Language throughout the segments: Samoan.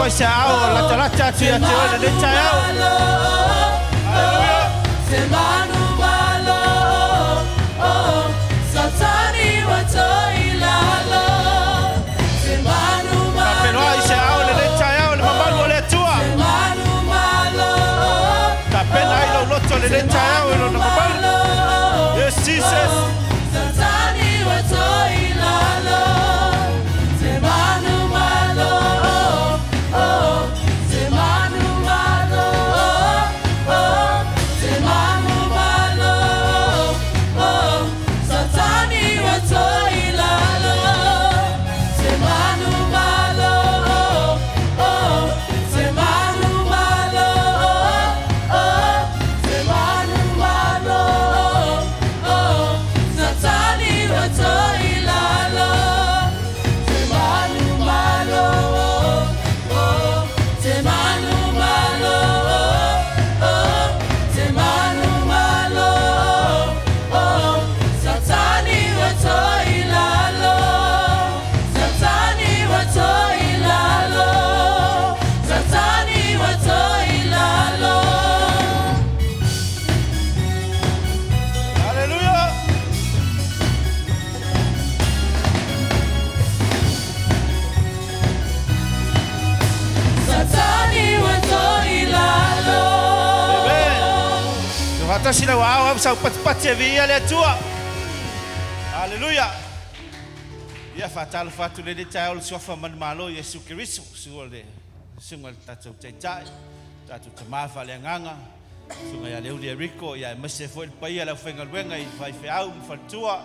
Faapefea se ao latalata atu ia te oe lenei taeao. Haleluia. Faapenoai se ao lenei taeao i le mamalu o le Atua. Tapena ai lou loto lenei taeao i lona mamalu. Yes, Jesus. Haleluia. Amen. Faatasi lau aao au saupatipati e viia le Atua. Haleluia. Ia faatalofa atu lenei taeao le suafa manumalo Iesu Keriso, sua le susuga le tatou taitai, tatou tama faaleagaga, susuga ia Leuli Eriko, ia aemaise foi le paia le aufaigaluega i faifeau ma faletua,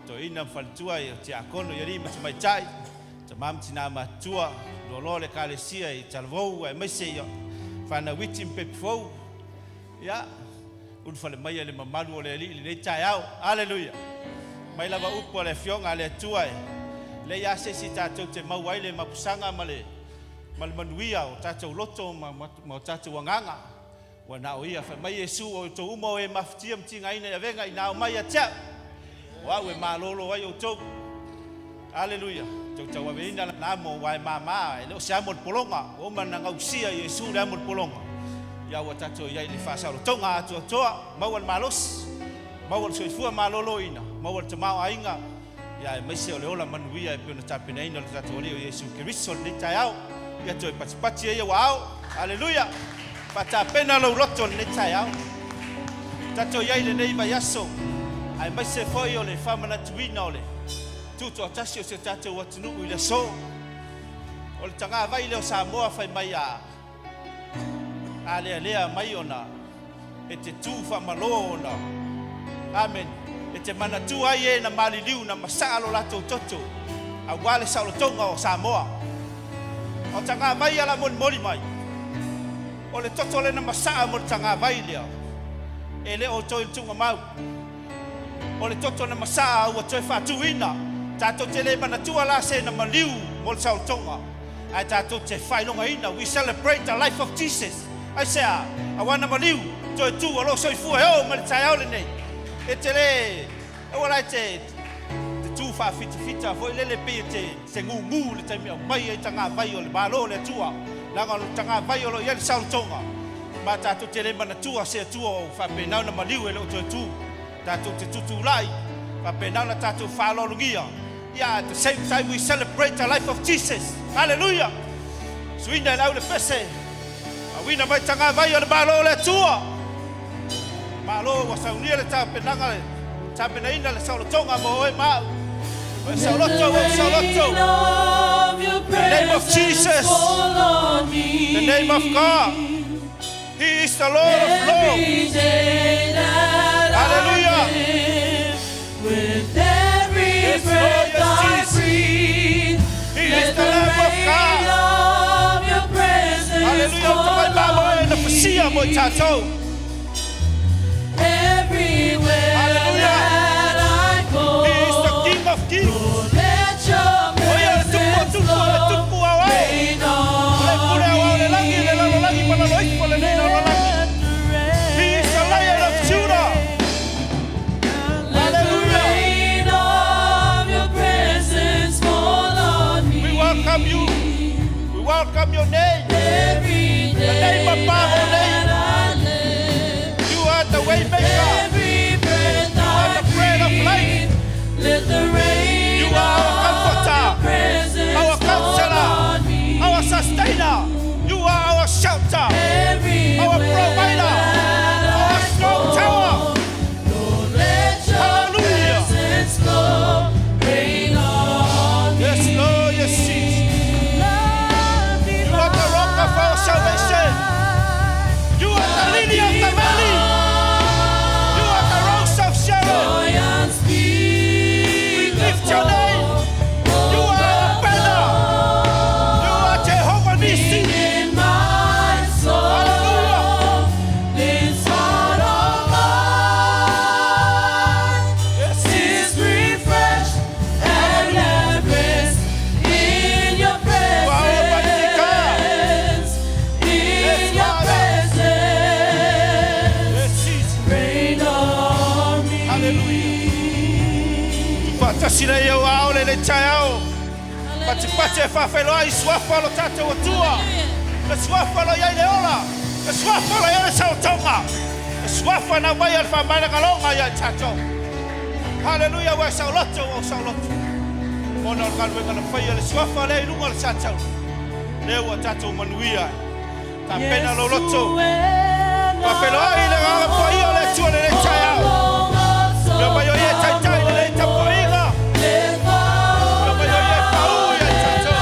toeaina ma faletua, ia tiakono i alii ma tamaitai, tama ma tina matutua, loaloa le ekalesia i Talavou, aemaise ia fanau iti ma pepi fou. Ia, ulufale mai e le mamalu o le Alii i lenei taeao. Aleluia! Mai lava upu a le Afioga a le Atua e leai lava se isi tatou te maua ai le mapusaga ma le ma le manuia o tatou loto ma, ma, ma o tatou agaga. Ua na o ia, fai mai Iesu, o outou uma o e mafatia ma tigaina i avega ina ao mai ia te au. O au e malolo ai outou. Aleluia. Tou tauaveina lana amo ua e māmā, e le o se amo o le pologa. Ua uma ona gausia Iesu le amo o le pologa. Ia ua tatou i ai i le faasaolotoga atoatoa, maua le malosi, maua le soifua maloloina, maua le tamaoaiga, ia aemaise o le ola manuia e pei ona tapenaina o le tatou Alii o Iesu Keriso i lenei taeao. Ia toe patipati ai ou aao. Aleluia! Faatapena lou loto i lenei taeao. Tatou i ai i lenei vaiaso, aemaise foi o le faamanatuina o le tutoatasi o si o tatou atunuu i le aso. O le tagavai lea o Samoa fai mai a alealea mai ona e te tu faamalō ona, Amene, e te manatua ai e na maliliu na masaa lo latou toto aua le saolotoga o Samoa. O tagavai ala molimoli mai, o le toto lena masaa mo le tagavai lea e le o toe tuugamau. O le toto na masaa ua toe faatuina. Tatou te le manatua la se na maliu mo le saolotoga, ae tatou te faailogaina, we celebrate the life of Jesus. Aisea? Aua na maliu, toe tu o lo o soifua e oo mai le taeao lenei. E te le, aua la e te, te tu faafitafita foi lele pei e te, te gūgū i le taimi aumai ai tagavai o le Malo o le Atua, leaga o le tagavai o lo o i ai le saolotoga. Ma tatou te le manatua se Atua o faapena ona maliu e le o toe tu. Tatou te tutulai, faapena ona tatou faaaloalogia. Yeah, at the same time we celebrate the life of Jesus. Hallelujah! Suina e le au le pese. Auina mai tagavai o le Malo o le Atua. Malo ua saunia le tapenaga le tapenaina le saolotoga mo oe ma au. O e saoloto, o saoloto. The name of Jesus. The name of God. He is the Lord of Lords. Hallelujah. Yes, Lord, yes, Jesus. He is the Lamb of God. Hallelujah. O tamai mamo e na fasia mo i tatou. Hallelujah. He is the King of Kings. O ia le tupu o tupu o le tupu ao ao. O le pule ao ao le lagi le lalolagi ma lalo ifo lenei lalolagi. He is the Lion of Judah. Hallelujah. We welcome you. We welcome welcome your name. Every The day name above all that names. I live, You are the way maker. every breath You are I the bread of life. breathe, let the rain You are our of comforter, your presence our fall counselor, on me. our sustainer. You are our shelter, our Everywhere provider, that our I strong go, tower. Lord, let your Hallelujah. presence flow, rain on Yes, me. Lord, yes, Jesus. Love You are the rock of our salvation. divine, You are the lily of the valley. You are the rose of Sharon. joy We lift your name. unspeakable, You are our banner. You are Jehovah Nissi. in my soul. Hallelujah. This heart of mine Yes, is refreshed and at rest in your presence. In Yes, your Father. presence, Yes, Jesus. rain on me. Hallelujah. Faatasi lea i ou aao i lenei taeao. Patipati e faafeiloai suafa o lo tatou Atua. Le suafa o lo i ai le ola. Le suafa o lo i ai le saotoga. Le suafa na aumai le faamainagaloga ia i tatou. Hallelujah, ua e saoloto, ua ou saoloto. Ona o le galuega na faia le suafa lea i luga o le satau. Lea ua tatou manuia. Tapena lou loto. Faafeiloai le agaga paia o le Atua i lenei taeao. Ia mai o ia e taitai i lenei tapuaiga. Ia mai o ia e paū ia i tatou.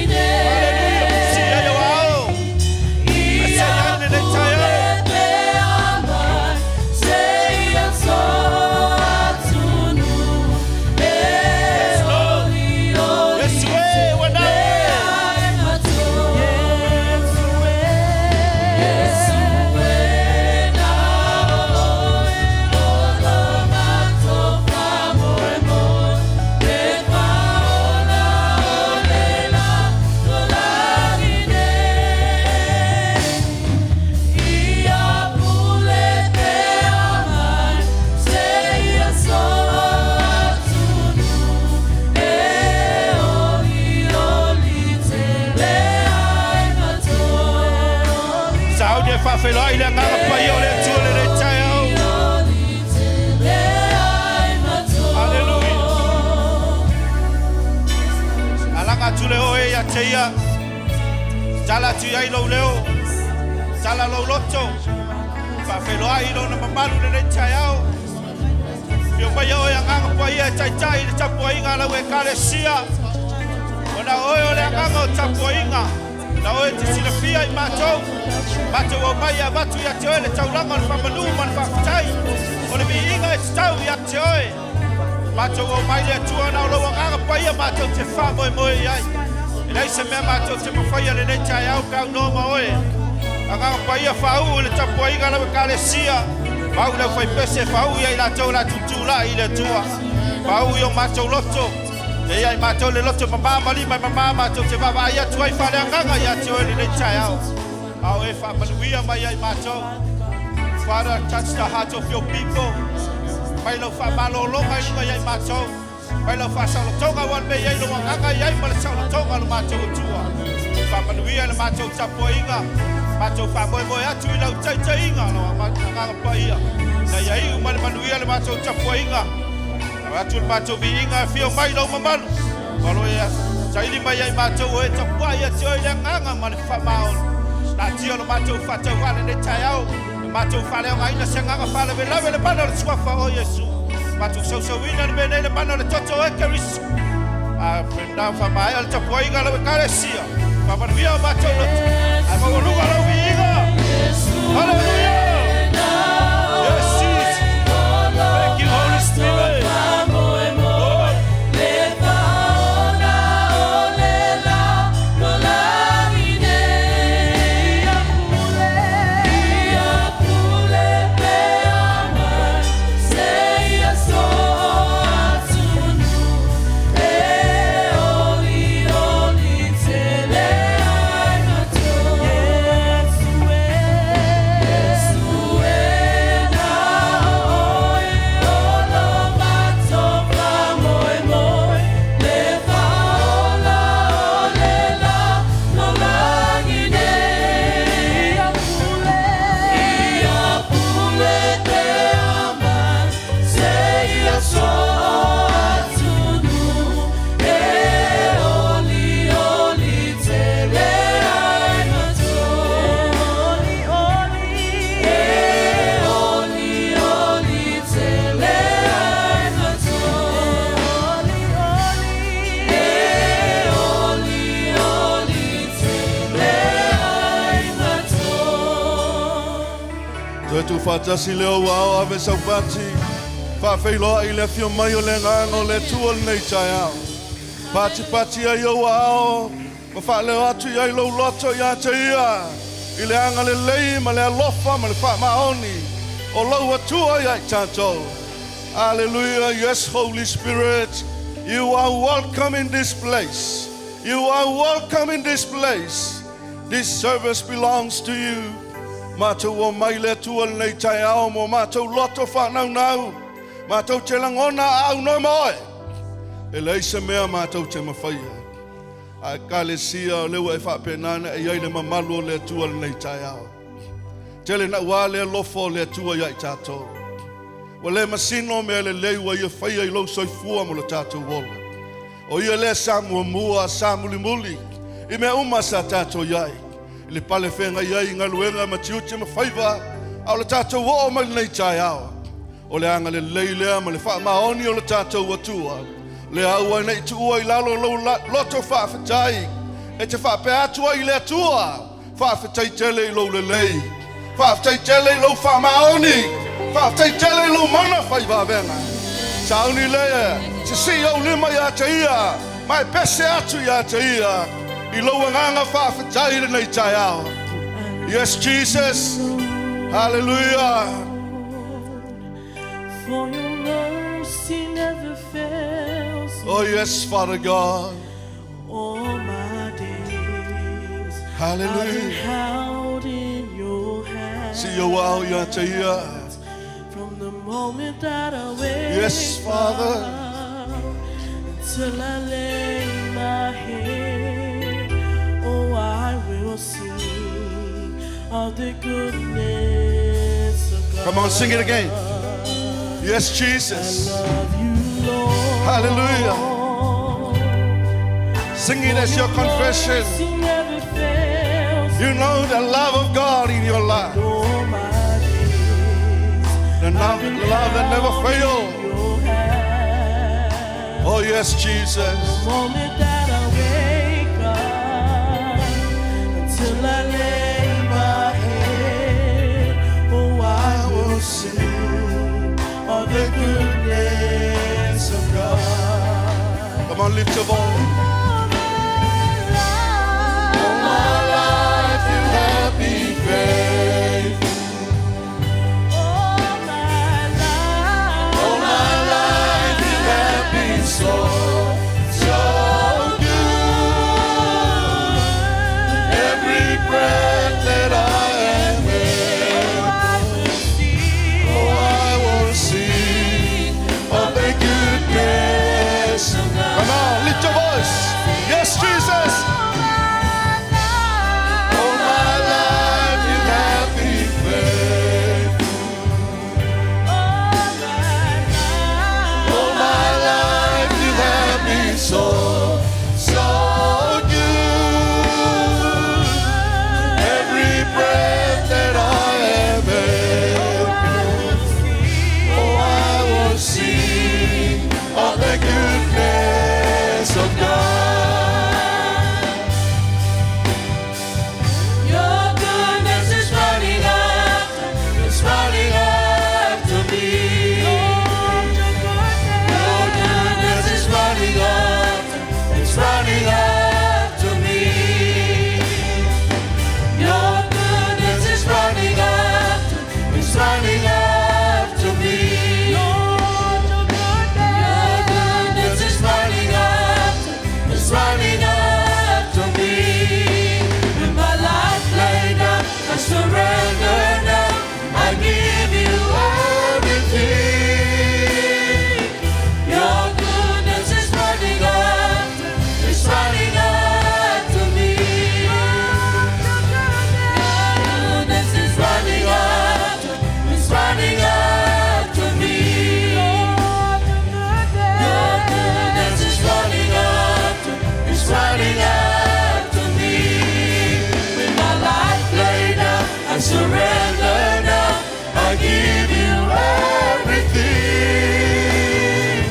Hallelujah. Si ai o ao. Ase ai lenei taeao. Yes, Lord. Yesu e, ua nao e. Sauni e faafeiloai le agaga paia o le Atua i lenei taeao. Hallelujah. Alaga atu le oe ia te ia. Tala atu i ai lou leo. Tala lou loto. Faafeiloai lona mamalu i lenei taeao. Fio mai oe agaga paia e taitai i le tapuaiga a lau ekalesia. Ona oe o le agaga o tapuaiga. Na oe te silafia i matou. Matou aumai e avatu ia te oe le taulaga o le faamanu ma le faafetai. O le viiga e tatau ia te oe. Matou aumai le Atua na o lou agaga paia matou te faamoemoe i ai. E leai se mea matou te mafaia lenei taeao pe aunoa ma oe. Agaga paia faauu i le tapuaiga lau ekalesia. Mau le aufaipese faauu ia i latou la tutulai i le Atua. Faauu i o matou loto. E ia i matou le loto mamā ma lima e mamā matou te vaavaai atu ai faaleagaga ia te oe lenei taeao. Ao e faamanuia mai ai matou. Father, touch the hearts of your people. Mai lau faamalologa i luga ia i matou. Mai lau faasaolotoga ua le mea i ai lou agaga i ai ma le saolotoga lo matou Atua. Faamanuia le matou tapuaiga. Matou faamoemoe atu i lau taitaiga lau agaga paia. Na ia iu ma le manuia le matou tapuaiga. Atu le matou viiga e fio mai lau mamalu. Malo ia saili mai ai matou o e tapuai ia te oe le agaga ma le faamaoni. La tia lo matou faatauā lenei taeao. Le matou faaleogaina se agaga faalavelave le mana o le suafa o Iesu. Matou sausauina le mea nei le mana o le toto e Keriso. A na faamaea le tapuaiga lau ekalesia. Faamanuia o matou loto. Ae maualuga lau viiga. Hallelujah. Yes, Jesus. Thank you, Holy Spirit. Lord. Tatou faatasi lea ua ao ave sau pati. Faafeiloai i le afio mai o le Agaga o le Atua i lenei taeao. Patipati ai ou aao ma faaleo atu i ai lou loto ia te Ia i le agalelei ma le alofa ma le faamaoni o lou Atua ia i tatou. Hallelujah. Yes, Holy Spirit, you are welcome in this place. You are welcome in this place. This service belongs to you. Matou omai le Atua lenei taeao mo matou loto faanaunau. Matou te lagona a aunoa ma oe. E leai se mea matou te mafaia. A Ekalesia o lea ua e faapena ona e i ai le mamalu o le Atua lenei taeao. Tele naua le alofa o le Atua ia i tatou. Ua le masino mea lelei ua ia faia i lou soifua mo lo tatou ola. O ia lea sa muamua, sa mulimuli i mea uma sa tatou i ai, i le pale feagai ai i galuega ma tiute ma faiva, a o le tatou oo mai lenei taeao. O le agalelei lea ma le faamaoni o le tatou Atua, lea aua ne i tuua i lalo lou loto faafetai, e te faapea atu ai i le Atua, Faafetai tele i lou lelei, faafetai tele i lou faamaoni, faafetai tele i lou mana fai vavega. Sauni lea, sisii ou lima ia te ia, ma e pese atu ia te ia i lou agaga faafetai i lenei taeao. Yes, Jesus. Hallelujah. For your mercy never fails me. Oh, yes, Father God. All my days. Hallelujah. I've been held in your hands. Sii ou aao ia te ia. From the moment that I wake Yes, Father. up until I lay my head, oh, I will sing of the goodness of God. Come on, sing it again. Yes, Jesus. I love you, Lord. Hallelujah. Sing it as your confession. Mercy never fails You know the love of God in your life. All my days. The love, I've been love that never held fails. in your hand. Oh, yes, Jesus. The moment that I wake up until I lay my head, oh, I will sing of the goodness of God. Come on, lift your voice. All my life you have been faithful. All my life, All my life you have been so, so good. Every breath that I am able, I will sing oh, I will sing of the goodness of God. Come on, lift your voice. Yes, Jesus. All my life you have been faithful. All my life you have been so, so good. Every breath that I am able, oh, I will sing of the goodness of God. Your goodness is running after, it's running after me. Your goodness is running after, it's running after me. Your goodness is running after, it's running after me. Your goodness is running after, it's running after me. With my life laid down, I surrender now. I give you everything. Your goodness is running after, it's running after me. Your goodness is running after, it's running after me. Your goodness is running after, it's running after me. With my life laid down, I surrender now. I give you everything.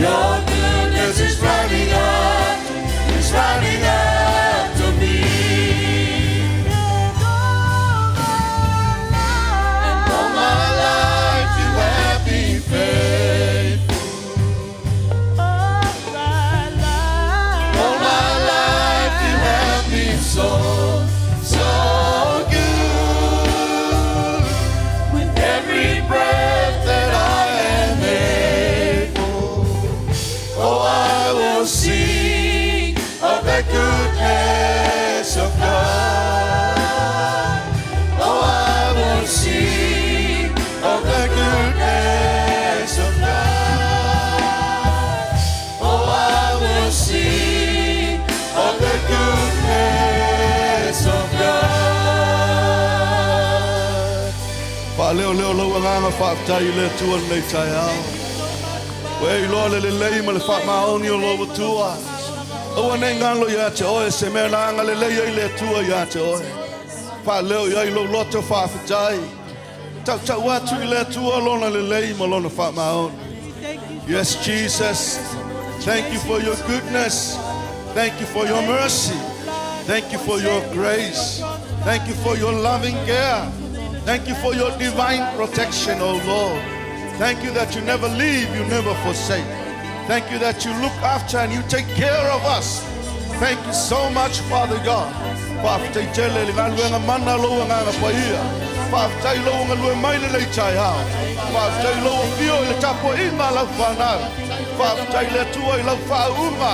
Your goodness is running after, it's running after me. And all Faaleoleo lou agaga faafetai i le Atua i lenei taeao. Ua e iloa le lelei ma le faamaoni o lou Atua. Aua ne i galo ia te oe se mea na agalelei ai le Atua ia te oe. Faaleo i ai lou loto faafetai. Tautau atu i le Atua lona lelei ma lona faamaoni. Yes, Jesus. Thank you for your goodness. Thank you for your mercy. Thank you for your grace. Thank you for your loving care. Thank you for your divine protection, O Lord. Thank you that you never leave, you never forsake. Thank you that you look after and you take care of us. Thank you so much, Father God. Faafetai tele le galuega mana lou agaga paia. Faafetai lou galue mai lenei taeao. Faafetai lou afio i le tapuaiga a lau fanau. Faafetai le Atua i lau faauuga.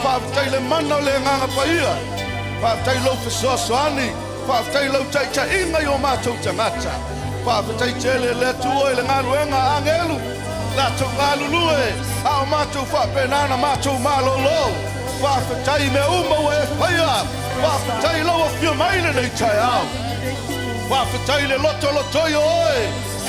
Faafetai le mana o le agaga paia. Faafetai lou fesoasoani. Faafetai lau taitaiga i o matou tagata. Faafetai tele le Atua i le galuega a agelu latou galulue a o matou faapena ona matou malolo. Faafetai i mea uma ua e faia. Faafetai i lou afio mai lenei taeao. Faafetai i le lotolotoi o oe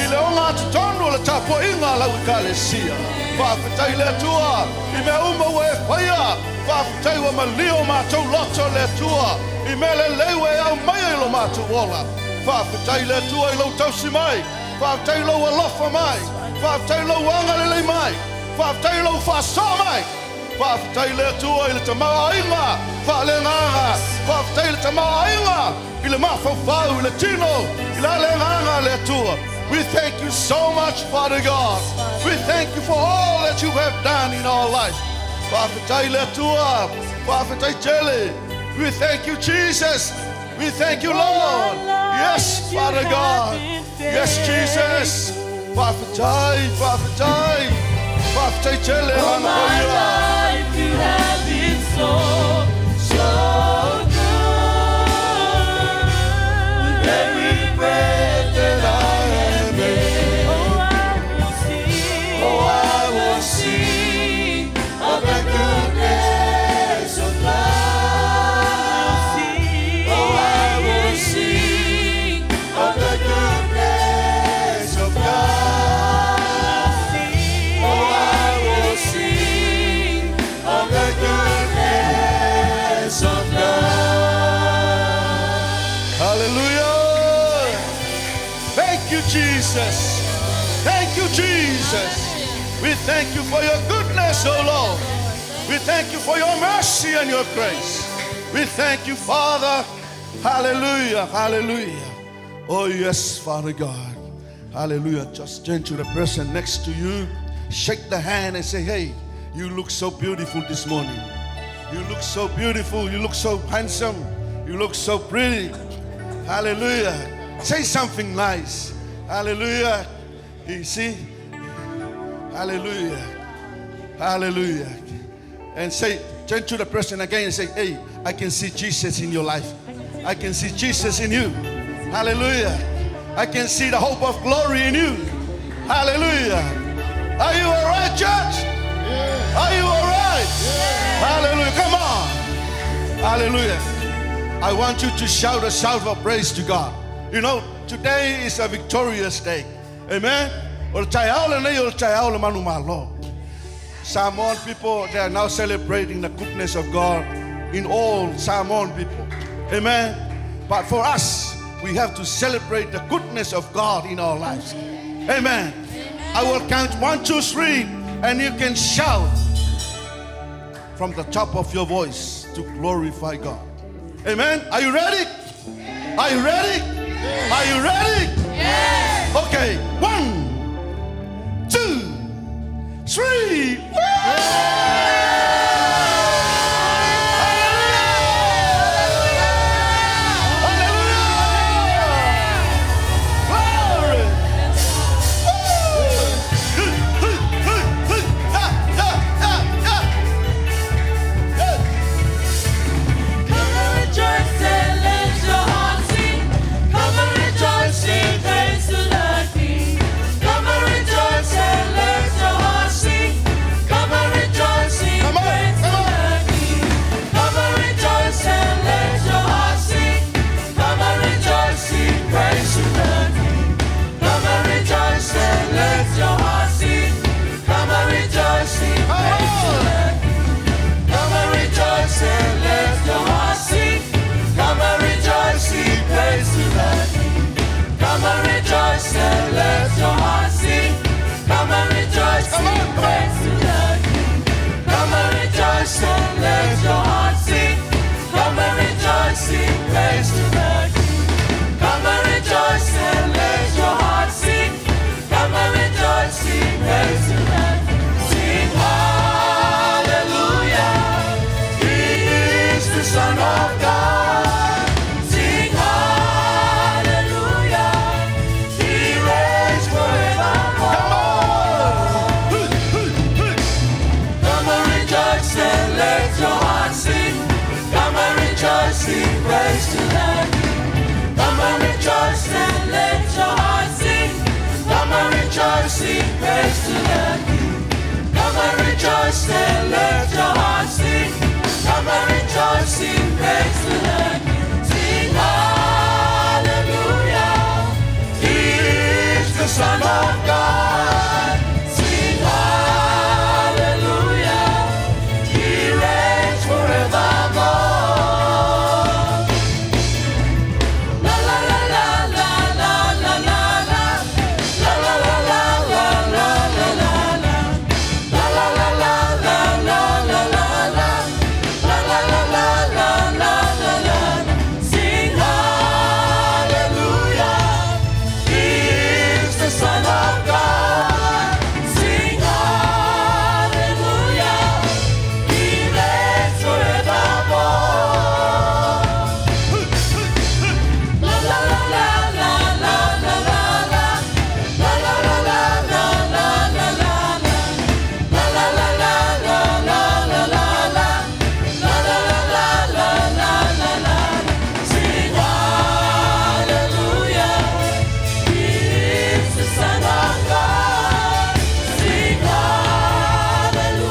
i le ogatotonu o le tapuaiga a lau Ekalesia. Faafetai i le Atua i mea uma ua e faia. Faafetai ua malie o matou loto le Atua i mea lelei ua e aumaia i lo matou ola. Faafetai i le Atua i lou tausi mai. Faafetai i lou alofa mai. Faafetai i lou agalelei mai. Faafetai i lou faasoa mai. Faafetai i le Atua i le tamaoaiga faaleagaga. Faafetai i le tamaoaiga i le mafaufau, i le tino, i le aleagaga a le Atua. We thank you so much, Father God. We thank you for all that you have done in our life. Faafetai i le Atua. Faafetai tele. We thank you, Jesus. We thank you, Lord. Yes, Father God. Yes, Jesus. Faafetai, faafetai. Faafetai tele All agaga my paia. life you have been so, so good. With every breath that I am able, oh, I will sing, oh, I will sing of the goodness of God. Oh, I will sing of the goodness of God. Oh, I will sing of the goodness of God. Hallelujah. Thank you, Jesus. Thank you, Jesus. We thank you for your goodness, O Lord. We thank you for your mercy and your grace. We thank you, Father. Hallelujah. Hallelujah. Oh, yes, Father God. Hallelujah. Just turn to the person next to you, shake the hand, and say, Hey, you look so beautiful this morning. You look so beautiful. You look so handsome. You look so pretty. Hallelujah. Say something nice. Hallelujah. You see? Hallelujah. Hallelujah. And say, turn to the person again and say, Hey, I can see Jesus in your life. I can see Jesus in you. Hallelujah. I can see the hope of glory in you. Hallelujah. Are you all right, church? Are you all right? Hallelujah. Come on. Hallelujah. I want you to shout a shout of praise to God. Today is a victorious day. Amen. O le taeao lenei o le taeao le manumalo. Samoan people, they are now celebrating the goodness of God in all Samoan people. Amen. But for us, we have to celebrate the goodness of God in our lives. Amen. I will count 1, 2, 3, and you can shout from the top of your voice to glorify God. Amen. Are you ready? Are you ready? Are you ready? Yes. Okay. 1, 2, 3. Hallelujah! Glory! Woo! Hey, hey, hey, ha, ha, ha, ha. Hey. Come and rejoice and let your heart sing. Come and rejoice, sing praise to the King. Come and rejoice and let your heart sing. Come and rejoice. of God. Sing hallelujah. He reigns forevermore. Come and rejoice and let your heart sing. Come and rejoice, sing praise to the King. Come and rejoice and let your heart sing. Come and rejoice, sing praise to the King. Come and rejoice and let your heart sing. Come and rejoice, sing praise to the King. Sing hallelujah. He is the Son of God. Sing hallelujah. He reigns forevermore. La la la la la la la la la. La la la la la la la la la. La la la la la la la la la. La la la la la la la la. Sing hallelujah. He is the Son of God. Sing hallelujah. He reigns forevermore. La la la la la la la la la. La la la la la la la la la. La la la la la la la la la. La la la la la la la la. Sing hallelujah. He is the Son of God. Sing hallelujah.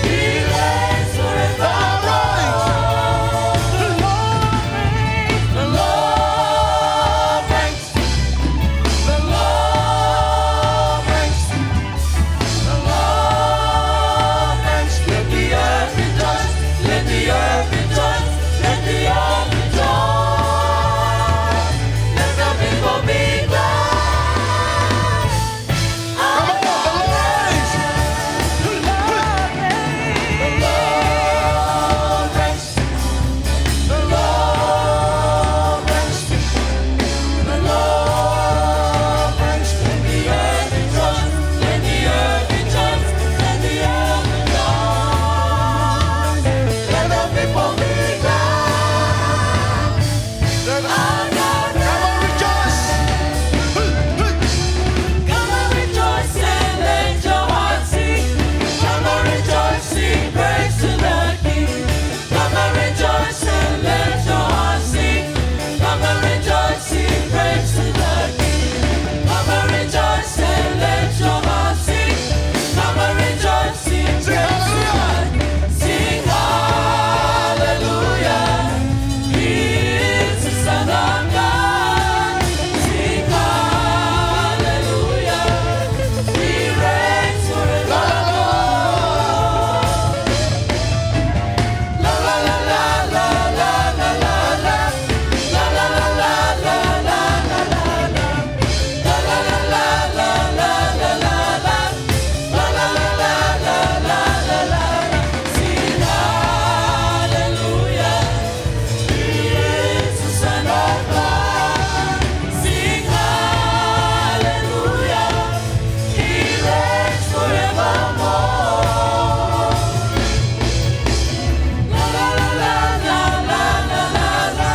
He reigns forevermore. The Lord reigns. The Lord reigns. The Lord reigns. Let the earth rejoice. Let the earth rejoice. Let the earth rejoice. Let the people be glad. Come on, the Lord reigns. The Lord reigns. The Lord reigns. The Lord reigns. Let the earth rejoice. Let the earth rejoice. Let the earth rejoice. Let the people be glad. Our God Come on, rejoice. Come and rejoice and let your heart sing. Come and rejoice, sing praise to the King. Come and rejoice and let your heart sing. Come and rejoice, sing praise to the King. Come and rejoice and let your heart sing. Come and rejoice, sing praise to the King. Sing hallelujah. He is the Son of God. Sing hallelujah. He reigns forevermore. La la la la la la la la la. La la la la la la la la la. La la la la la la la la la. La la la la la la la la. Sing hallelujah. He is the Son of God. Sing hallelujah. He reigns forevermore. La la la la la la la la la.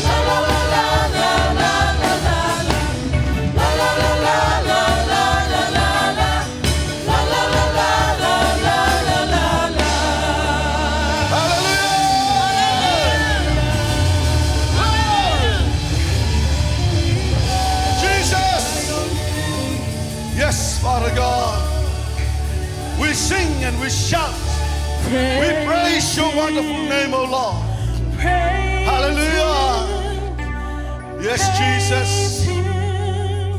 La la la la la la la la la. La la la la la la la la la. La la la la la la la la la. Hallelujah. Jesus. Yes, Father God. We sing and we shout. We praise your wonderful name, O Lord. Hallelujah. Yes, Jesus.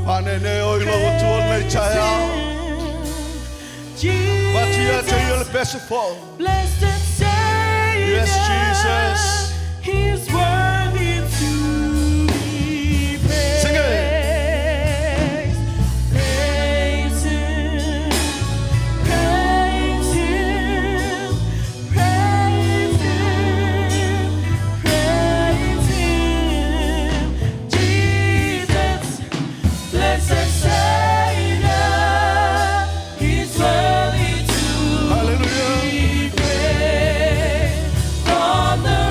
Fanene o ilo o tua nei taeao. Patia te ia le pese fo. Blessed Savior. Yes, Jesus. He's worthy to be praised. Sing it. Praise Him. Praise Him. Praise Him. Praise Him. Jesus, blessed Savior. He's worthy to Hallelujah. be praised. From the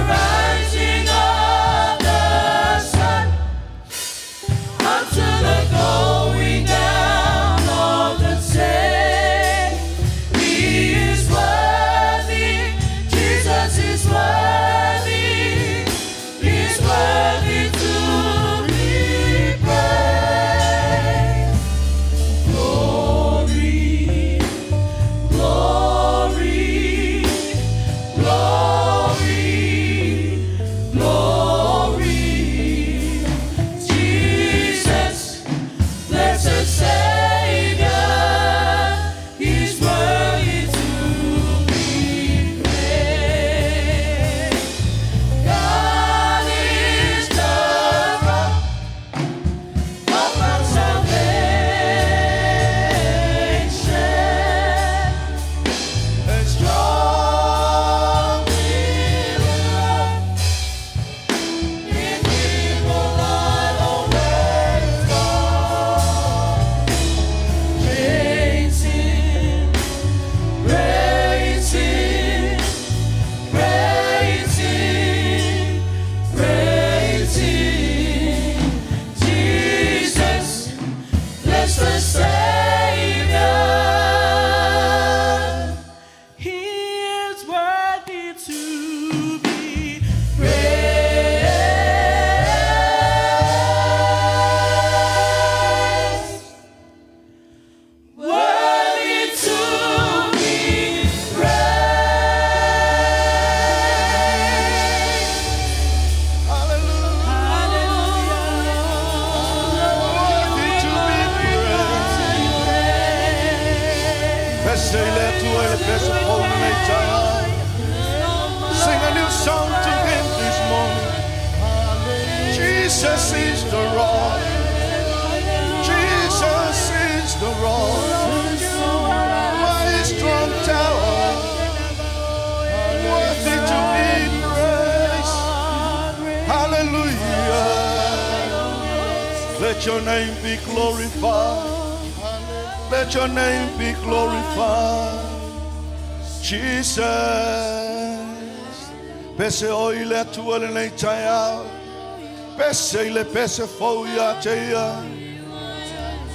Jesus is the rock. Jesus is the rock. My strong tower, worthy to be praised. Hallelujah. Let your name be glorified. Let your name be glorified. Jesus. Pese oe i le Atua lenei taeao. Pese i le pese fou ia te ia.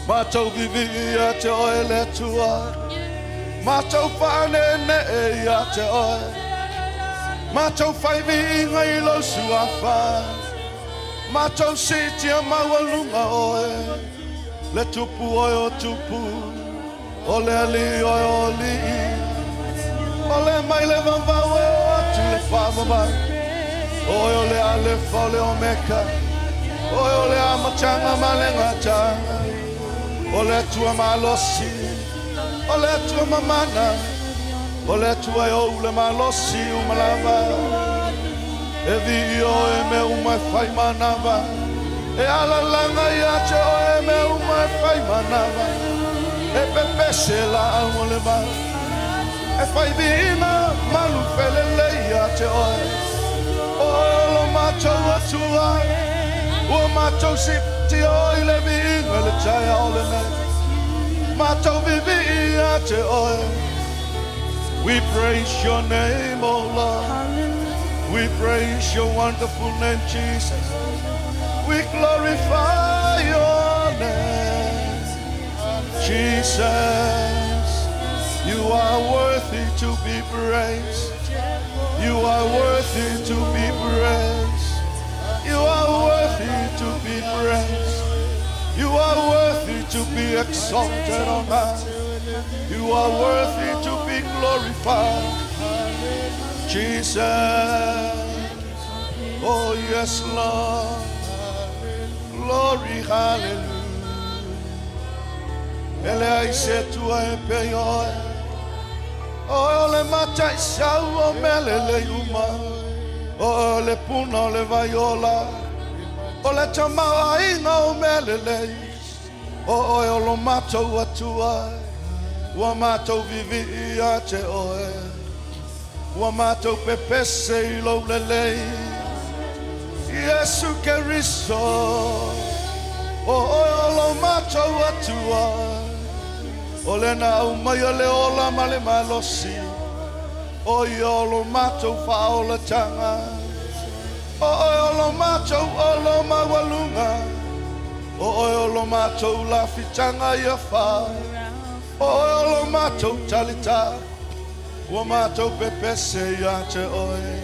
Matou viivii ia te oe le Atua. Matou faaneenee ia te oe. Matou fai viiga i lou suafa. Matou siitia maualuga oe. Le tupu oe o tupu. O le alii oe o alii. O le mai le vavau e oo atu i le faavavau. Oe o le Alefa o le Omeka. Oe o le Amataga ma le Gataga. O le Atua malosi. O le Atua mamana. O le Atua e ou le malosi uma lava. E viia oe i mea uma e fai manava. E alalaga ia te oe mea uma e fai manava. E pepese laau o le vao. E fai viiga malu felelei ia te oe. Oe o lo matou Atua. Ua matou siitia oe i le viiga le taeao lenei. Matou viivii ia te oe. We praise your name, O Lord. We praise your wonderful name, Jesus. We glorify your name, Jesus. You are worthy to be praised. You are worthy to be praised. You are worthy to be praised. You are worthy to be exalted on high. You are worthy to be glorified. Jesus. Oh, yes, Lord. Glory, hallelujah. E leai se Atua e pei o oe. Oe o le mataisau o mea lelei uma. Oe o le puna o le vai ola. O le tamaoaiga o mea lelei. O oe o lo matou Atua. Ua matou viivii ia te oe. Ua matou pepese i lou lelei. Iesu Keriso. O oe o lo matou Atua. O le na aumaia le ola ma le malosi. O ia o lo matou faaolataga. O oe o lo matou olo maualuga. O oe o lo matou lafitaga ia fa. O oe o lo matou talita. Ua matou pepese ia te oe.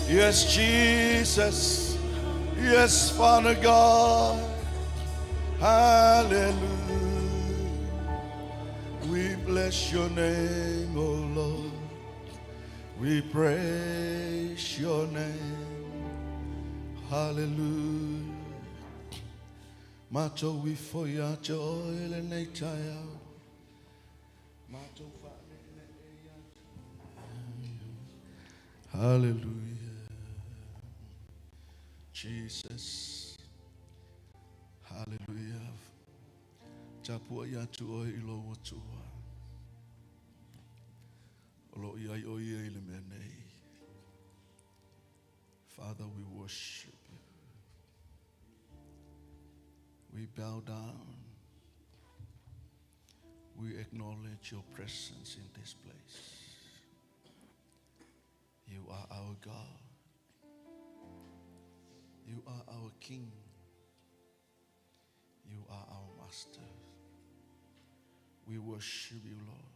Yes, Jesus. Yes, Father God. Hallelujah. We bless your name, O Lord. We praise your name. Hallelujah. Matou ifo ia te oe lenei taeao. Matou faaneenee ia te. Hallelujah. Jesus. Hallelujah. Tapuai atu oe i lou Atua. O lo o i ai o ia i le mea nei. Father, we worship you. We bow down. We acknowledge your presence in this place. You are our God. You are our King. You are our Master. We worship you, Lord.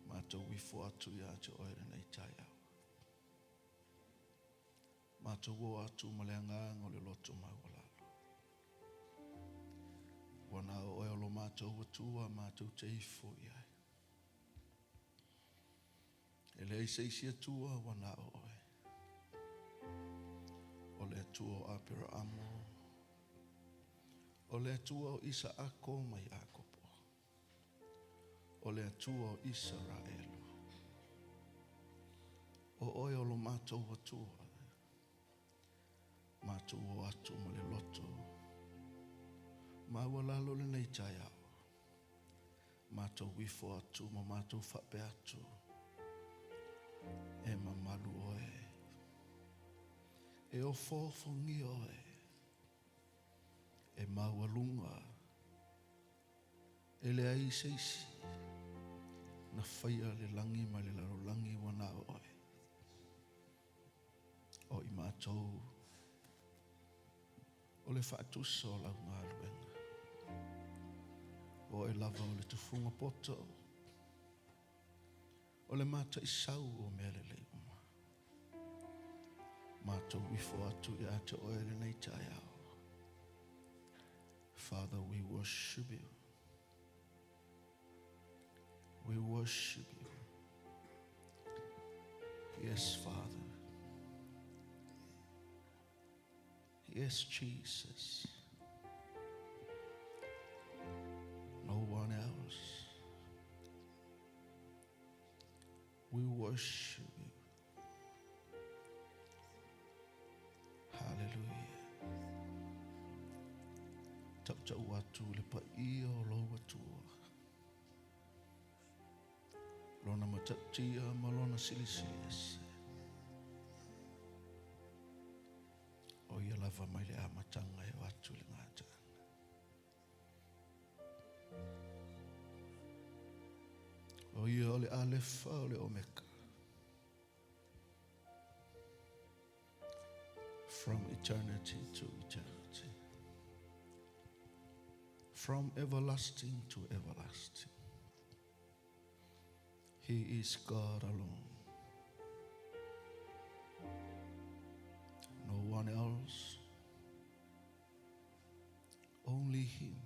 Matou ifo atu ia te oe lenei taeao. Matou o atu ma le agaga o le loto maualalo. Ua na o oe o lo matou Atua matou te ifo i ai. E leai se isi Atua ua na o oe. O le Atua o Aperaamo. O le Atua o Isaako ma Iakopo. O le Atua o Isaraelu. O oe o lo matou matou Atua, matou o atu ma le loto maualalo lenei taeao, matou ifo atu ma matou faapea atu, e mamalu oe, e ofoofogia oe, e maualuga, e leai se isi na faia le lagi ma le lalolagi ua na o oe. O i matou o le faatusa o lau galuega. O oe lava o le tufuga poto, o le mataisau o mea lelei uma. Matou ifo atu ia te oe lenei taeao. Father, we worship you. We worship you. Yes, Father. Yes, Jesus. No one else. We worship you. Hallelujah. Tautau atu le paia o lou Atua. Lona matautia ma lona silisili ese. O ia lava mai le amataga e oo atu i le gataaga. O ia o le Alefa o le Omeka. From eternity to eternity. From everlasting to everlasting. He is God alone. No one else. Only Him.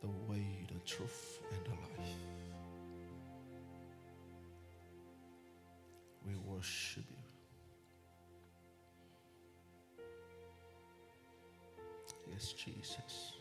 The way, the truth, and the life. We worship you. Yes, Jesus.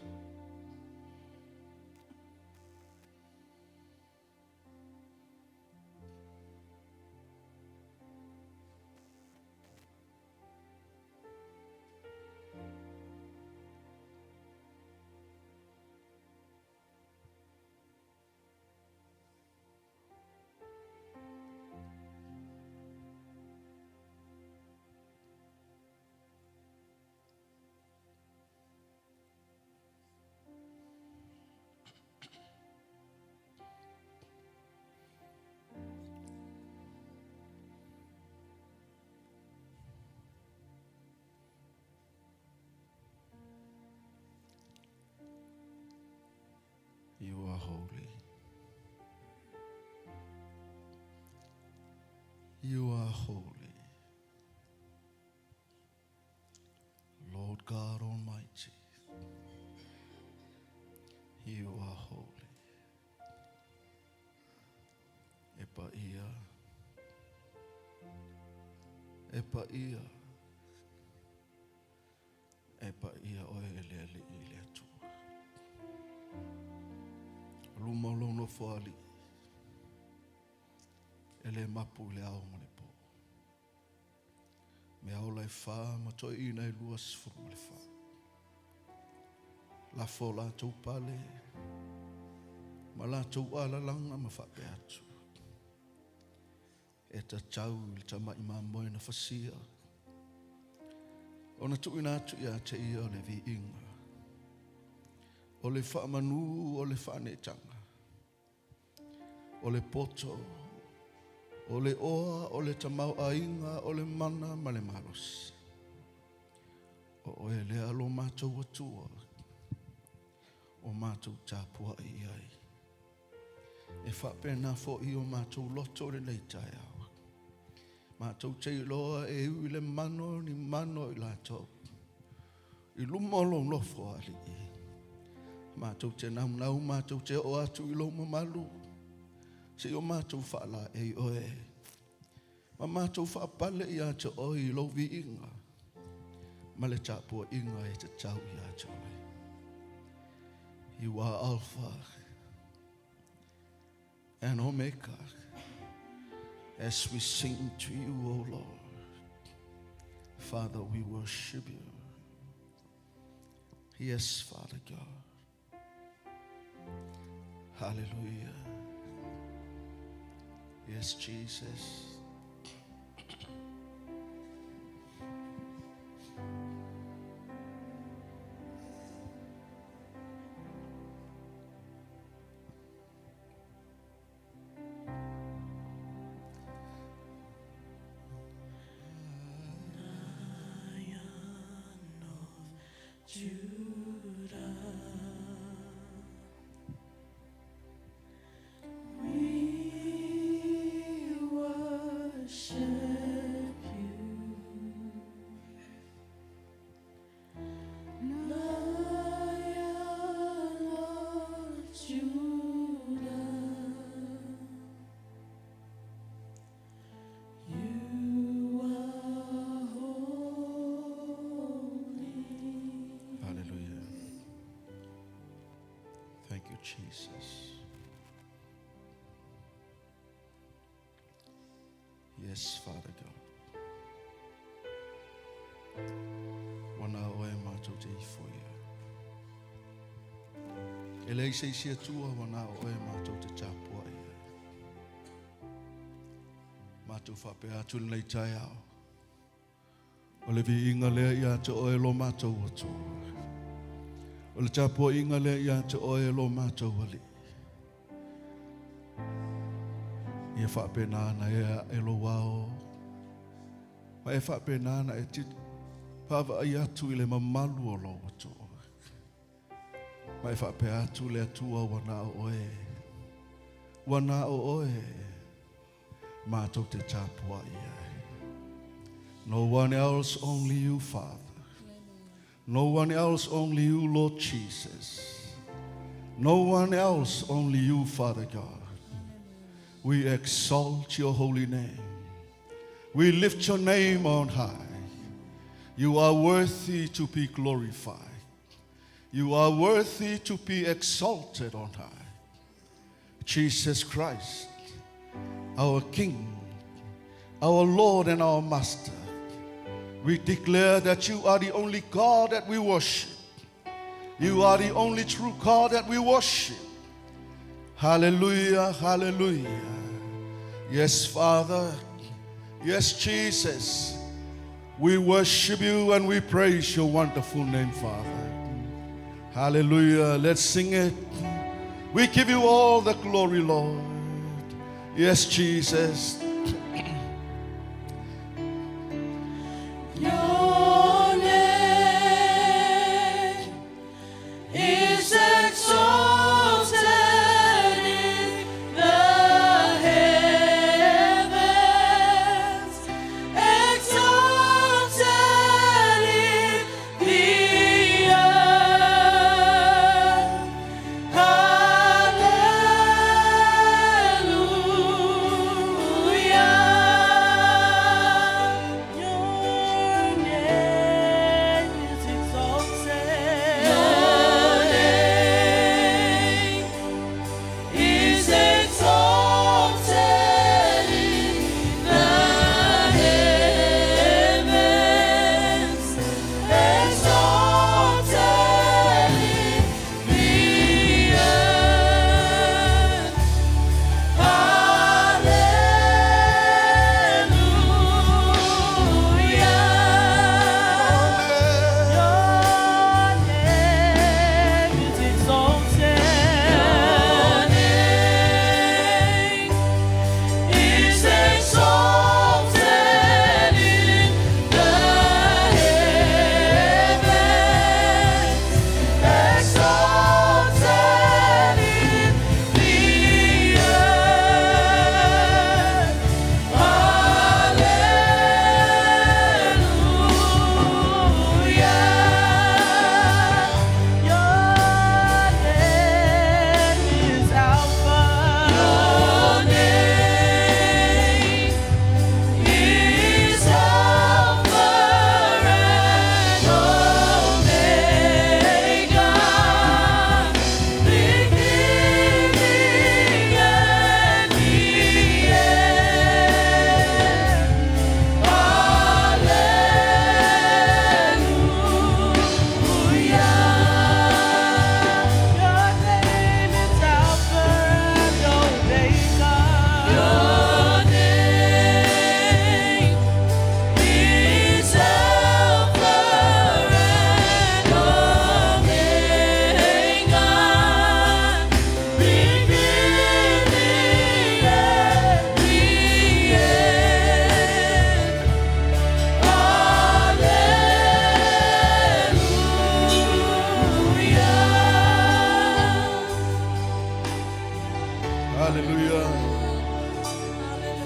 You are holy. You are holy. Lord God Almighty, you are holy. E paia, e paia, e paia oe e le Alii le Atua. Luma o lou nofoalii, e le mapu i le ao ma le po. Mea ola e fa ma toeaiina e 24. Lafo o latou pale ma latou alalaga ma faapea atu. E tatau i le tamai mamoe na fasia. Ona tuuina atu ia te ia o le viiga. O le faamanu o le faaneetaga. O le poto, o le oa, o le tamaoaiga, o le mana ma le malosi. O oe lea lo matou Atua, o matou tapuai i ai. E faapena foi o matou loto lenei taeao. Matou te iloa e ui le mano ni mano i latou. I luma o lou nofo alii. Matou te naunau, matou te oo atu i lou mamalu. Se i o matou faalaei oe. Ma matou faapale ia te oe i lou viiga. Ma le tapuaiga e tatau ia te oe. You are Alpha and Omega. As we sing to you, O Lord, Father, we worship you. Yes, Father God. Hallelujah. Yes, Jesus. Judah, we worship you. Lion of Judah, you are holy. Hallelujah. Thank you, Jesus. Yes, Father God. Ua na o oe matou te ifo ia. E leai se isi Atua ua na o oe matou te tapuai ai. Matou faapea atu i lenei taeao. O le viiga lea ia te oe lo matou Atua. O le tapuaiga lea ia te oe lo matou Alii. Ia faapena ona e ae lou ao ma e faapena ona e vaavaai atu i le mamalu o lou Atua. Ma e faapea atu le Atua ua na o oe, ua na o oe matou te tapuai ai. No one else, only you, Father. No one else, only you, Lord Jesus. No one else, only you, Father God. We exalt your holy name. We lift your name on high. You are worthy to be glorified. You are worthy to be exalted on high. Jesus Christ, our King, our Lord and our Master. We declare that you are the only God that we worship. You are the only true God that we worship. Hallelujah, hallelujah. Yes, Father. Yes, Jesus. We worship you and we praise your wonderful name, Father. Hallelujah. Let's sing it. We give you all the glory, Lord. Yes, Jesus. Your name is exalted in the heavens, exalted in the earth. Hallelujah.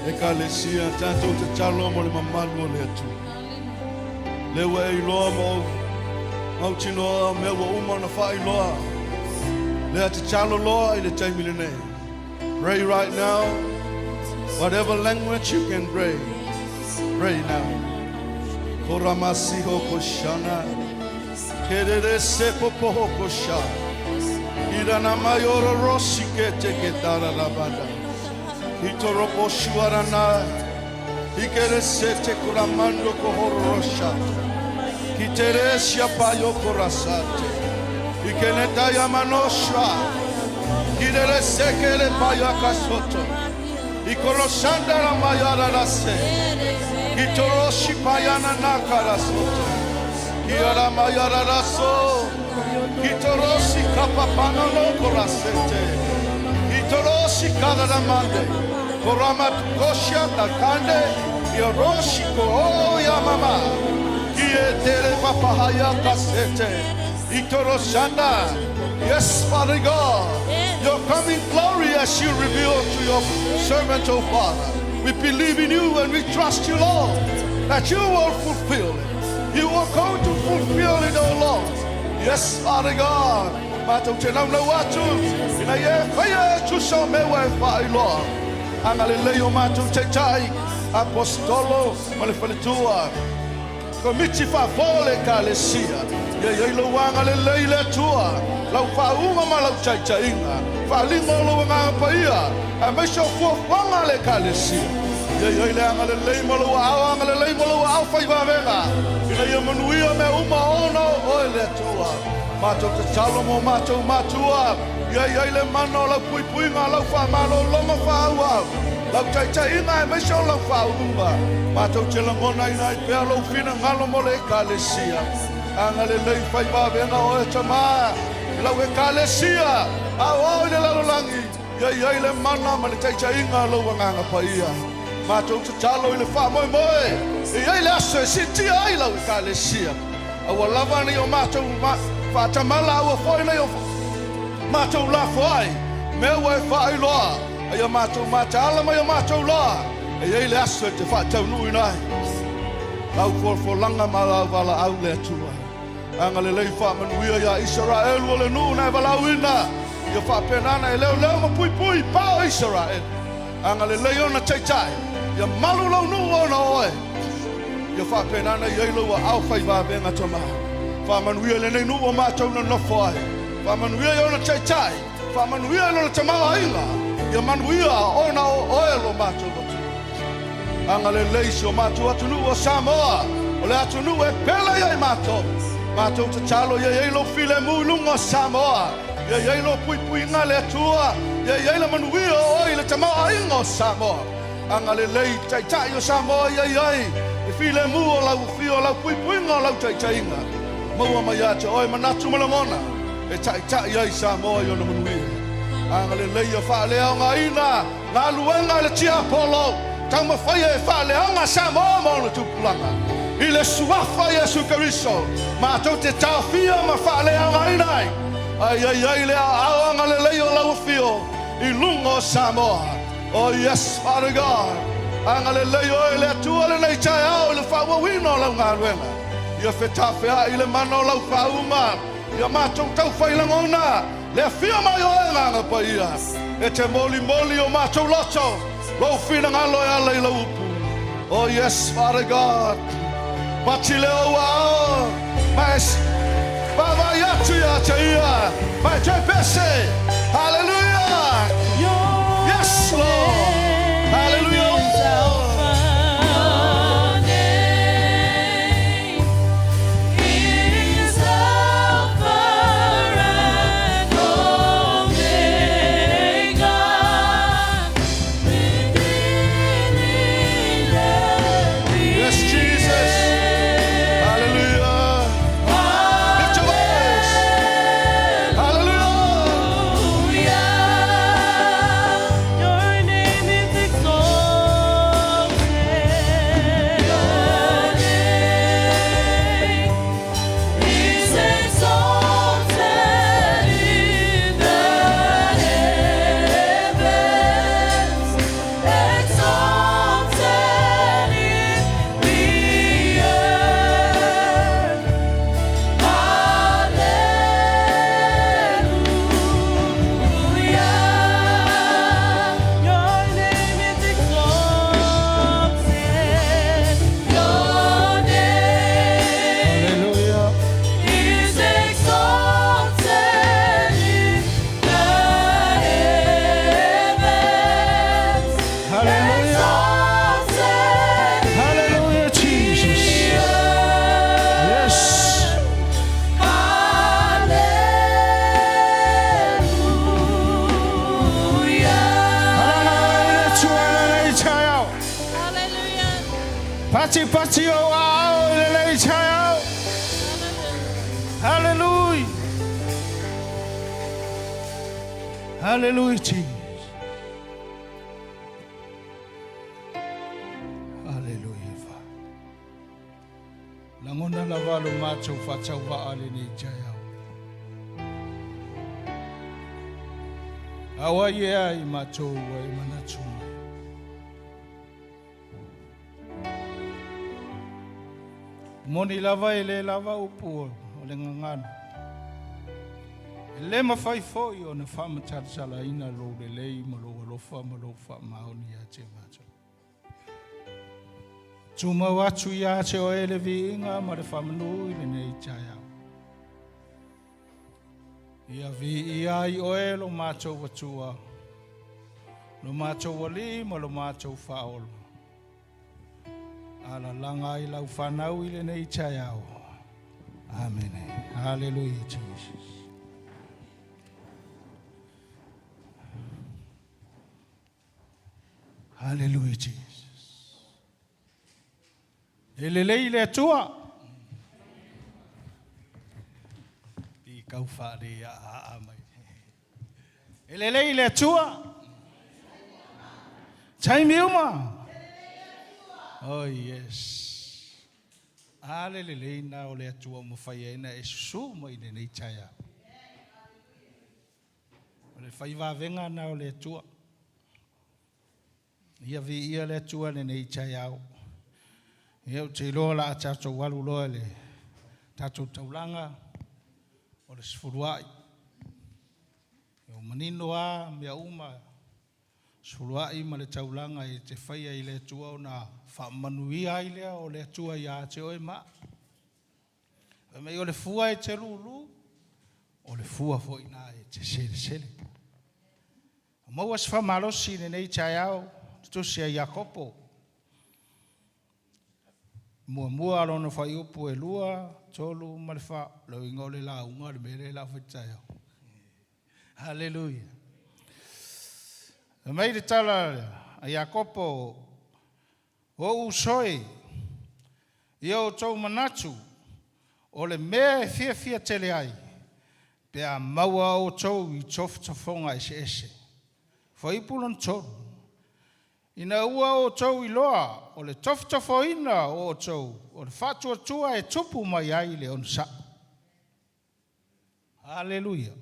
Ekalesia, tatou tatalo mo le mamalu o le Atua. Lea ua e iloa ma ou mautinoa mea ua uma ona faailoa. Lea tatalo loa i le taimi lenei. Pray right now. Whatever language you can pray, pray now. Koramasiho koshana. Kerere se popoho kosha. Irana mayoro rosi ke te ke tararabanda. Itoropo shuarana. Ikere se te kuramando kohorosha. Kiteresia payo korasate. Ikeneta yamanosha. Kirere sekere payo akasoto. Ikorosanda la mayara rase. Kitoroshi payana nakarasoto. Kiara mayara raso. Kitoroshi kapapano no korasete. Kitoroshi kararamande. Korama koshia takande. Yoroshi ko oyamama. Kietere papahaya kasete. Itoroshanda. Yes, Father God. Your coming glory as you reveal to your servant, O Father. We believe in you and we trust you, Lord, that you will fulfill it. You are going to fulfill it, O Lord. Yes, Father God. Matou te naunau atu, ina ia e faia e tusa o mea ua e faailoa. Agalelei o matou taitai, Aposetolo ma le faletua, Komiti Faafoe o le Ekalesia, ia i ai lou agalelei i le Atua, lau faauuga ma lau taitaiga, faaaliga o lou Agaga Paia, aemaise o fuafuaga a le Ekalesia. Ia i ai le agalelei ma lou aao agalelei ma lou aao fai vavega, ina ia manuia mea uma ona o oe le Atua. Matou tatalo mo matou matua, ia i ai le mana o lau puipuiga, lau faamalologa faaauau, lau taitaiga aemaise o lau faauuga. Matou te lagonaina ai pea lou finagalo mo le Ekalesia. Agalelei fai vavega oe Tama i lau Ekalesia, aoao i le lalolagi, ia i ai le mana ma le taitaiga a lou Agaga Paia. Matou tatalo i le faamoemoe e i ai le aso e siitia ai lau Ekalesia. Aua lava nei o matou faatamala, aua foi nei o matou lafoai mea ua e faailoa, a ia matou mataala ma ia matou loa e i ai le aso e te faataunuuina ai lau folafolaga ma lau valaau le Atua. Agalelei faamanuia iā Isaraelu o le nuu na e valaauina, ia faapena ona e leoleo ma puipui pa o Isaraelu. Agalelei ona taitai, ia malu lou nuu ona o oe. Ia faapena ona i ai lou aao fai vavega tama. Faamanuia i lenei nuu o matou nonofo ai. Faamanuia i ona taitai. Faamanuia i lona tamaoaiga. Ia manuia ona o oe lo matou atunuu. Agalelei si o matou atunuu o Samoa, o le atunuu e pele ia i matou. Matou tatalo ia i ai lou filemu i luga o Samoa. Ia i ai lou puipuiga le Atua. Ia i ai le manuia o oe i le tamaoaiga o Samoa. Agalelei Taitai o Samoa ia i ai le filemu o lau afio, o lau puipuiga, o lau taitaiga. Maua mai ia te oe manatu ma lagona e taitai ai Samoa i ona manuia. Agalelei ia faaleaogaina galuega a le tiapolo, taumafaia e faaleaoga Samoa ma ona tupulaga. I le Suafa Iesu Keriso, matou te taofia ma faaleaogaina ai, a ia i ai le aoao agalelei o lau afio i luga o Samoa. Oh yes, Father God. Agalelei oe le Atua lenei taeao i le faaauauina o lau galuega. Ia fetafeai i le mana o lau faauuga. Ia matou taufai lagona le afio mai o oe Agaga Paia. E te molimoli o matou loto, lou finagalo e ala i lau upu. Oh yes, Father God. Pati lea o ua ao, ma e vaavaai atu ia te ia, ma e toe pese. Hallelujah! Yes, Lord! Hallelujah! Your name is Alpha and Omega, beginning and the Yes, Jesus! Hallelujah! Lift your voice! Hallelujah! Patipati ou aao i lenei taeao. Hallelujah. Hallelujah, Jesus. Hallelujah, Father. Lagona lava lo matou faatauvaa lenei taeao. A o ai ea i matou ua e manatu mai? Moni lava e le lava upu o le gagana. E le mafai foi ona faamatalatalaina lou lelei ma lou alofa ma lou faamaoni ia te matou. Tumau atu ia te oe le viiga ma le faamanu i lenei taeao. Ia viia ai oe lo matou Atua, lo matou Alii ma lo matou Faaola. Alalaga ai lau fanau i lenei taeao. Amene. Hallelujah, Jesus. Hallelujah, Jesus. E lelei le Atua. I kau whaare a a mai. E lelei le Atua. Taimi uma. Oh yes. A le lelei na o le Atua ua mafai ai ona e susu mai i lenei taeao. O le faivavega na o le Atua. Ia viia le Atua lenei taeao. Ia ou te iloa o le a tatou alu loa i le tatou taulaga o le sefuluai. Ua manino lava mea uma, sefuluai ma le taulaga e te faia i le Atua ona faamanuia ai lea o le Atua ia te oe ma au. Fai mai o le fua e te lulu, o le fua foi lena e te selesele. Ua maua se faamalosi i lenei taeao, le tusi a Iakopo. Muamua lona fuaiupu e 2, 3 ma le 4. Le uiga o le lauga o le mea lea o le a fai taeao. Haleluia. Fai mai le tala a Iakopo, O ou uso e, ia outou manatu, o le mea e fiafia tele ai, pe a maua outou i tofotofoga eseese. Fuaiupu lona tolu, Ina ua outou iloa o le tofotofoina o outou o le faatuatua e tupu mai ai le onosai. Haleluia!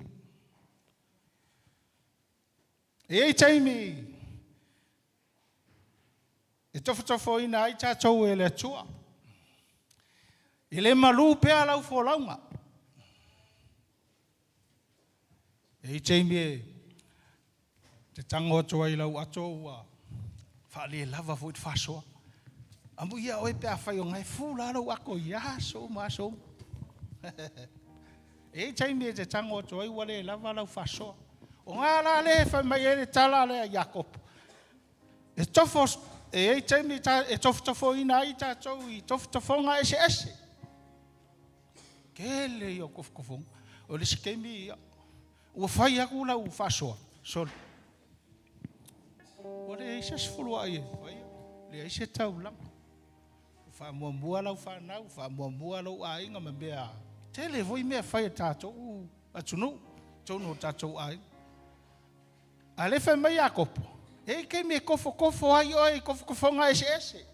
E i ai taimi e tofotofoina ai tatou e le Atua. E le malu pea lau folauga. E i ai taimi e te tago atu ai lau ato ua faalelava foi le faasoa. Amuia oe pe afai o gae fula lou ato i aso uma aso uma. E i ai taimi e te tago atu ai ua le lava lau faasoa. O ga la lea e fai mai ai le tala lea a Iakopo, e tofo, e i ai taimi e tofotofoina ai tatou i tofotofoga eseese. Tele ia o tofotofoga. O le isi taimi, ia, ua fai atu lau faasoa, sole. Ua leai se sefuluai e faia, leai se taulaga. Ua faamuamua lau fanau, faamuamua lou aiga ma mea tele foi mea fai a tatou atunuu, totonu o tatou aiga. A lea fai mai Iakopo, e i ai taimi e tofotofo ai oe i tofotofoga eseese.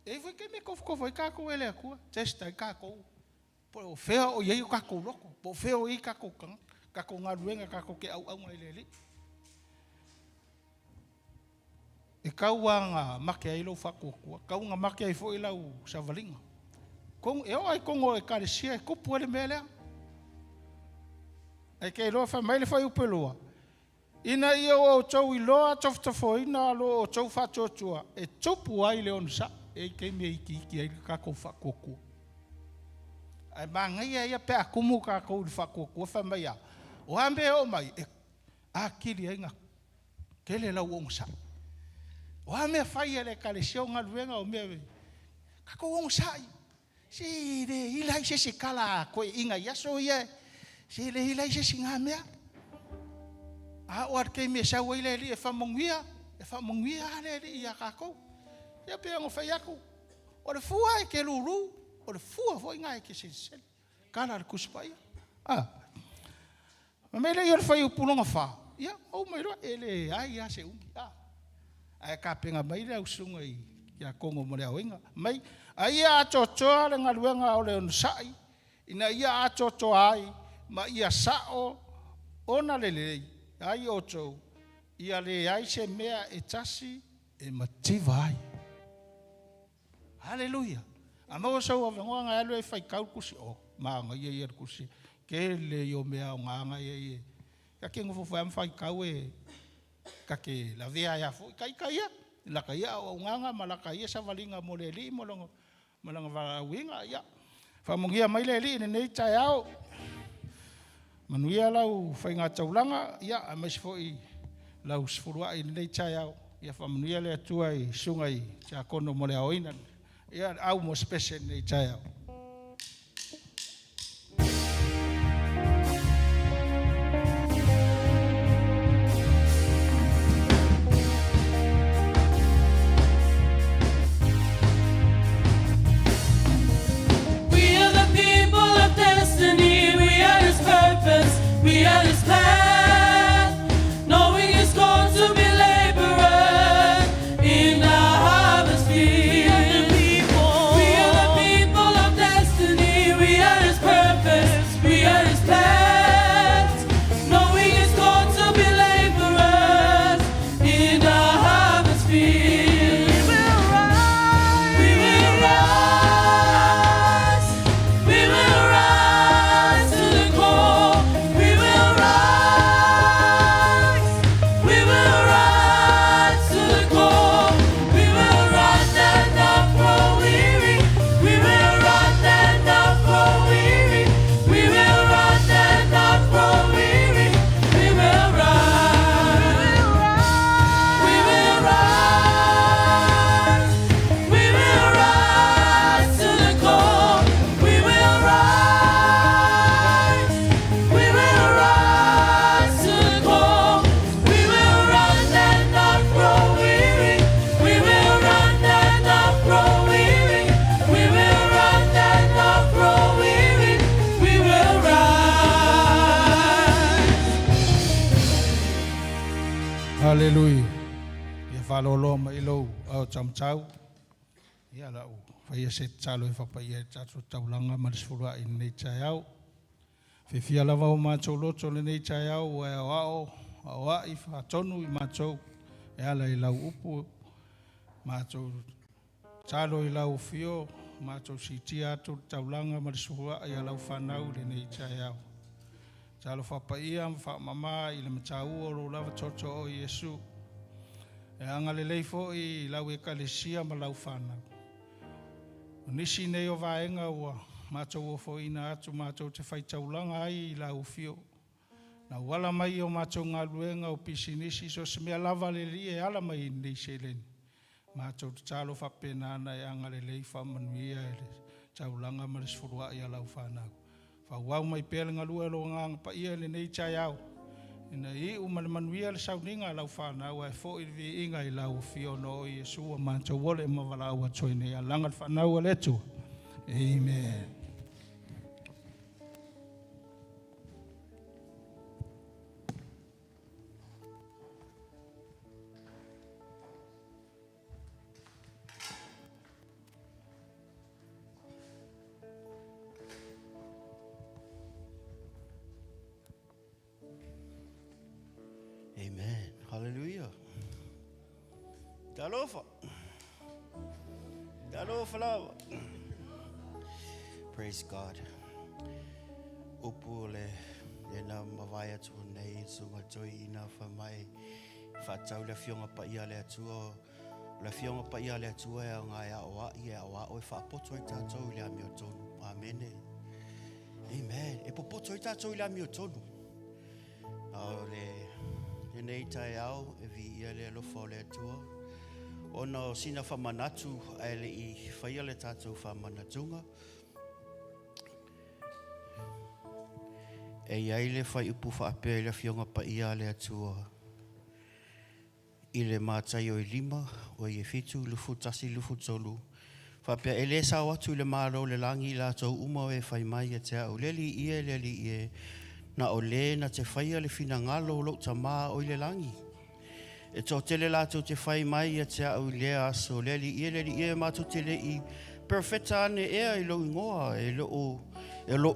E i ai foi taimi e tofotofo ai tatou e le Atua, test ai tatou, po o fea o i ai o tatou loto, po o fea o i ai tatou tagata, tatou galuega tatou te auauna i le Alii. E tau lava na make ai lou faatuatua, tau na make ai foi lau savaliga. E oo lava i totonu o Ekalesia e tupu ai le mea lea. Ae te iloa fai mai le fuaiupu e 2, ina ia outou iloa tofotofoina lo outou faatuatua e tupu ai le onosai. E i ai taimi e itiiti ai le tatou faatuatua. Ae manaia ia pe a tumu tatou i le faatuatua fai mai a, o a mea e oo mai, e atili ai na Tele lau onosai. O a mea fai a le Ekalesia, o galuega, o mea, tatou onosai. Se le ila ai se isi tala a toeaiina i aso ia, se le ila ai se isi na mea. A oo lava i le taimi e sau ai le Alii e faamanuia, e faamanuia lava le Alii ia tatou. Ia pei ona fai atu, o le fua e te lūlū, o le fua foi lena e te seliseli. Tala a le Tusi Paia. A. Fai mai lea o le fuaiupu lona fa, ia, ou mai loa, e leai lava se umi. A. Ae tapena mai le au susuga i tiakono mo le aoina. Mai, a ia atoatoa le galuega o le onosai, ina ia atoatoa ai ma ia sao ona lelei ai outou, ia leai se mea e tasi e mativa ai. Haleluia! A maua sou avanoa ona e alu lea e faitau le tusi, o, manaia ia o le tusi, tele ia o mea aoga na e i ai e ta te nofo foi lava ma faitau e ta te lavea ai lava foi. Ta ita ia, i lata ia auaunaga ma lata ia savaliga mo le Alii ma Lona valaauina. Ia, faamanuia mai le Alii i lenei taeao. Manuia lau faigataulaga, ia, aemaise foi lau sefuluai i lenei taeao. Ia faamanuia le Atua i susuga i tiakono mo le aoina, ia, le au mo sepese i lenei taeao. We are the people of destiny. We are His purpose. We are His plan. Knowing His call to be laborers in the harvest field. We are the people of destiny. We are His purpose. We are His plans. Knowing His call to be laborers in the harvest field. We will rise. We will rise. We will rise to the call. We will rise. We will rise to the call. We will run and not grow weary. We will run and not grow weary. We will run and not grow weary. We will rise. We will rise. We will rise to the call. We will rise. We will rise to the call. We will run and not grow weary. We will run and not grow weary. We will run and not grow weary. We will rise. Haleluia. Ia faaloloa mai lou ao taumatau. Ia la u faia se tatalo e faapaia ai le tatou taulaga ma le sefuluai i lenei taeao. Fiafia lava o matou loto i lenei taeao ua e aoao aoai faatonu i matou e ala i lau upu, matou tatalo i lau afio, matou siitia atu le taulaga ma le sefuluai a lau fanau i lenei taeao. Talo faapaia ma faamama i le mataua o lou lava tootoo o Iesu. E agalelei foi i lau ekalesia ma lau fanau. O nisi nei o vaega ua matou ofoina atu matou te faitaulaga ai i lau afio. Na ua ala mai i o matou galuega o pisinisi, so o se mea lava le Alii e ala mai i lenei seleni. Matou tatalo faapena ona e agalelei faamanuia i le taulaga ma le sefuluai a lau fanau. Faaauau mai pea le galue a lou Agaga Paia i lenei taeao, ina ia iu ma le manuia le sauniga a lau fanau, ae foi le viiga i lau afio ona o Iesu ua matou ole ma valaau atu ai nei. Alaga le fanau a le Atua. Amen. Amen. Hallelujah. Talofa. Talofa lava. Praise God. Upu o le le na mavae atu nei sunga toi ina wha mai whaatau le afioga paia a le Atua. O le afioga paia a le Atua e aoga e aoai e aoao e faapoto ai tatou i le amiotonu. Amene. Amen. E popoto ai tatou i le amiotonu. A o le lenei taeao e viia le alofa o le Atua ona o sina faamanatu ae le i faia le tatou faamanatuga. E i ai le fuaiupu faapea i le Afioga Paia a le Atua i le Mataio e 5, oi e 7 21 23, faapea, E lē sao atu i le Malo o le lagi i latou uma o e fai mai ia te a'u, Le Alii e, le Alii e, na o lē na te faia le finagalo o lo'u Tamā o i le lagi. E toatele latou te fai mai ia te a'u i lea aso, Le Alii e, le Alii e, matou te le'i perofeta ane ea i lou igoa, e loo, e lo,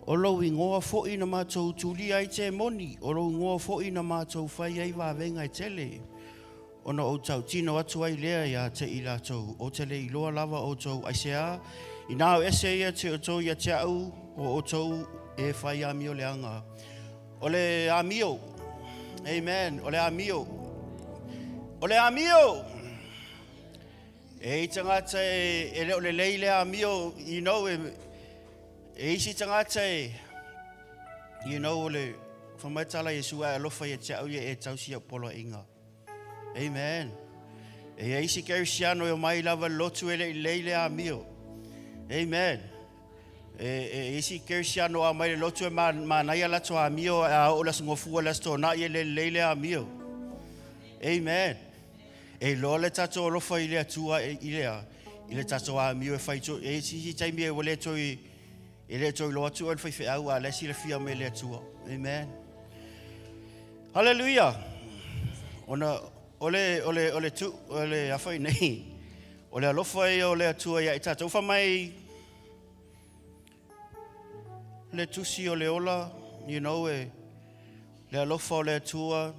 o lou igoa fo'i na matou tulia ai temoni, o lou igoa fo'i na matou fai ai vavega e tele. Ona ou tautino atu ai lea ia te i latou, Ou te le iloa lava outou, aisea? Inā o ese ia te outou ia te a'u, o outou e fai amio leaga. O le amio. Amen. O le amio. O le amio. E i tagata e, e le o lelei le amio, you know, e, e isi tagata e, you know, o le whamaitala Iesu ae alofa ia te au ia e tausi au poloaiga. Amen. E ia isi kerisiano e o mai lava lotu e le i lei le amio. Amen. E, e isi kerisiano a mai le lotu e manaia lato amio a o las ngofua las tona i le lei le amio. Amen. E iloa le tatou alofa i le Atua i le a, i le tatou amio e fai to, e isi isi taimi e ua le toe, e le toe iloa atu oe le faifeau, a o la e silafia mai e le Atua. Amen. Hallelujah. Ona, o le, o le, o le tu, o le afa i nei, o le alofa ia o le Atua ia i tatou. Fa mai le tusi o le ola, you know, e, le alofa o le Atua,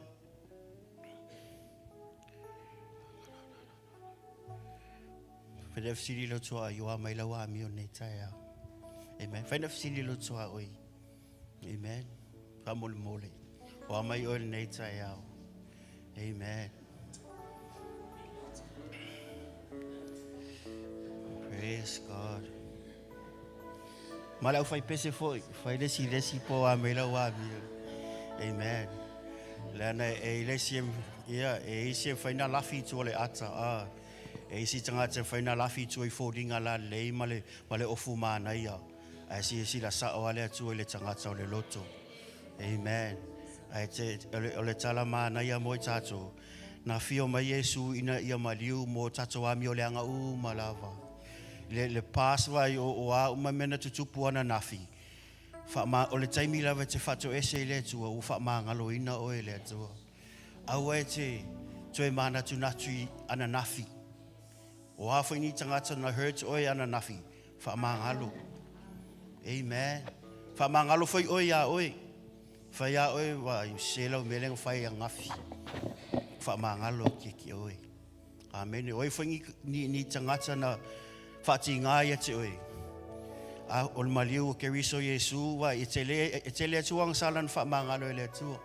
Whaina fesili lo tua i oa mai lau amio nei taeao. Amen. Whaina fesili lo tua oi. Amen. Whamolemole. Oa mai oe nei taeao. Amen. Praise God. Ma le au fai pese foi, fai le si le si po a mai lau amio. Amen. Le ana e le si ia e isi e fai na lafi tu le ata a e isi tagata e fai na lafi tu i foliga la lelei ma le ma le ofu manaia ae silasila sao a le Atua i le tagata o le loto. Amen. Ae te, o le, o le tala manaia mo i tatou, na afio mai Iesu ina ia maliu mo tatou amioleaga uma lava. Le, le past vai o, o a uma mea na tutupu ananafi, faama, o le taimi lava e te faatoese i le Atua, ua faamagaloina oe e le Atua. Aua e te toe manatunatu i ananafi. O a foi ni tagata na hurt oe ananafi, faamagalo. Amen. Faamagalo foi oe iā oe. Fai iā oe, wa, i se lau mea lea na fai angafi. Faamagalo atu ia te oe. Amene. O ai foi ni, ni, ni tagata na faatigā ia te oe. A o le maliu o Keriso Iesu, wa, e tele, e tele atu ana sala na faamagalo e le Atua.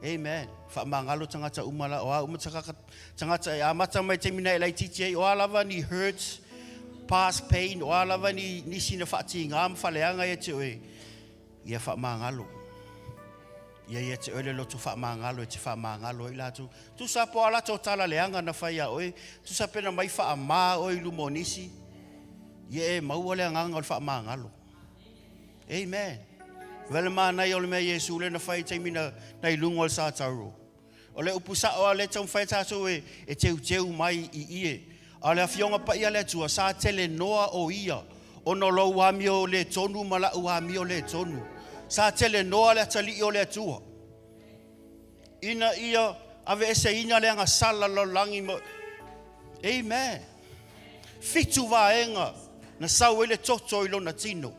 Amen. Faamagalo tagata uma la, o a uma tagata, tagata e amata mai taimi na e laitiiti ai, o a lava ni hurts, past pain, o a lava ni nisi na faatigā ma faaleaga ia te oe, ia faamagalo. Ia ia te oe le loto faamagalo e te faamagalo ai latou. Tusa po o a latou tala leaga na fai ia oe, tusa pe na mai faamā oe i luma o nisi, ia e maua le agaga o le faamagalo. Amen. Vele manaia o le mea Iesu lea na fai i taimi na, na i luga o le satauro. O le upu sa'o a lea e taumafai tatou e, e teuteu mai i ie. A o le Afioga Paia a le Atua, sa tele noa o Ia, ona o lou amio le tonu ma la'u amio le tonu. Sa tele noa le atalii o le Atua, ina ia aveeseina le agasala lalolagi ma... Amen. Fitu vaega na sau ai le toto i lona tino.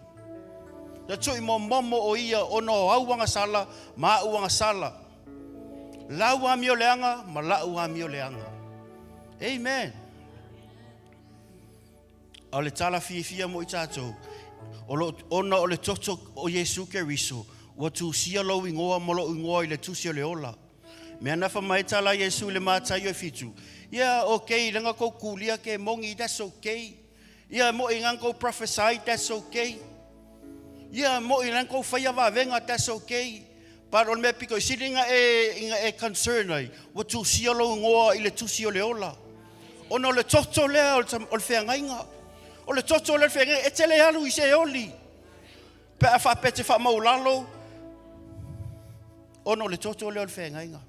Na tui momomo o ia ona o au agasala ma a'u agasala. Lau amio leaga ma la'u amio leaga. Amen. A o le tala fiafia mo i tatou, o lo, ona o le toto o Iesu Keriso, ua tusia lou igoa ma lo'u igoa i le tusi o le ola. Mea na fa mai tala Iesu i le Mataio e fitu, yeah, okay, lenga kou kulia ke mongi, that's okay. Yeah, mo i ngang kou prophesy, that's okay. Yeah, mo i ngang kou whaia vavenga, that's okay. But o le mea piko i sili ina e, ina e concern ai, ua tusia lou igoa i le tusi o le ola. Ona o le toto lea o le, o le feagaiga. O le toto lea o le feagaiga, e te le alu i se oli. Pe a faapea e te faamaulalo, ona o le toto lea o le feagaiga.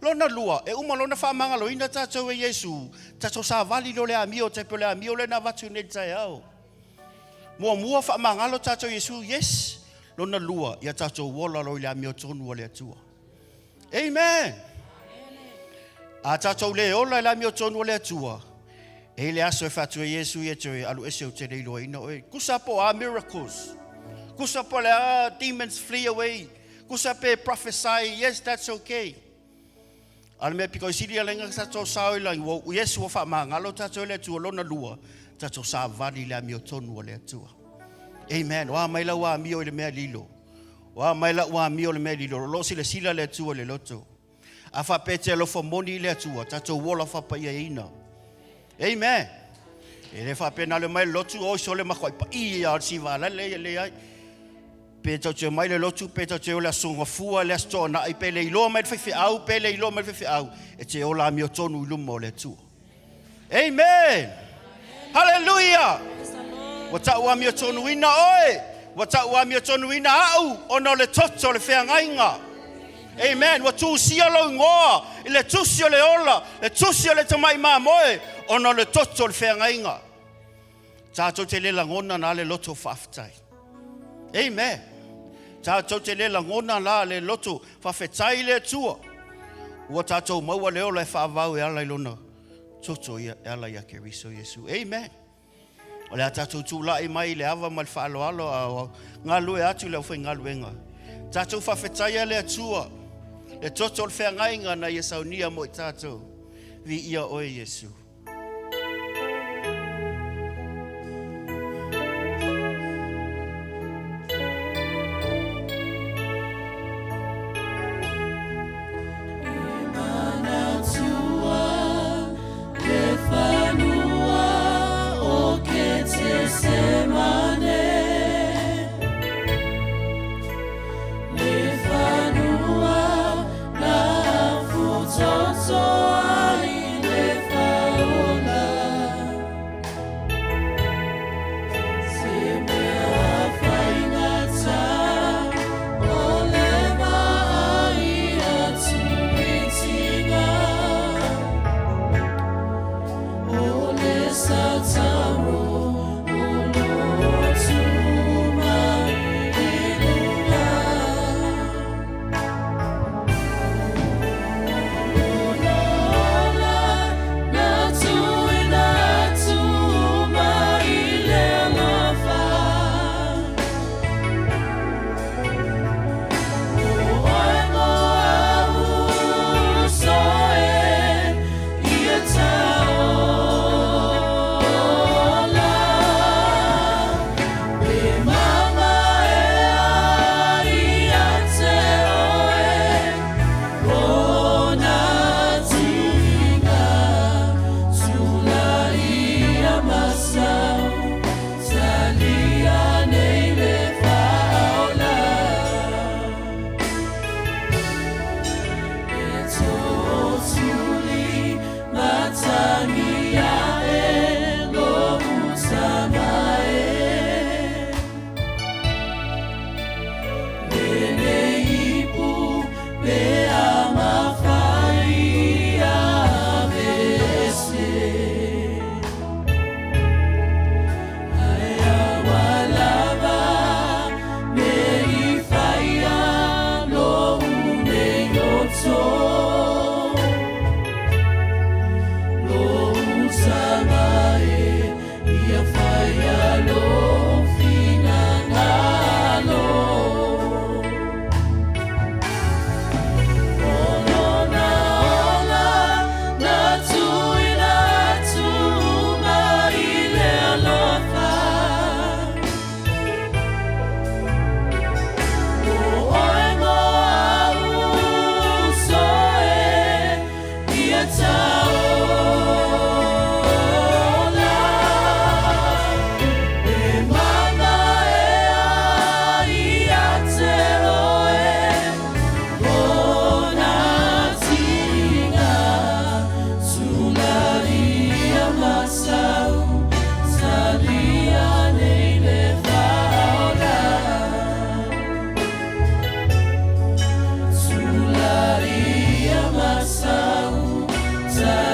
Lona lua, e uma loa ona faamagaloina tatou e Iesu, tatou savali lea o le amio, tai pei o le amio lea na avatu nei i le taeao. Muamua faamagalo tatou e Iesu, yes. Lona lua, ia tatou ola loa i le amiotonu a le Atua. Amen. A tatou le ola i le amiotonu a le Atua, e i le aso e fatu e Iesu ia te oe, alu ese ou te le iloaina oe. Kusa po a miracles. Kusa po le a demons flee away. Kusa pe prophesy, yes, that's okay. A o le mea pito i sili ala ina tatou sao i lagi, ua Iesu ua faamagalo tatou e le Atua, lona lua, tatou savali i le amiotonu a le Atua. Amen. O a mai lau amio i le mea lilo. O a mai lau amio i le mea lilo. O lo o silasila le Atua i le loto. A faapea e te alofa moni i le Atua, tatou ola faapaiaina. Amen. E le faapea na le mai le lotu, oi sole makuai paia ia o le sivalale ia leai. Pe tou te omai le lotu, pe tou te o le Aso Gafua, le Aso Toonai, pe le iloa mai le faifeau, pe le iloa mai le faifeau, e te ola amiotonu i luma o le Atua. Amen! Haleluia! Ua tau amiotonuina oe, ua tau amiotonuina au, ona o le toto o le feagaiga. Amen. Ua tusia lou igoa i le tusi o le ola, le tusi o le tamai mamoe, ona o le toto o le feagaiga. Tatou te le lagona la le loto faafetai. Amen. Tatou te le lagona la le loto faafetai i le Atua. Ua tatou maua le ola e faavau e ala i lona toto e ala ia Keriso Iesu. Amen. O le a tatou tulai mai i le ava ma le faaaloalo a o galue atu le aufaigaluega. Tatou faafetaia le Atua, le toto o le feagaiga na ia saunia mo i tatou. Viia oe Iesu.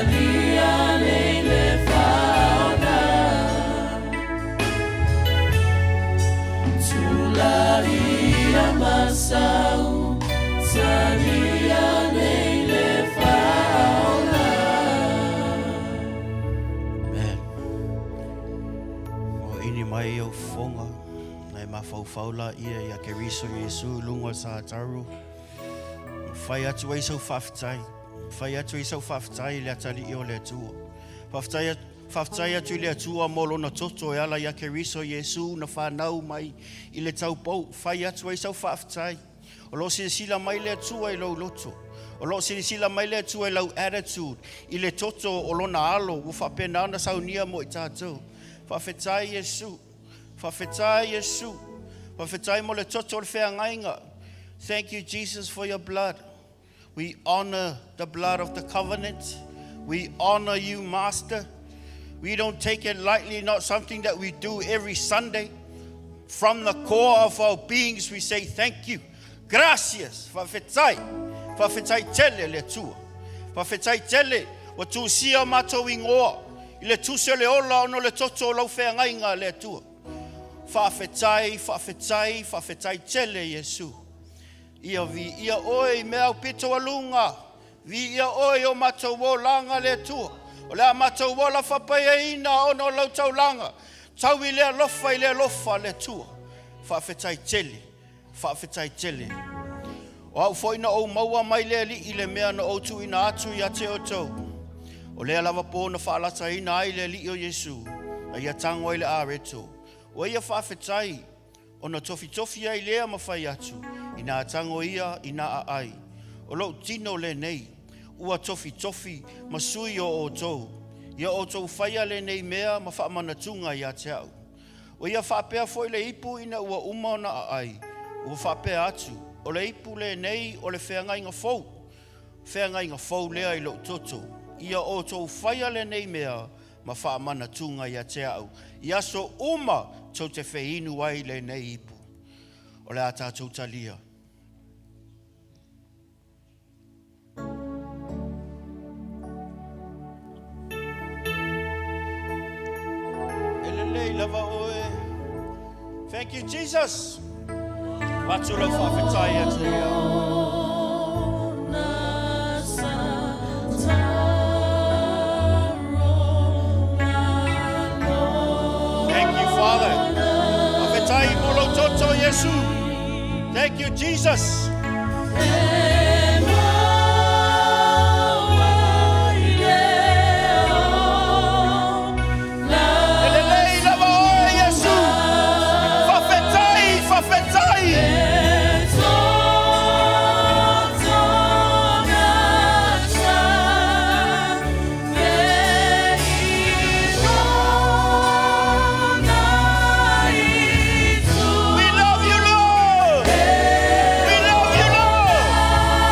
Talia nei le faona. Tulaia masau, talia nei le faona. Amen. O ini mai au fonga, nai mafaufau la ia ia Keriso Iesu i luga o le Sataru. Fai atu ai sau faafetai. Fai atu ai sau faafetai i le Atalii o le Atua. Faafetai faafetai atu i le Atua mo lona toto e ala ia Keriso Iesu na fanau mai i le taupou. Fai atu ai sau faafetai. O lo o silasila mai le Atua i lou loto. O lo o silasila mai le Atua i lau attitude, i le toto o lona alo ua faapena ona saunia mo i tatou. Faafetai Iesu. Faafetai Iesu. Faafetai mo le toto o le feagaiga. Thank you Jesus for your blood. We honor the blood of the covenant. We honor you, Master. We don't take it lightly, not something that we do every Sunday. From the core of our beings, we say thank you. Gracias. Faafetai. Faafetai tele le Atua. Faafetai tele ua tusia matou igoa i le tusi o le ola ona o le toto o lau feagaiga le Atua. Faafetai, faafetai, faafetai tele Iesu. Ia viia oe i mea aupito aluga. Viia oe i o matou olaga le Atua. O le a matou ola faapaiaina ona o lau taulaga. Tau i le alofa i le alofa le Atua. Faafetai tele, faafetai tele. O au foi na ou maua mai le Alii i le mea na ou tuuina atu ia te outou. O lea lava po na faalataina ai le Alii o Iesu, na ia tago ai le areto. Ua ia faafetai ona tofitofi ai lea ma fai atu, ina tago ia ina aai. O lou tino lenei, ua tofitofi ma sui o outou. Ia outou faia lenei mea ma faamanatuga ia te au. Ua ia faapea foi le ipu ina ua uma ona aai, ua faapea atu, o le ipu lenei o le feagaiga fou. Feagaiga fou lea i lou toto. Ia outou faia lenei mea ma faamanatuga ia te au. I aso uma tou te feinu ai lenei ipu. O le a tatou talia. E lelei lava oe. Thank you, Jesus. Avatu lau faafetai atu ia. Thank you, Father. Faafetai mo lou toto, Iesu. Thank you, Jesus. E lelei lava oe, Iesu. Faafetai, faafetai. We love you, Lord. We love you, Lord.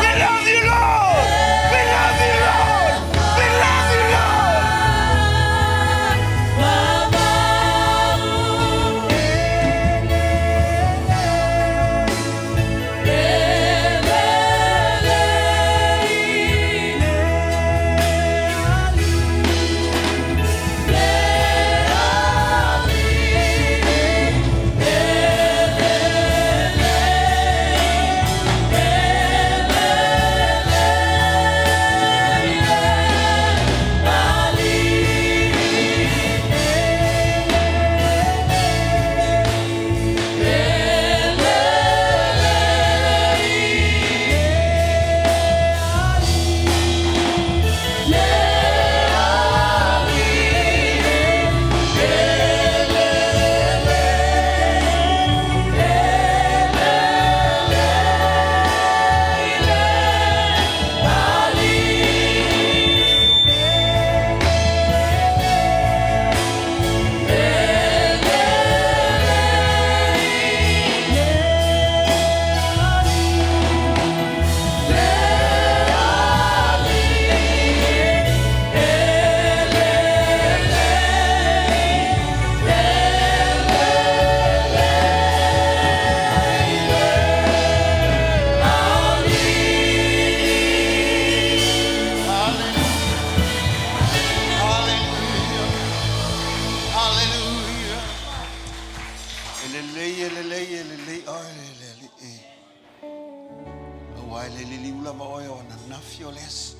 afiafi o le aso,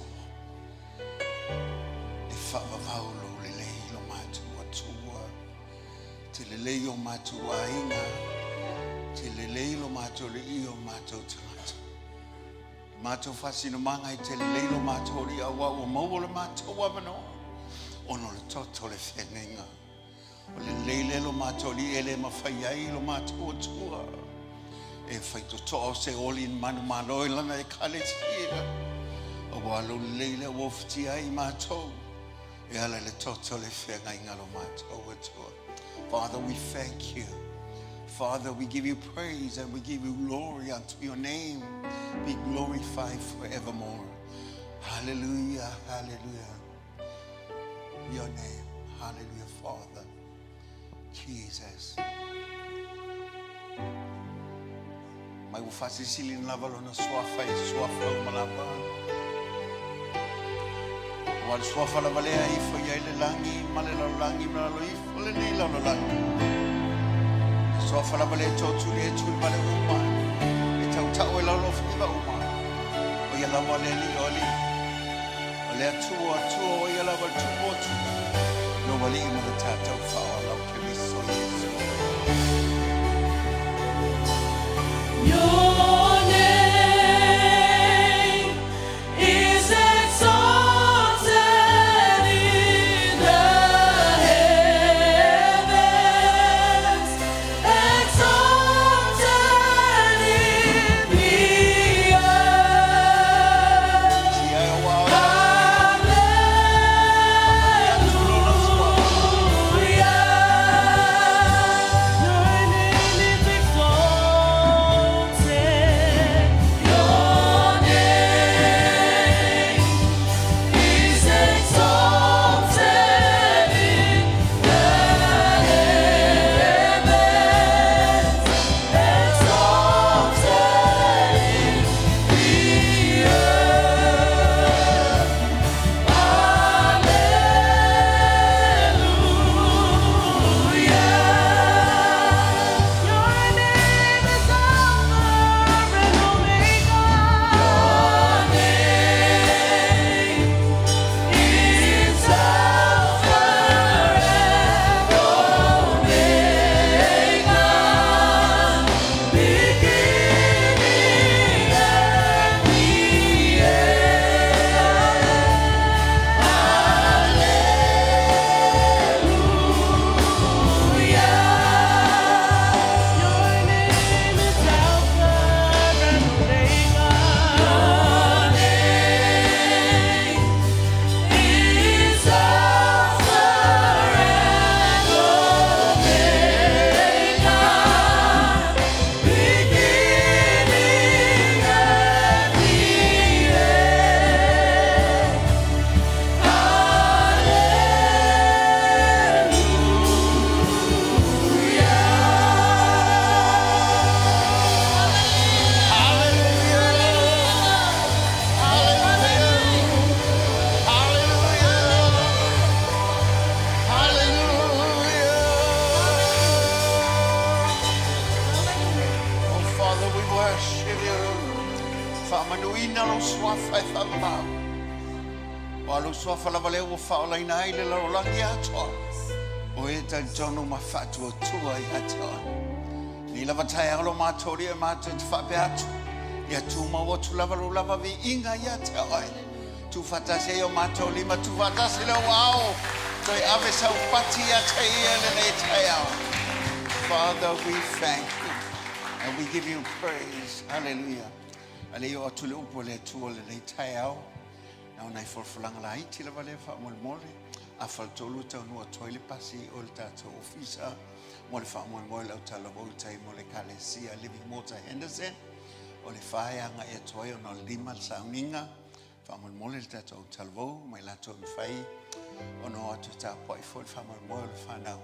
e faavavau lou lelei i lo matou Atua, te lelei o matou aiga, te lelei lo matou alii o matou tagata. Matou faasinomaga e te lelei lo matou alii auā ua maua lo matou avanoa ona o le toto o le feagaiga. O le lelei lea lo matou alii e le mafai ai lo matou Atua e fai totoa o se oli ni manumalo i lana ekalesia. Auā lou lelei lea ua ofatia ai i matou e ala i le toto o le feagaiga lo matou Atua. Father, we thank you. Father, we give you praise and we give you glory unto your name. Be glorified forevermore. Hallelujah, hallelujah. Your name, hallelujah, Father. Jesus. Mai ua faasilisili lava lona suafa i suafa uma lava. Ua le suafa lava lea e ifo i ai le lagi ma le lalolagi ma lalo ifo lenei lalolagi. Le suafa lava lea e tootuli e tuli vale uma, e tautau e lalo faiva uma. O ia lava le alii o alii. O le Atua o Atua, o ia lava le Tupu o Tupu. Lou alii ma le tatou faaola o Keriso Iesu. Your name is exalted in the heavens, exalted in the earth. Tia e ua Hallelujah. Your name is exalted. Your name is exalted in the heavens, exalted in the earth. Hallelujah. Your name is Alpha and Omega. Your name is Alpha and Omega, beginning and the end. Hallelujah. Your name is Alpha and Omega. Your name is Alpha and Omega, beginning and the end. Hallelujah. Oh Father, we worship you. Faamanuina lou suafa e faavavau. O a lou suafa lava lea ua faaolaina ai le lalolagi atoa. O e talitonu ma faatuatua ia te oe. Nei lava taeao lo matou alii e matou te faapea atu, ia tumau atu lava lou lava viiga ia te oe. Tuufaatasi ai o matou lima, tuufaatasi lou ao, toe ave sau pati ia te ia lenei taeao. Father, we thank you and we give you praise. Hallelujah. Ale i o atu le upu a le Atua lenei taeao. Na o nai folafolaga laiti lava lea faamolemole. A faletolu e taunuu atu ai le pasi o le tatou ofisa mo le faamoemoe o le autalavou i tai mo le Ekalesia Living Water Henderson. O le fa e agai atu ai ona o le lima le sauniga. Faamolemole le tatou autalavou mai latou e mafai ona o atu e tapuai foi le faamoemoe o le fanau.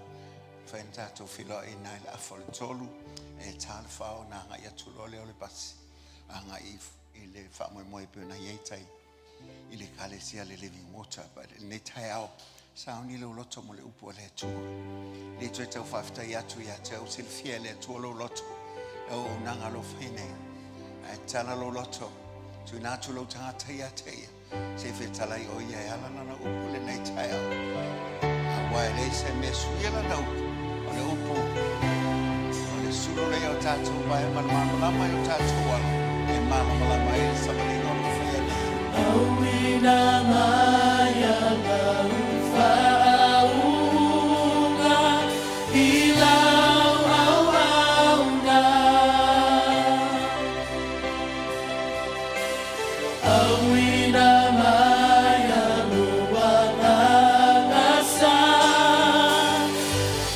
Mafai ona tatou feiloai i ina i le afa o le tolu e ta le fa ona agai atu loa lea o le pasi agai i le faamoemoe e pei ona i ai tai i le Ekalesia le Living Water. But i lenei taeao, sauni lou loto mo le upu a le Atua. Le toe tau faafetai atu ia te au, silafia e le Atua lou loto, le auaunaga o lo o fai nei. Ae tatala lou loto, Tuina atu lou tagata ia te ia, se i fetalai o ia e ala lana upu lenei taeao. Aua e leai se mea suia lana upu, o le upu, o le sulu lea o tatou vae ma le malamalama i o tatou ala, e malamalama ai le savaliga o lo o faia nei. Auina mai lau faauuga i lau auauna. Auina mai lou agaga sa.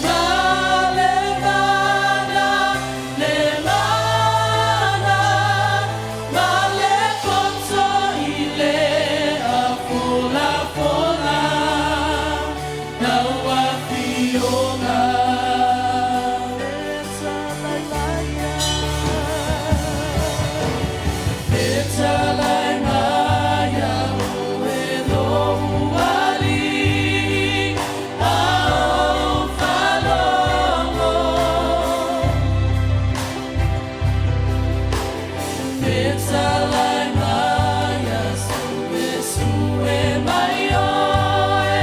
Ma le mana, le mana, ma le poto i le afolafola lau afioga. Fetalai mai ia oe lou alii, a ou faalogo. Fetalai mai ia suesue mai oe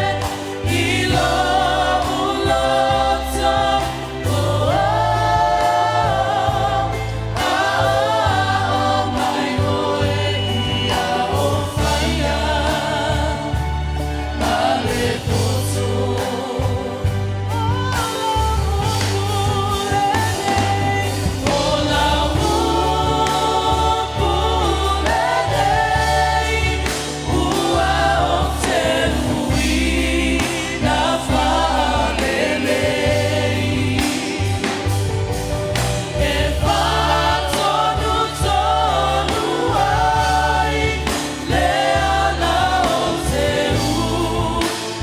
i lou loto. Oh, aoao mai oe ia ou faia ma le poto. O lau upu lenei, ua ou te ūina faalelei. E faatonutonu ai le ala ou te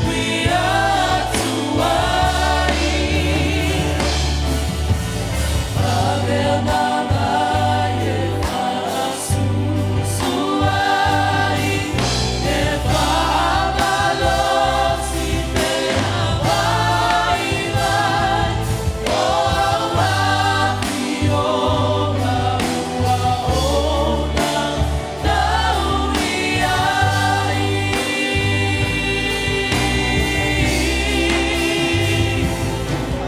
ui atu ai. Avea mai e faasusu ai, e faamalosi pea vaivai, o au afioga ua ou naunau i ai.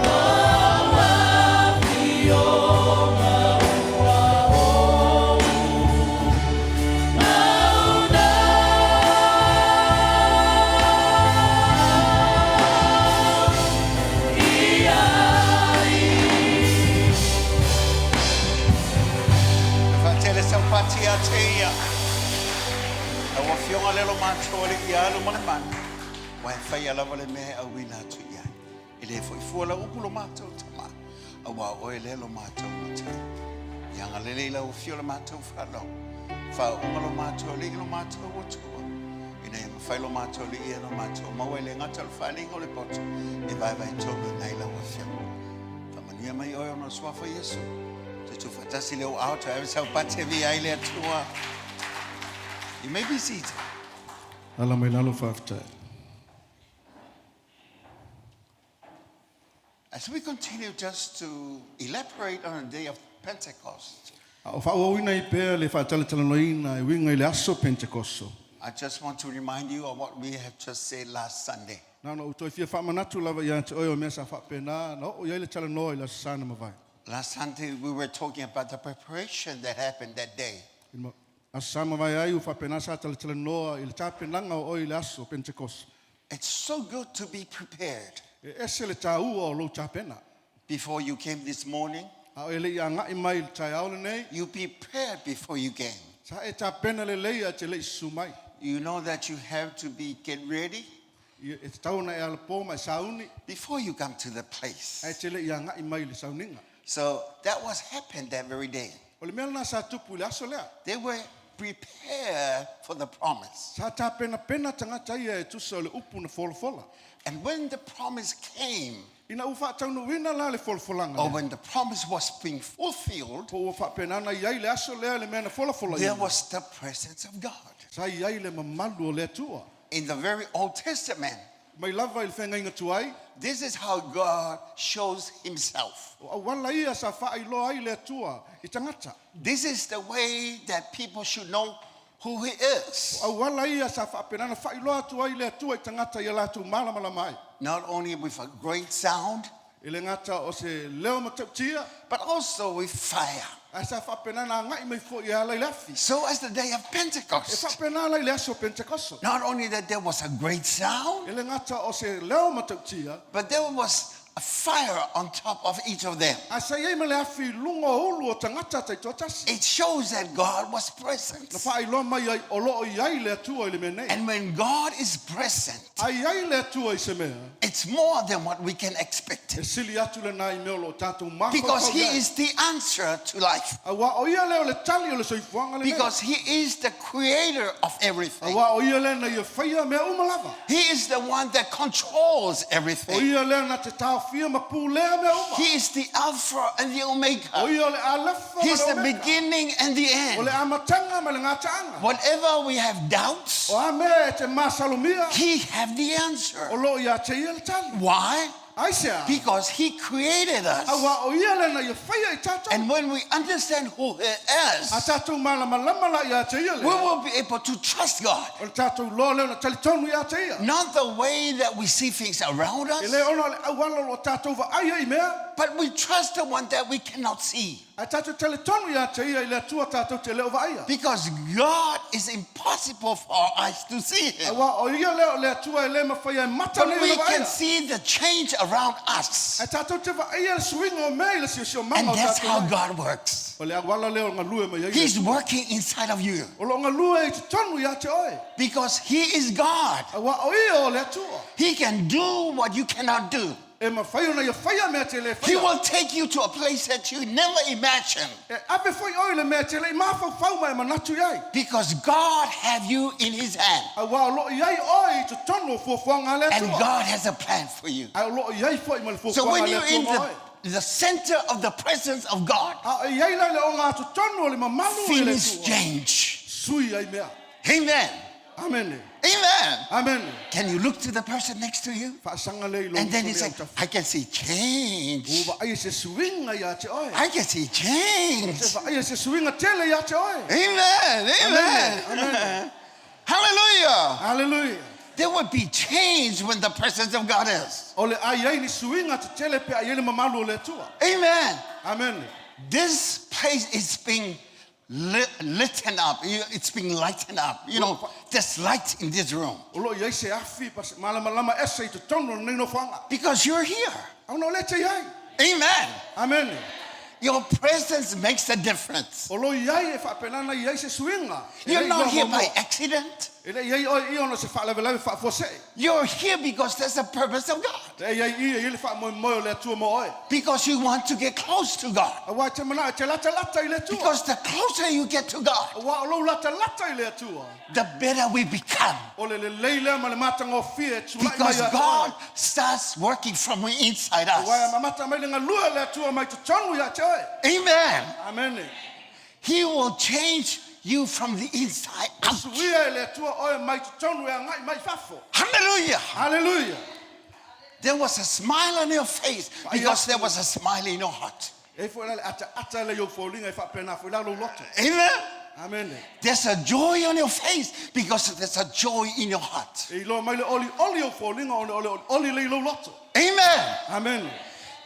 O au afioga ua ou naunau i ai. E faatele saupati ia te ia. Lau afioga lea lo matou alii ia alu ma le mana, aua e faia lava le mea e auina atu i ai. E le foi fua lau upu lo matou Tama, aua o oe lea lo matou Matai. Ia agalelei lau afio le matou faalogo, faauuga lo matou alii i lo matou Atua, ina ia mafai lo matou alii ia lo matou maua e le gata o le faaaliga o le poto e vaevae tonu ai lau afioga. Faamanuia mai oe ona o le suafa o Iesu. Tutu faatasi le ou ao toe ave saupati e viia ai le Atua. You may be seated. Ala mai lalo faafetai. As we continue just to elaborate on the day of Pentecost, A o faaauauina ai pea le faatalatalanoaina e uiga i le aso Pentekoso. I just want to remind you of what we have just said last Sunday. Na ona ou toe fia faamanatu lava ia te oe o mea sa faapena na oo i ai le talanoa i le Aso Sa na mavae. Last Sunday, we were talking about the preparation that happened that day. I le Aso Sa mavae ai ua faapena sa talatalanoa i le tapenaga o oe i le aso Pentekoso. It's so good to be prepared. E ese le taua o lou tapena. Before you came this morning, A o e le i agai mai i le taeao lenei, you prepared before you came. sa e tapena lelei ae te le i susu mai. You know that you have to be get ready E tatau ona e alapo ma e sauni before you come to the place. ae te le i agai mai i le sauniga. So that was happened that very day. O le mea lena sa tupu i le aso lea. They were prepared for the promise. Sa tapenapena tagata ia e tusa o le upu na folafola. And when the promise came, Ina ua faataunuuina la le folafolaga or lea, when the promise was being fulfilled, po ua faapena ona i ai le aso lea le mea na there folafolaina, was the presence of God. sa i ai le mamalu o le Atua. In the very Old Testament, Mai lava i le feagaiga tuai, this is how God shows himself. o auala ia sa faailoa ai le Atua i tagata. This is the way that people should know who He is. O auala ia sa faapena ona faailoa atu ai le Atua i tagata ia latou malamalama ai. Not only with a great sound, E le gata o se leo matautia, but also with fire. ae sa faapena ona agai mai foi e ala i le afi. So as the day of E Pentecost, faapena la i le aso o Pentekoso. not only that there was a great sound, E le gata o se leo matautia, but there was a fire on top of each of them. ae sa i ai ma le afi i luga o ulu o tagata taitoatasi. It shows that God was present. Na faailoa mai ai o loo i ai le Atua i le mea nei. And when God is present, A i ai le Atua i se mea, it's more than what we can expect. e sili atu lenā i mea o loo tatou Because mafaufau He i ai. is the answer to life. Auā o ia lea o le tali o le soifuaga lenei. Because He is the creator of everything. Auā o ia lea na ia faia mea uma lava. He is the one that controls O everything. ia lea na te taofia ma pulea mea uma. He is the Alpha and the O Omega. ia o le Alefa ma He's le the Omega. beginning and the O le end. amataga ma le gataaga. Whatever we have doubts, O a mea e te masalomia, He have the answer. o loo iā te ia le tali. Why? Aisea? Because He created us. Auā o ia lea na ia faia i tatou. And when we understand who He A is, tatou malamalama la iā te ia we lea. will be able to trust God. O le tatou loa lea ona talitonu iā te ia. Not the way that we see things around E us, le ona o le auala o loo tatou vaai ai i mea. but we trust the one that we cannot see. Ae tatou talitonu iā te ia i le Atua tatou te le o vaaia. Because God is impossible for our eyes to see Him. Auā o ia lea o le Atua e le mafai ai mata But nei we ona can vaaia. see the change around us. Ae tatou te vaaia le suiga o mea i le siosiomaga And o that's tatou how ai. God works. O le auala lea o galue mai ai le He's Atua. working inside of you O loo galue i totonu iā te oe. because He is God. Auā o ia o le Atua. He can do what you cannot do. E mafai ona ia faia mea e te le He faia. will take you to a place that you never imagined E ave foi oe i le mea e te le i mafaufau ma e manatu i ai. because God have you in His hand Auā o loo i ai oe i totonu o fuafuaga a le and Atua. God has a plan for you. Ae o loo i ai foi ma le So fuafuaga when a le you're Atua in mo oe. the center of the presence of God, A e i ai la i le ogatotonu o le mamalu o le things Atua. change. Sui ai mea. Amen. Amene. Amen. Amene. Can you look to the person next to you? Faasaga lea i lou And then he uso lea said, o tafa. I can see change. Ua vaai i se suiga iā te oe. I can see change. Te vaai i se suiga tele iā te oe. Amen. Amen. Amen. Hallelujah. Hallelujah. There will be change when the presence of God is. O le a i ai ni suiga tetele pe a i ai le mamalu o le Atua. Amen. Amene. This place is being lit up. It's being lightened up. There's light in this room O loo i ai se afi pa se malamalama ese i totonu o lenei nofoaga. because you're here. Ona o lea e te i ai. Amen. Amene. Your presence makes a difference. O lou i ai e faapena ona i ai se suiga. E You're le i not loa here by muamua. accident. E le i ai oe i ona o se faalavelave faafuasei. You're here because there's a purpose of God. E i ai i e i ai le faamoemoe o le Atua mo oe. Because you want to get close to God. Auā e te manao e te latalata i le Atua. Because the closer you get to God, Auā o lou latalata i le Atua. the better we become. O le lelei lea ma le matagofie e tulai mai Because ia te oe. God starts working from inside Auā e us. amata mai le galue le Atua mai totonu ia te oe. Amen. Amene. He will change you from the inside out. Suia e le Atua oe mai totonu e agai mai fafo. Hallelujah. Hallelujah. There was a smile on your face because there was a smile in your heart. E ai foi la le ataata lea i ou foliga e faapena foi la lou loto. Amen. Amene. There's a joy on your face because there's a joy in your heart. E iloa mai le olioli o foliga ona o le olioli lea i lou loto. Amen. Amene.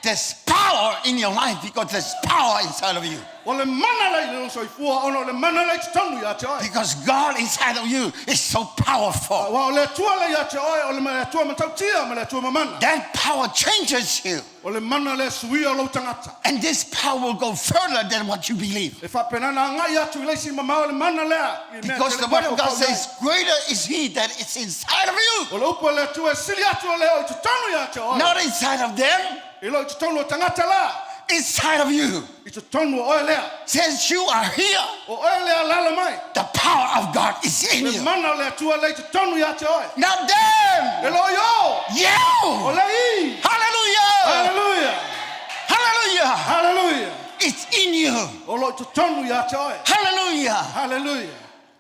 There's power in your life because there's power inside of you. O le mana lea i lou soifua ona o le mana lea i totonu ia te oe. Because God inside of you is so powerful. Auā o le Atua lea ia te oe, o le Atua matautia ma le Atua mamana. That power changes you. O le mana lea e suia o lou tagata. And this power will go further than what you believe. E faapena ona agai atu i le isi mamao le mana lea i mea Because te le the word of God mafaufau i ai. says, Greater is he that is inside of you, O le upu a le Atua e sili atu o lea o i totonu ia te oe. not inside of them, E le o i totonu o tagata la, inside of you. i totonu o oe lea. Since you are here, O oe lea alaala mai. the power of God is in Le you. mana o le Atua lea i totonu ia te oe. Not them, E le o i o, o you. le i. Hallelujah. Hallelujah. Hallelujah. Hallelujah. It's in you. O lo o i totonu ia te oe. Hallelujah. Hallelujah.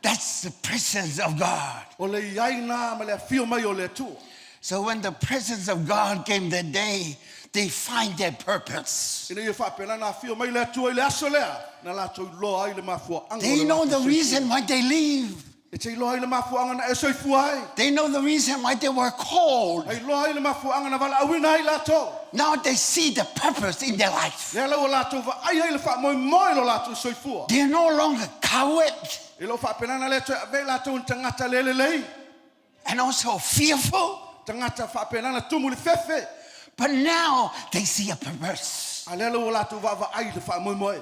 That's the presence of God. O le i ai nā ma le afio mai o le Atua. So when the presence of God came that day, they find their purpose. Ina ia faapena na afio mai le Atua i le aso lea, na latou iloa ai le mafuaaga o They le know latou the soifua. reason why they leave. E te iloa ai le mafuaaga na e soifua ai. They know the reason why they were called. E iloa ai le mafuaaga na valaauina ai latou. Now they see the purpose in their life. Lea la ua latou vaai ai le faamoemoe lo latou soifua. They're no longer coward E le o faapena na le toe avea i latou ni tagata le lelei. and also fearful, Tagata faapena na tumu i le fefe. but now they see a purpose. A lea la ua latou vaavaai i le faamoemoe.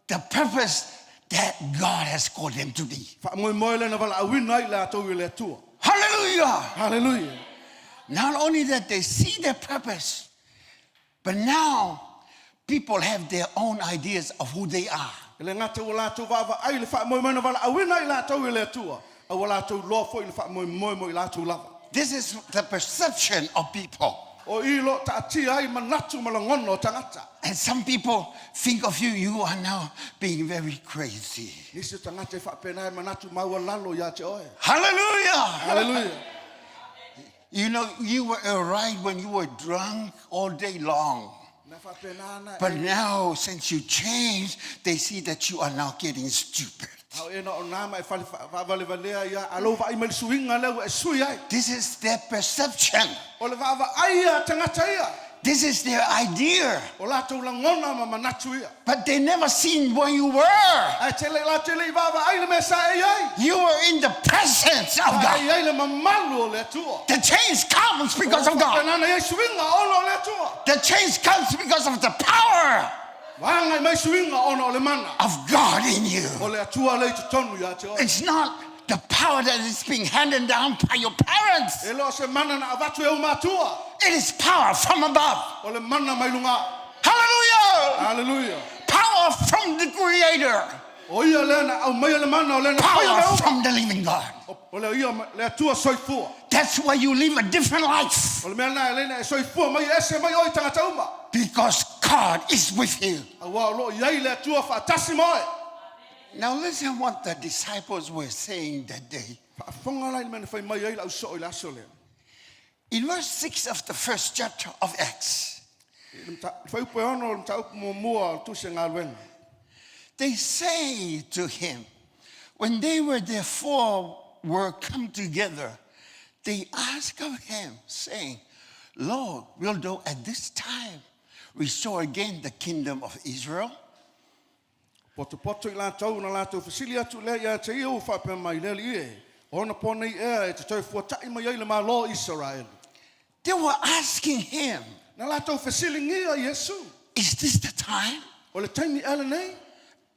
The purpose that God has called them to be. Faamoemoe lea na valaauina ai latou i le Atua. Hallelujah! Hallelujah. Not only that they see their purpose, but now people have their own ideas of who they are. E le gata ua latou vaavaai i le faamoemoe na valaauina ai latou i le Atua, a ua latou iloa foi i le faamoemoe mo i latou lava. This is the perception of people. O i lo taatia ai manatu ma lagona o tagata. And some people think of you, you are now being very crazy. Nisi o tagata e faapena e manatu maualalo ia te oe. Hallelujah! Hallelujah. You know, you were all right when you were drunk all day long. Na faapena ana But e now, since you changed, they see that you are now getting stupid. ao e na o nā ma e fale faavalevalea ia a lou vaai mai le suiga lea ua e sui ai. This is their perception. O le vaavaai ia tagata ia. This is their idea. O latou lagona ma manatu ia. But they never seen where you were. Ae tele latou e le i vaavaai le mea sa e i ai. You were in the presence of Sa e God. i ai le mamalu o le Atua. The change comes because of God. Faapena na i ai suiga ona o le Atua. The change comes because of the power Vagai mai suiga ona o le mana. of God in you. O le Atua lea i totonu ia te oe. It's not the power that is being handed down by your parents. E le o se mana na avatu e au matua. It is power from above. O le mana mai luga. Hallelujah! Hallelujah. Power from the Creator. O ia lea na aumaia le mana o lea na faia Power mea uma. from the living God. O le ia le Atua soifua. That's why you live a different life. O le mea lena e lena e soifua mai e ese mai oe i tagata uma. Because God is with you. Auā o lo o i ai le Atua faatasi ma oe. Now listen what the disciples were saying that day. Faafofoga la i le mea na fai mai ai le ausoo i le aso lea. In verse 6 of the first chapter of Acts, I le fuaiupu e 6 o le mataupu muamua o le Tusi a Galuega. they say to him, when they were therefore were come together, they asked of him, saying, Lord, wilt thou at this time restore again the kingdom of Israel? Potopoto i latou ona latou fesili atu lea ia te ia ua faapea mai, Le Alii e, o ona po nei ea e te toe fuata'i mai ai le Malo o Isaraelu. They were asking him, Na latou fesiligia Iesu, Is this the time? O le taimi ea lenei?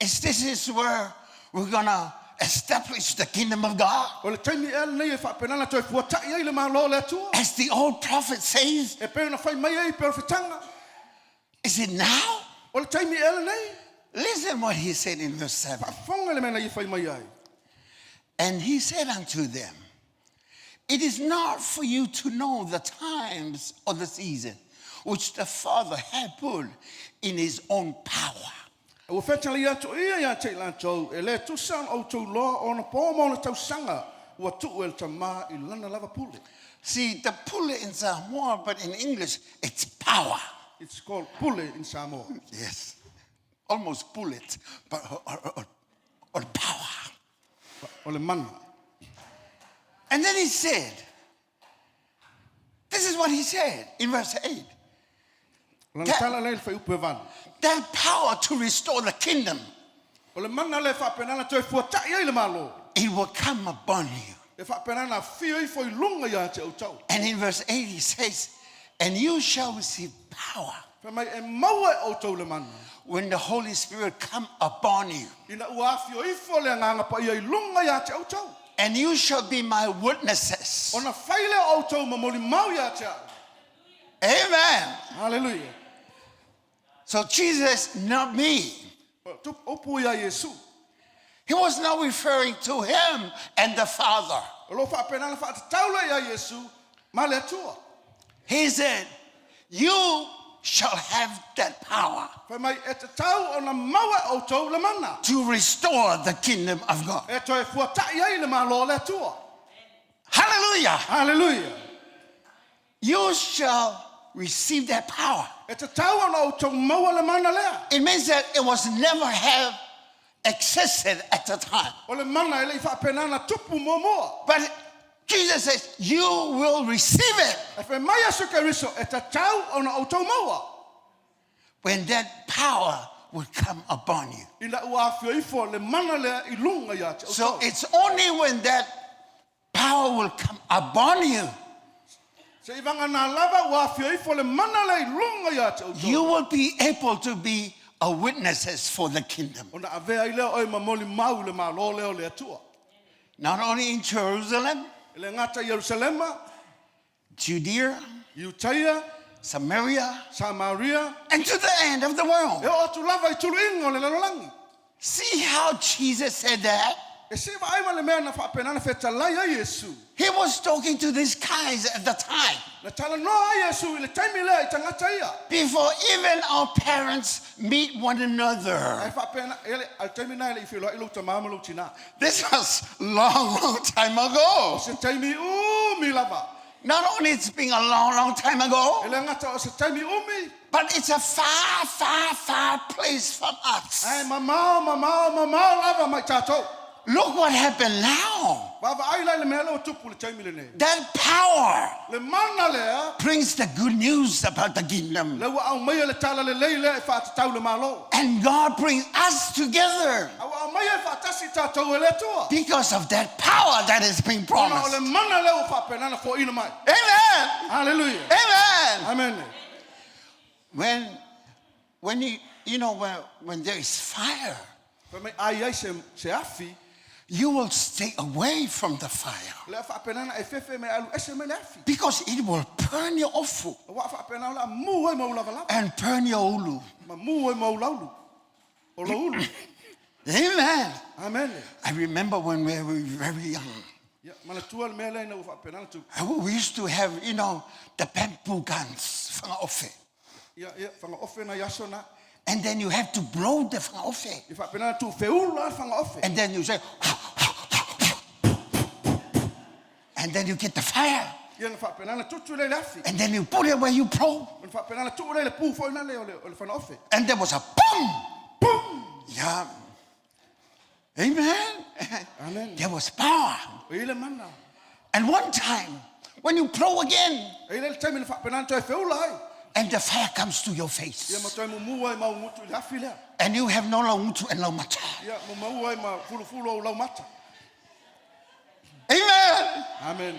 Is this is where we're gonna establish the kingdom of God? O le taimi ea lenei e faapena ona toe fuata'i ai le Malo o le Atua? As the old prophet says, E pei ona fai mai ai i perofetaga. Is it now? O le taimi ea lenei? Listen what he said in verse 7. Faafofoga le mea na ia fai mai ai. And he said unto them, It is not for you to know the times or the season which the Father hath put in his own power. Ua fetalai atu ia ia te i latou, e le tusa ona outou loa ona po ma ona tausaga ua tuu e le Tama i lana lava pule. See, the pule in Samoa, but in English, it's power. It's called pule in Samoa. Yes. Almost bullet, but or power. O le mana. And then he said, this is what he said in verse 8. O lana tala lea i le fuaiupu e 8. That power to restore the kingdom. O le mana lea e faapena ona toe fuata'i ai le Malo. It will come upon you. E faapena ona afio ifo i luga ia te outou. And in verse 8 he says, And you shall receive power. Fai mai, e maua e outou le mana. When the Holy Spirit come upon you. Ina ua afio ifo le Agaga Paia i luga ia te outou. And you shall be my witnesses. Ona fai lea o outou ma molimau ia te au. Amen. Hallelujah. So Jesus, not me. Upu ia Iesu. He was not referring to him and the Father. O lo o faapena ona faatatau lea ia Iesu ma le Atua. He said, You shall have that power. Fai mai, e tatau ona maua e outou le mana. To restore the kingdom of God. E toe fuata'i ai le Malo o le Atua. Hallelujah. Hallelujah. You shall receive that power. E tatau ona outou maua le mana lea. It means that it was never have existed at the time. O le mana e le i faapena ona tupu muamua. But Jesus says, You will receive it Ae fai mai Iesu Keriso, e tatau ona outou maua. when that power will come upon you. Ina ua afio ifo le mana lea i luga ia te So outou. it's only when that power will come upon you, Seiavagana lava ua afio ifo le mana lea i luga ia te outou. you will be able to be a witnesses for the kingdom. Ona avea ai lea oe ma molimau i le Malo lea o le Atua. Not only in Jerusalem, E le gata i Ierusalema, Judea, Iutaia, Samaria, Samaria, and to the end of the e world. oo atu lava i tuluiga o le lalolagi. See how Jesus said that? E se i vaai ma le mea na faapena ona fetalai ai Iesu. He was talking to these guys at the time. Na talanoa ai Iesu i le taimi lea i tagata ia. Before even our parents meet one Ae another. faapena, e le, a le taimi lena e le i feiloai lou tamā ma lou tinā. This was long, long time ago. O se taimi umi lava. Not only it's been a long, long time E ago, le gata o se taimi umi, but it's a far, far, far place from us. ae mamao, mamao, mamao lava mai tatou. Look what happened now. Vaavaai la i le mea lea ua tupu i le taimi lenei. That power Le mana lea, brings the good news about the kingdom. lea ua aumaia le talalelei lea e faatatau le Malo. And God brings us together A ua aumaia e faatasi tatou e le Atua. because of that power that is being Ona o promised. le mana lea ua faapena ona foaina mai. Amen. Haleluia. Amen. Amene. When, when you know, when there is fire, Fai mai a i ai se, se afi, you will stay away from the fire lea faapena ona e fefe ma e alu ese mai le afi. because it will burn your ofu Ua faapena o le a mu ai ma ou lavalava. and burn your ulu. Ma mu ai ma ou laulu. O lou ulu. Amen. Amene. I remember when we were very young, Ia, manatua le mea lea ina ua faapena ona tupu. we used to have, you know, the bamboo guns, whangaofe. Ia, ia, whangaofe nai aso na. And then you have to blow the whangaofe. Ia faapena ona tuufeula le whangaofe. And then you say, and then you get the fire. Ia na faapena ona tutu lea i le afi. And then you put it where you blow. Ona faapena ona tuu lea i le pu foi lea o le, o le whangaofe. And there was a boom. Boom! Yeah. Amen. Amen. There was power. E i le mana. And one time, when you blow again, E i le taimi na faapena ona toe feula ai. and the fire comes to your Ia face, ma toe mumu ai ma ou gutu i le afi lea. and you have no laugutu and laumata. Ia mamau ai ma fulufulu ou laumata. Amen. Amen.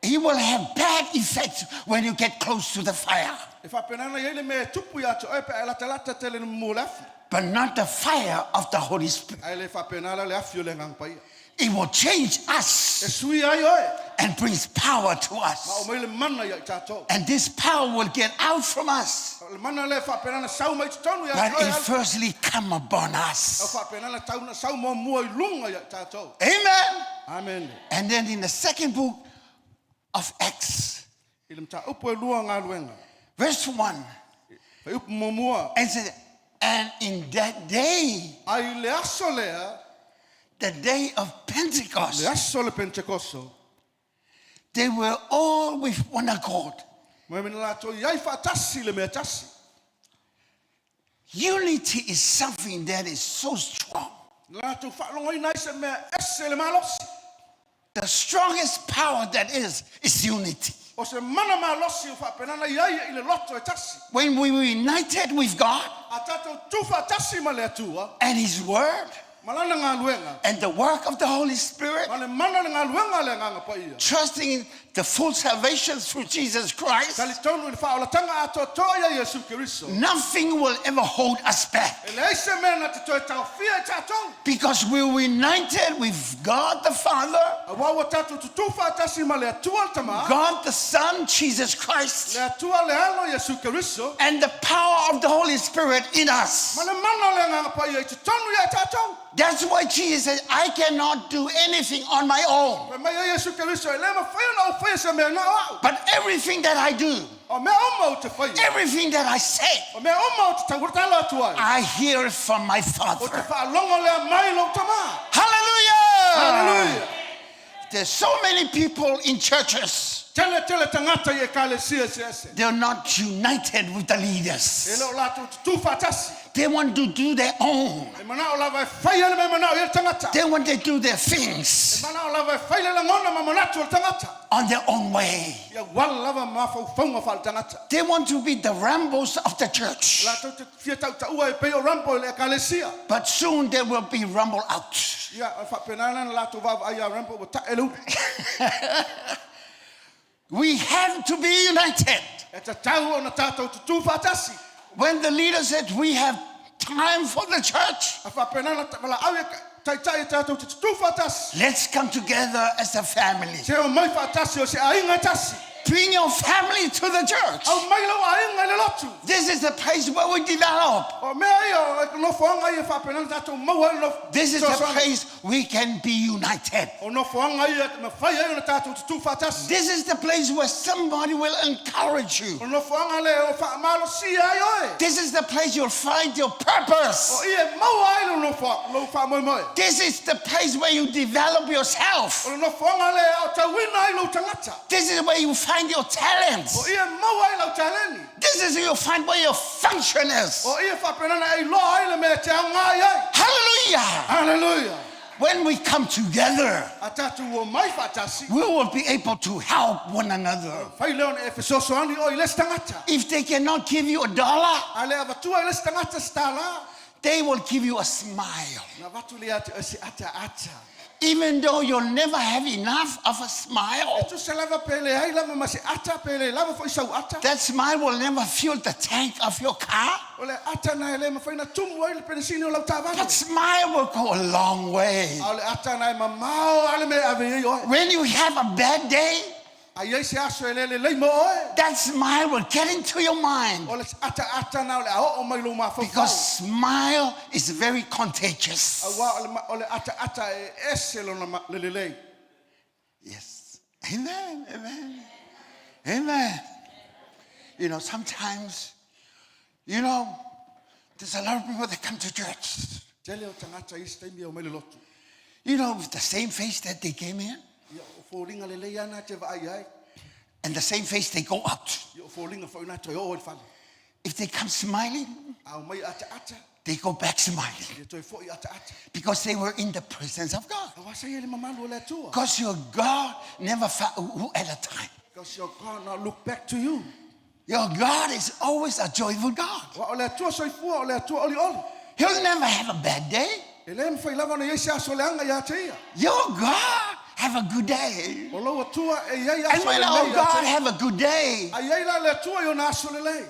He will have bad effects when you get close to the fire, E faapena ona i ai le mea e tupu ia te oe pe a e latalata tele i le mumu o le afi. but not the fire of the Holy Spirit. Ae le faapena la le afi o le Agaga Paia. It will change E us sui ai oe, and brings power to ma us. aumai le mana ia i tatou. And this power will get out from us, O le mana lea e faapena ona sau mai totonu ia but te oe it alu. firstly come upon A us. faapena ona tau na sau muamua i luga ia i tatou. Amen. Amen. And then in the second book of Acts, I le mataupu e lua o galuega. verse 1, Fuaiupu muamua. and said, And in that day, A i le aso lea, the day of Pentecost, le aso o le Pentekoso, they were all with one accord. ma mea na latou i ai faatasi le mea tasi. Unity is something that is so strong. Na latou faalogoina ai se mea ese le malosi. The strongest power that is is unity. O se mana malosi o faapena ona i ai i le loto e tasi. When we were united with God A tatou tu faatasi ma le Atua, and His Word ma Lana galuega, and the work of the Holy Spirit, ma le mana o le galuega a le Agaga Paia, trusting in the full salvation through Jesus Christ, talitonu i le faaolataga atoatoa ia Iesu Keriso, nothing will ever hold us back e leai se mea na te toe taofia i tatou, because we're united with God the Father, aua ua tatou tutū faatasi ma le Atua le Tamā, God the Son, Jesus Christ, le Atua le Alo Iesu Keriso, and the power of the Holy Spirit in us. ma le mana o le Agaga Paia i totonu ia i tatou. That's why Jesus said, I cannot do anything on my own, Fai mai ai Iesu Keriso, e le mafai ona ou faia se mea na o au. but everything that I do, O mea uma ou te faia, everything that I say, o mea uma ou te tauratala atu ai, I hear it from my o te Father. faalogo lea mai lou Tamā. Hallelujah! Hallelujah! There's so many people in churches. Tele tele tagata i ekalesia eseese. They're not united with the E leaders. le o latou tutū faatasi. They want to do their own. E manao lava e fai le mea e manao i ai le tagata. They want to do their E things manao lava e fai le lagona ma manatu o le tagata. on their own way. Ia uala lava ma mafaufauga faaletagata. They want to be the Rambos of the church. Latou te fia tautaua e pei o Rambo i le ekalesia. But soon they will be rumbled out. Ia, e faapena la na latou vaavaai ia Rambo ua tae le ulu. We have to be united. E tatau ona tatou tutū faatasi. When the leader said we have time for the church, A faapena na valaau e taitai e tatou te tutū faatasi. let's come together as a family. Se omai faatasi o se aiga e tasi. Bring your family to the church. Aumai lou aiga i le lotu. This is the place where we develop. O mea ia, o nofoaga ia e faapena na tatou maua ai le nofo. This is the fesoasoani. place we can be united. O nofoaga ia e mafai ai ona tatou tutū faatasi. This is the place where somebody will encourage you. O nofoaga le o faamalosia ai oe. This is the place you'll find your purpose. O i e maua ai lou nofoa, lou faamoemoe. This is the place where you develop yourself. O le nofoaga le e aotauina ai lou tagata. This is where you find your talents. O i e maua ai lau taleni. This is where you find where your function is. O i e faapena na e iloa ai le mea e te aoga ai ai. Hallelujah. Hallelujah. When we come together, A tatou omai faatasi. we will be able to help one another. Fai lea ona e fesoasoani oe i le isi tagata. If they cannot give you a dollar, A le avatua i le isi tagata se tālā. they will give you a smile. Na avatu lea ia te oe se ataata. Even though you'll never have enough of a E smile, tusa lava pe leai lava ma se ata, pe le lava foi sau ata. that smile will never fill the tank of your car. O le ata na e le mafai ona tumu ai le penisini o lau taavale. That smile will go a long way. A o le ata na e mamao lava le mea e ave i ai oe. When you have a bad day, A i ai se aso e le lelei mo oe. that smile will get into your mind O le ataata na o le a oo mai lou mafaufau. because smile is very contagious. Auā o le, o le ataata e ese lona ma, le lelei. Yes. Amen. Amen. Amen. You know, sometimes, you know, there's a lot of people that come to church, Tele o tagata i isi taimi e omai i le lotu. you know, with the same face that they came in Ia, o foliga lelei lava na te vaai ai. and the same face they go out. Ia, o foliga foi na toe oo i le fale. If they come smiling, A omai ataata, they go back smiling ia toe foi ataata. because they were in the presence of God. Auā sa i ai i le mamalu o le Atua. Because your God never who at a time. Because your God not look back to you. Your God is always a joyful God. Auā o le Atua soifua, o le Atua olioli. He'll never have a bad day. E le mafai lava ona i ai se aso leaga ia te ia. Your God have a good day. O lou Atua e i ai And aso when lelei our ia God te ia. have a good day, A i ai la le Atua i ona aso lelei.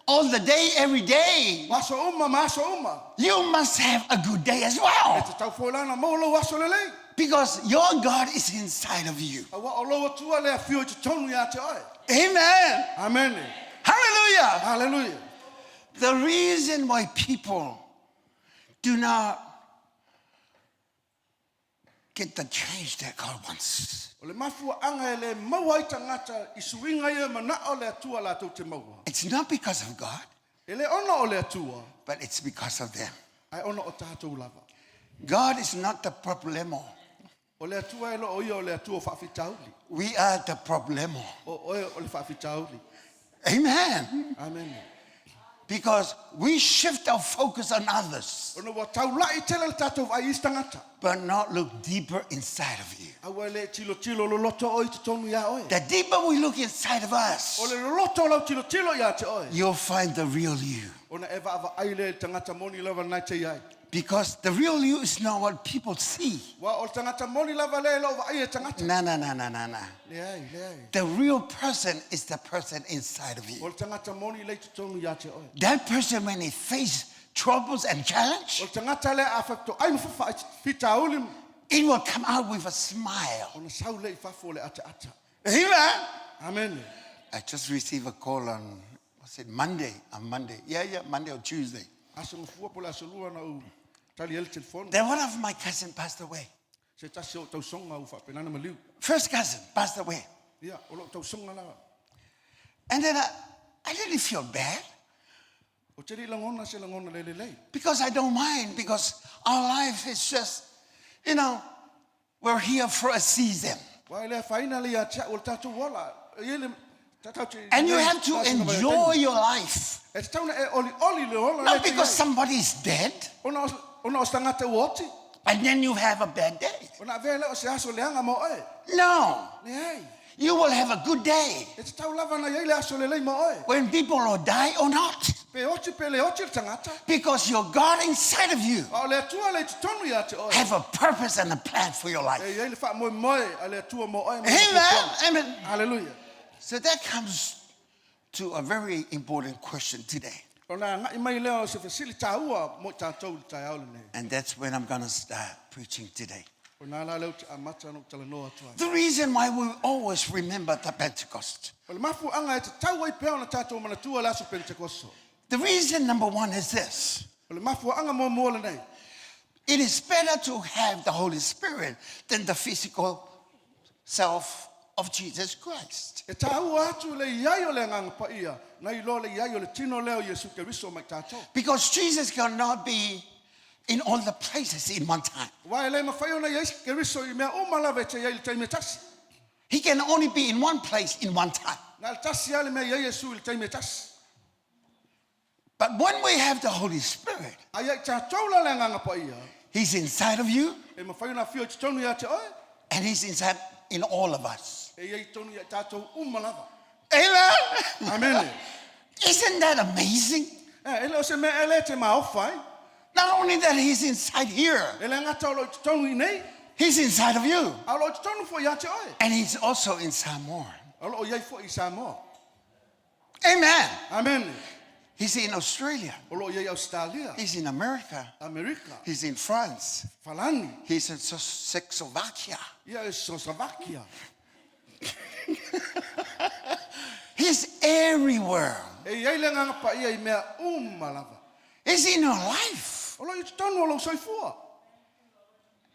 all the day, every day, O aso uma ma aso uma. you must have a good day as E well. tatau foi la ona maua lou aso lelei. Because your God is inside of you. Auā o lou Atua le afio i totonu ia te oe. Amen. Amene. Hallelujah. Haleluia. The reason why people do not get the change that God wants, O le mafuaaga e le maua ai tagata i suiga ia e manao le Atua latou te maua. it's not because of God, E le ona o le Atua, but it's because of them. ae ona o tatou lava. God is not the problemo. O le Atua e le o ia o le Atua o faafitauli. We are the problemo. O oe o le faafitauli. Amen. Amene. Because we shift our focus on others, Ona ua taulai tele le tatou vaai i isi tagata. but not look deeper inside of you. A ua le tilotilo loloto oe i totonu iā oe. The deeper we look inside of O us, le loloto o lau tilotilo iā te oe. you'll find the real you. Ona e vaavaai lea i le tagata moni lava lena e te i ai. Because the real you is not what people see. Aua o le tagata moni lava lea e le o vaaia e tagata. No, no, no, no, no, no. Leai, leai. The real person is the person inside of O you. le tagata moni lea i totonu ia te oe. That person, when he faces troubles and O challenge, le tagata lea a faapitoai ma faafitauli, it will come out with a smile. ona sau lea i fafo o le ataata. Amen. Amene. I just received a call on, was it Monday? On Monday. Yeah, yeah, Monday or Tuesday. Aso Gafua po o le aso Lua na ou tali ai le telefoni. Then one of my cousin passed away. Se tasi o ou tausoga ua faapena ona maliu. First cousin passed away. Ia, o lou tausoga la. And then I, I didn't feel bad Ou te le i lagona se lagona le lelei. because I don't mind because our life is just, you know, we're here for a season. Aua e le afaina le ia te au o le tatou ola. E i ai le tatau te- And you have to la sina vaea enjoy taimi. your life. E tatau na e olioli le ola Not le te because iai. somebody is dead Ona o- ona o se tagata ua oti. and then you have a bad day. Ona avea lea o se aso leaga mo oe. No. Leai. You will have a good day E tatau lava na iai le aso lelei mo oe. when people will die or not. Pe oti pe le oti le tagata. Because your God inside of you A o le Atua le i totonu ia te oe. have a purpose and a plan for your life. E iai le faamoemoe a le Atua mo oe ma le Amen. fuafuaga. Amen. Hallelujah. So that comes to a very important question today. Ona agai mai lea o se fesili tāua mo i tātou i le taeao lenei. And that's when I'm going to start preaching today. O nā la leo te amata na ou talanoa atu ai. The reason why we always remember the Pentecost. O le mafuaga e tatau ai pea ona tātou manatua le aso Penetekoso. The reason number one is this. O le mafuaga muamua lenei. It is better to have the Holy Spirit than the physical self of Jesus Christ. E tāua atu le iai o le Agaga Paia, nai lo le iai o le tino lea o Iesu Keriso ma i tātou. Because Jesus cannot be in all the places in one time. Aua e le mafai ona iai Keriso i mea uma lava e te iai i le taimi e tasi. He can only be in one place in one time. Na le tasi lava le mea e iai Iesu i le taimi e tasi. But when we have the Holy Spirit, A ia i tātou la le Agaga Paia, He's inside of you e mafai ona afio i totonu ia te oe, and He's inside in all of us. e iai tonu ia i tātou uma lava. Amen. Amene. Isn't that amazing? E, e le o se mea e le te maofa ai. Not only that He's inside here, E le gata o lo o i totonu i nei, He's inside of you. a o lo o i totonu foi ia te oe. And He's also in Samoa. A o lo o iai foi i Samoa. Amen. Amene. He's in Australia. O lo o iai Ausetalia, He's in America. Amerika, He's in France. Falani, He's in Czechoslovakia. ia e Slovakia. He's everywhere. E iai le Agaga Paia i mea uma lava. He's in your life. O lo o i totonu o lou soifua.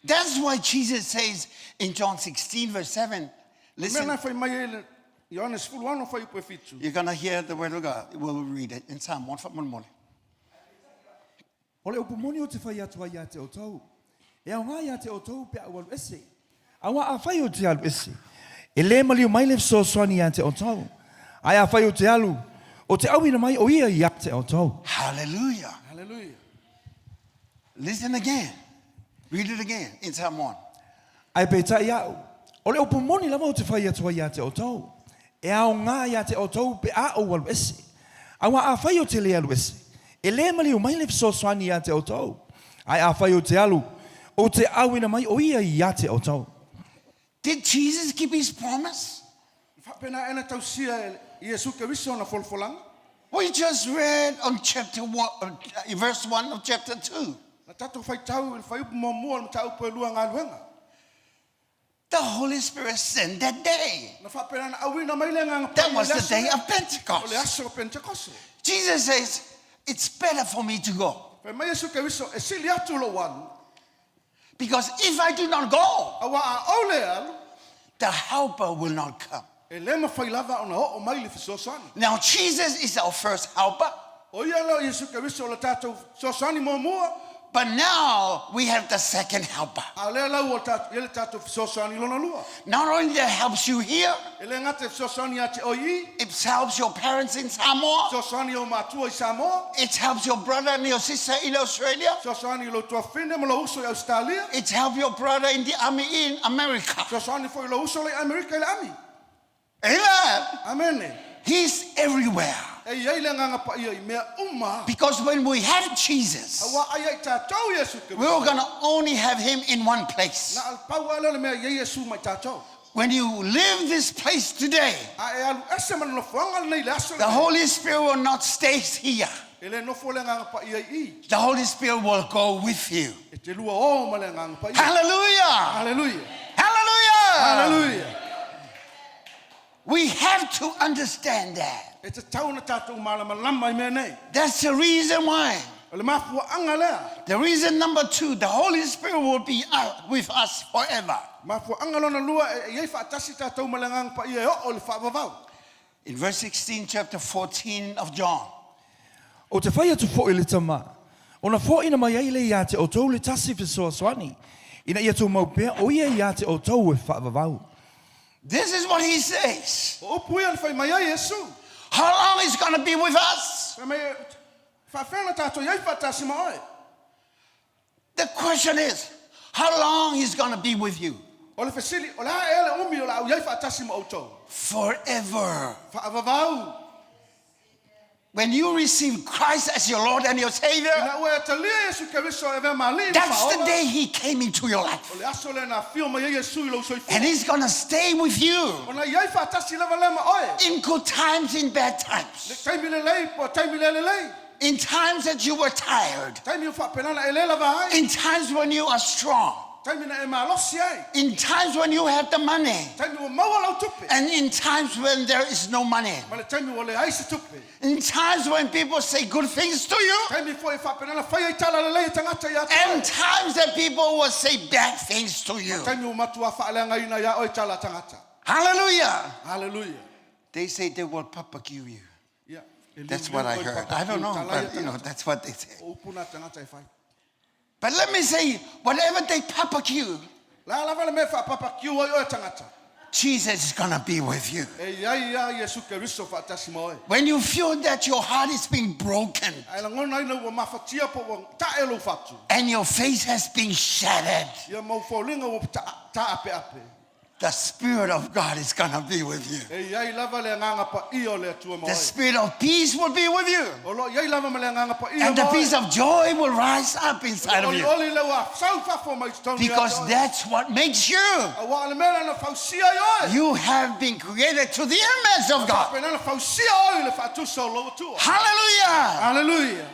That's why Jesus says in John 16, verse 7, Mea listen, na fai mai ai le Ioane 16 fuaiupu e fitu. you're going to hear the word of God. We'll read it in Psalm 1 one morning. O le upu moni ou te fai atu ai ia te outou, e aoga ia te outou pe a ou alu ese. Aua afai ou te alu ese, e le maliu mai le fesoasoani ia te outou. Ae afai ou te alu, o te auina mai o ia ia te outou. Hallelujah. Hallelujah. Listen again. Read it again in Psalm 1. Ae peitai au, o le upu moni lava ou te fai atu ai ia te outou, e aoga ia te outou pe a ou alu ese. Aua afai ou te le alu ese, e le maliu mai le fesoasoani ia te outou. Ae afai ou te alu, ou te auina mai o ia ia te outou. Did Jesus keep his promise? E faapena ea na tausia e Iesu Keriso ona folafolaga? We just read on chapter 1, verse 1 of chapter 2. Na tatou faitau i le fuaiupu muamua o le mataupu e lua galuega. The Holy Spirit sent that day. Na faapena na auina mai le Agaga That Paia i was le the aso day lea. of O le Pentecost. aso o Pentekoso. Jesus says, It's better for me to go. Fai mai Iesu Keriso, e sili atu lou alu. Because if I do not go, Aua a ou le alu, the helper will not come. e le mafai lava ona oo mai le fesoasoani. Now, Jesus is our first helper. O ia lea o Iesu Keriso o le tatou fesoasoani muamua. But now we have the second helper. A o lea la ua i ai le tatou fesoasoani lona lua. Not only that helps you here, E le gata e fesoasoani ia te oe i, it helps your parents in Samoa, fesoasoani i ou matua i Samoa, it helps your brother and your sister in Australia, fesoasoani i lou tuafafine ma lou uso i Ausetalia, it helps your brother in the army in America. fesoasoani foi i lou uso la i Amerika i le ami. Amen. Amene. He's everywhere. E i ai le Agaga Paia i mea uma. Because when we have Jesus, Aua a ia i tatou Iesu we're Keriso. going to only have him in one place. Na o le pau lava lea o le mea e i ai Iesu ma i tatou. When you leave this place today, A e alu ese ma le nofoaga lenei i le aso the lenei. Holy Spirit will not stay here. E le nofo le Agaga Paia i i. The Holy Spirit will go with you. E te lua o ma le Agaga Paia. Hallelujah! Hallelujah. Hallelujah! Hallelujah. We have to understand that. E tatau ona tatou malamalama i mea nei. That's the reason why. O le mafuaaga lea. The reason number two, the Holy Spirit will be with us forever. Mafuaaga lona lua, e i ai faatasi tatou ma le Agaga Paia e oo i le faavavau. In verse 16, chapter 14 of John. Ou te fai atu foi i le Tama, ona foaina mai ai lea iā te outou le tasi fesoasoani, ina ia tumau pea o ia iā te outou e faavavau. This is what he says. O upu ia na fai mai ai Iesu. How long is going to be with us? Fai mai, faafea ona tatou i ai faatasi ma oe. The question is, how long he's going to be with you? O le fesili, o le a ea le umi o le a ou i ai faatasi ma outou? Forever. Faavavau. When you receive Christ as your Lord and your Savior, Ina ua e talia Iesu Keriso e avea ma Alii ma that's the Faaola, day he came into your life. o le aso lea na afio mai ai Iesu i lou soifua. And he's going to stay with you Ona i ai faatasi lava lea ma oe. in good times, in bad times. Le taimi lelei po o taimi le lelei. In times that you were tired. Taimi o faapena na e le lava ai. In times when you are strong. Taimi na e malosi ai. In times when you have the money. Taimi ua maua lau tupe. And in times when there is no money. Ma le taimi ua leai se tupe. In times when people say good things to you. Taimi foi e faapena na fai ai tala lelei e tagata ia te And oe. times that people will say bad things to you. Taimi ua matua faaleagaina ia oe tala a tagata. Hallelujah. Hallelujah. They say they will papakiu you. Ia, e That's liuliu what I oe heard. I don't papakiu know, tala ia but you know, tagata. that's what they say. O upu nā tagata e fai. But let me say, whatever they papakiu, La lava le mea e faapapakiu ai oe tagata. Jesus is going to be with you. E i ai ia Iesu Keriso faatasi ma oe. When you feel that your heart is being broken Ae lagona ai ina ua mafatia po ua tae lou fatu. and your face has been shattered, Ia mau foliga ua taapeape. The Spirit of God is going to be with you. E i ai lava le Agaga Paia o le Atua ma The oe. Spirit of peace will be with you. O lo o i ai lava ma le Agaga Paia And the ma oe. peace of joy will rise up inside of you. Olioli le ua sau fafo mai totonu ia te Because oe. that's what makes you. Aua o le mea lea na fausia ai oe. You have been created to the image of God. Faapena na fausia oe i le faatusa o lou Atua. Hallelujah. Hallelujah.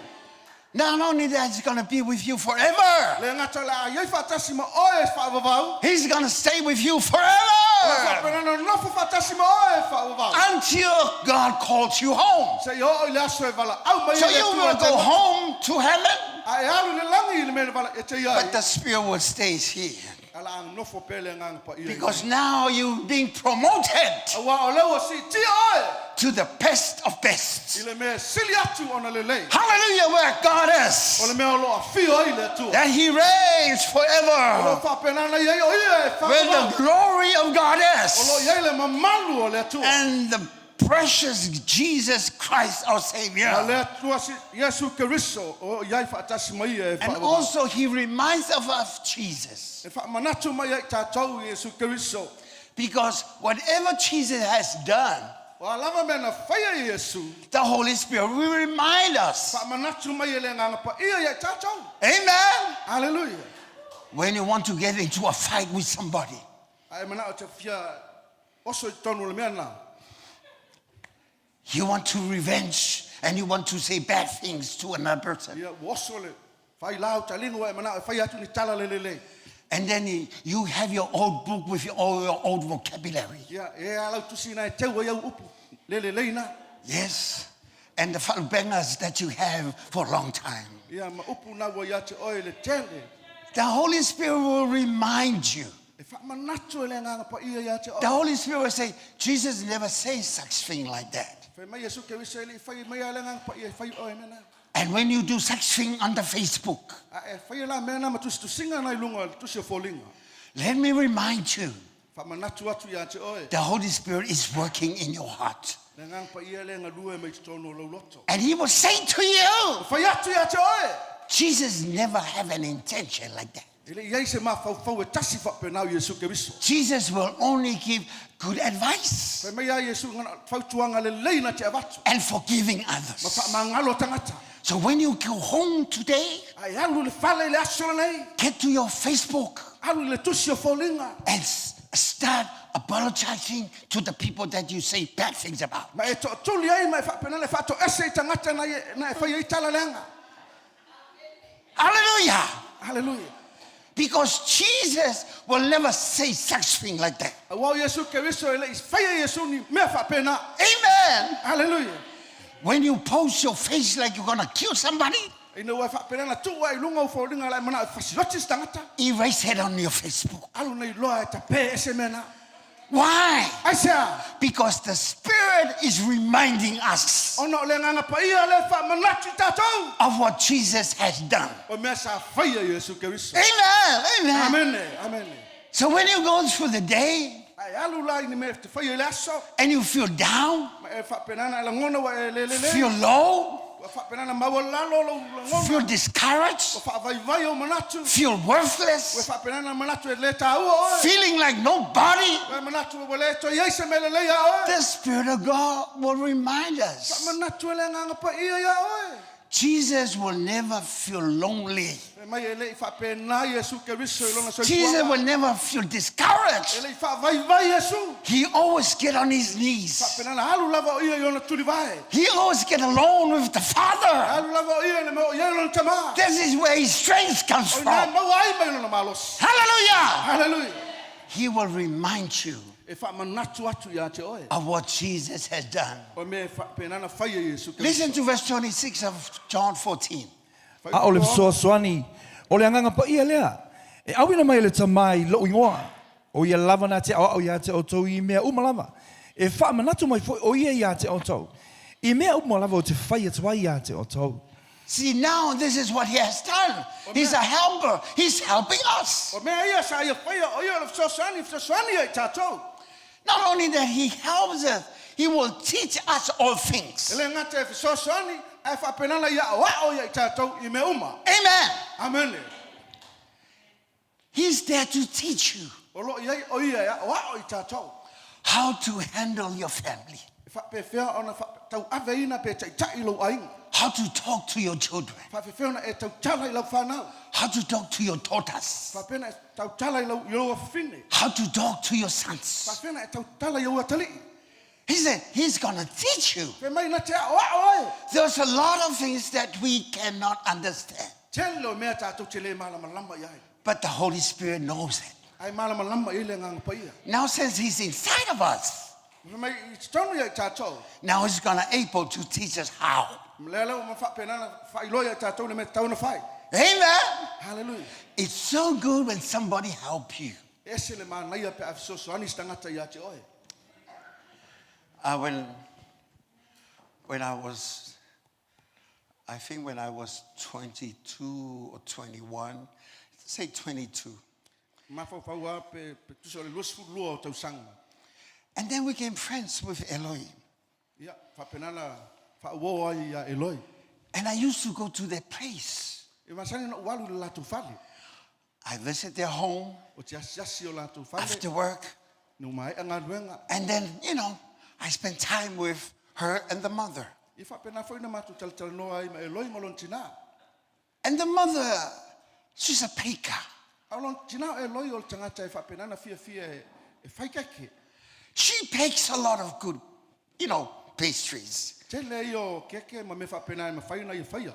Not only that, he's going to be with you forever. Le gata o le a i ai faatasi ma oe e faavavau. He's going to stay with you O le forever. faapena na nonofo faatasi ma oe e faavavau. Until God calls you home. Seia oo i le aso e valaau mai So ai le you Atua will e te go loto. home to heaven, A e alu i le lagi i le mea na vala e te i ai. but the Spirit will stay here. A la nofo pea le Agaga Paia i Because now you've been promoted Aua o lea ua siitia oe to the best of best. i le mea e sili atu ona lelei. Hallelujah, where God O is. le mea o lo o afio ai le Atua. That He reigns O lo o forever. faapena ona i ai o ia e Where the faavavau. glory of God O lo o is. i ai le mamalu o le Atua. And the precious Jesus Christ, our Savior. Ma le Atua si Iesu Keriso o i ai faatasi ma ia e And faavavau. also He reminds of us Jesus. E faamanatu mai ai tatou i Iesu Keriso. Because whatever Jesus has done, O a lava mea na faia e Iesu, the Holy Spirit will remind us. faamanatu mai e le Agaga Paia ia i tatou. Amen. Hallelujah. When you want to get into a fight with somebody, A e manao e te fia oso i totonu o le mea lena. you want to revenge and you want to say bad things to another person. Ia, ua oso le faila o taliga ua e manao e fai atu ni tala le lelei. And then you have your old book with all your old vocabulary. Ia, e a lau tusi na e teu ai au upu le lelei na. Yes. And the bangers that you have for a long time. Ia, ma upu na ua ia te oe le tele. The Holy Spirit will remind you. E faamanatu e le Agaga Paia ia te oe. The Holy Spirit will say, Jesus never says such thing like that. Fai mai Iesu Keriso e le i fai mai a le Agaga Paia e fai oe mea na. And when you do such thing on the Facebook, A e faia la mea na ma tusitusiga na i luga o le tusi o foliga. let me remind you, Faamanatu atu ia te oe. the Holy Spirit is working in your heart. Le Agaga Paia lea e galue mai totonu o lou loto. And he will say to you, E fai atu ia te oe. Jesus never have an intention like that. E le i ai se mafaufau e tasi faapena o Iesu Keriso. Jesus will only give good advice Fai mai a Iesu ngana fautuaga lelei na te avatu. and forgiving Ma others. faamagalo tagata. So when you go home today, A e alu i le fale i le aso lenei. get to your Facebook Alu i le tusi o foliga. and start apologizing to the people that you say bad things about. Ma e tootuli ai ma e faapena le faatoese i tagata na e, na e fai ai tala leaga. Hallelujah! Hallelujah. Because Jesus will never say such thing like that. Aua o Iesu Keriso e le i faia Iesu ni mea faapena. Amen. Hallelujah. When you post your face like you're gonna kill somebody, Ina ua e faapena na tuu ai i luga o foliga la e manao e fasiloti se tagata. erase it on your Facebook. Alu nei loa e tape ese mea na. Why? Aisea? Because the Spirit is reminding us Ona o le Agaga Paia lea e faamanatu i tatou. of what Jesus has done. O mea sa faia Iesu Keriso. Amen. Amen. Amene. Amene. So when you go through the day, Ae alu la i ni mea e te faia i le aso. and you feel down, Ma e faapena ona e lagona ua e lelelē. feel low, Ua faapena ona maualalo lou lagona. feel discouraged, Ua faavaivai ou manatu. feel Ua worthless, faapena ona manatu e lē taua oe. feeling like nobody, Ua e manatu ua lē toe i ai se mea lelei iā oe. the Spirit of God will remind us. Faamanatu e le Agaga Paia iā oe. Jesus will never feel lonely. Fai mai e le'i faapena Iesu Keriso i lona Jesus soifuaga. will never feel E discouraged. le'i faavaivai Iesu. He always get on his knees. Faapena ona alu lava o ia i ona tulivae. He always get alone with the Father. Alu lava o ia i le mea o i ai lona Tamā. This is where his strength comes O i ina e from. maua ai mai lona malosi. Hallelujah! Haleluia. He will remind you E faamanatu atu iā te oe. of what Jesus has done. O mea e faapena ona faia Iesu Keriso. Listen to verse 26 of John 14. A o le fesoasoani, o le Agaga Paia lea, e auina mai e le Tamā i lou igoa, o ia lava na te aoao iā te outou i mea uma lava, e faamanatu mai foi o ia iā te outou, i mea uma lava ou te fai atu ai iā te outou. See, now this is what he has done. He's a helper. He's helping us. O mea ia sa ia faia, o ia o le fesoasoani, fesoasoani ia i tatou. Not only that he helps us, he will teach us all things. E le gata e fesoasoani, ae faapena ona ia aoao ia i tatou i mea uma. Amen. Amene. He's there to teach you O lo o i ai o ia e aoao i tatou. how to handle your family, E faapefea ona tauaveina pe taitai lou aiga. how to talk to your children, Faapefea ona e tautala i lau fanau. how to talk to your daughters, Faapea ona e tautala i lau i lou afafine. how to talk to your sons. Faapea ona e tautala i ou atalii. He said he's going to teach you. Fai mai na te aoao ai. There's a lot of things that we cannot understand, Tele o mea tatou te le malamalama i ai. but the Holy Spirit knows it. Ae malamalama i ai le Agaga Paia. Now since he's inside of us, Fai mai i totonu ia i tatou. now he's going to able to teach us how. Lea lea ua faapena ona faailoa ia i tatou le mea e tatau ona fai. Amen. Hallelujah. It's so good when somebody help you. E ese le manaia pe a fesoasoani se tagata ia te oe. Uh, when, when I was, I think when I was 22 or 21, say 22. Mafaufau lava pe, pe tusa o le 22 o tausaga. And then we became friends with Eloi. Ia, faapena ona faauo ai ia Eloi. And I used to go to their place. E masani ona ou alu i le latou fale. I visit their home O te asiasi o latou fale, after work. ina ua maea galuega. And then, I spend time with her and the mother. Ia faapena foi ona matou talatalanoa ai ma Eloi ma lona tinā. And the mother, she's a baker. A o lona tinā o Eloi o le tagata e faapena ona fiafia e, e fai keke. She bakes a lot of good pastries. Tele ia o keke ma mea faapena e mafai ona ia faia.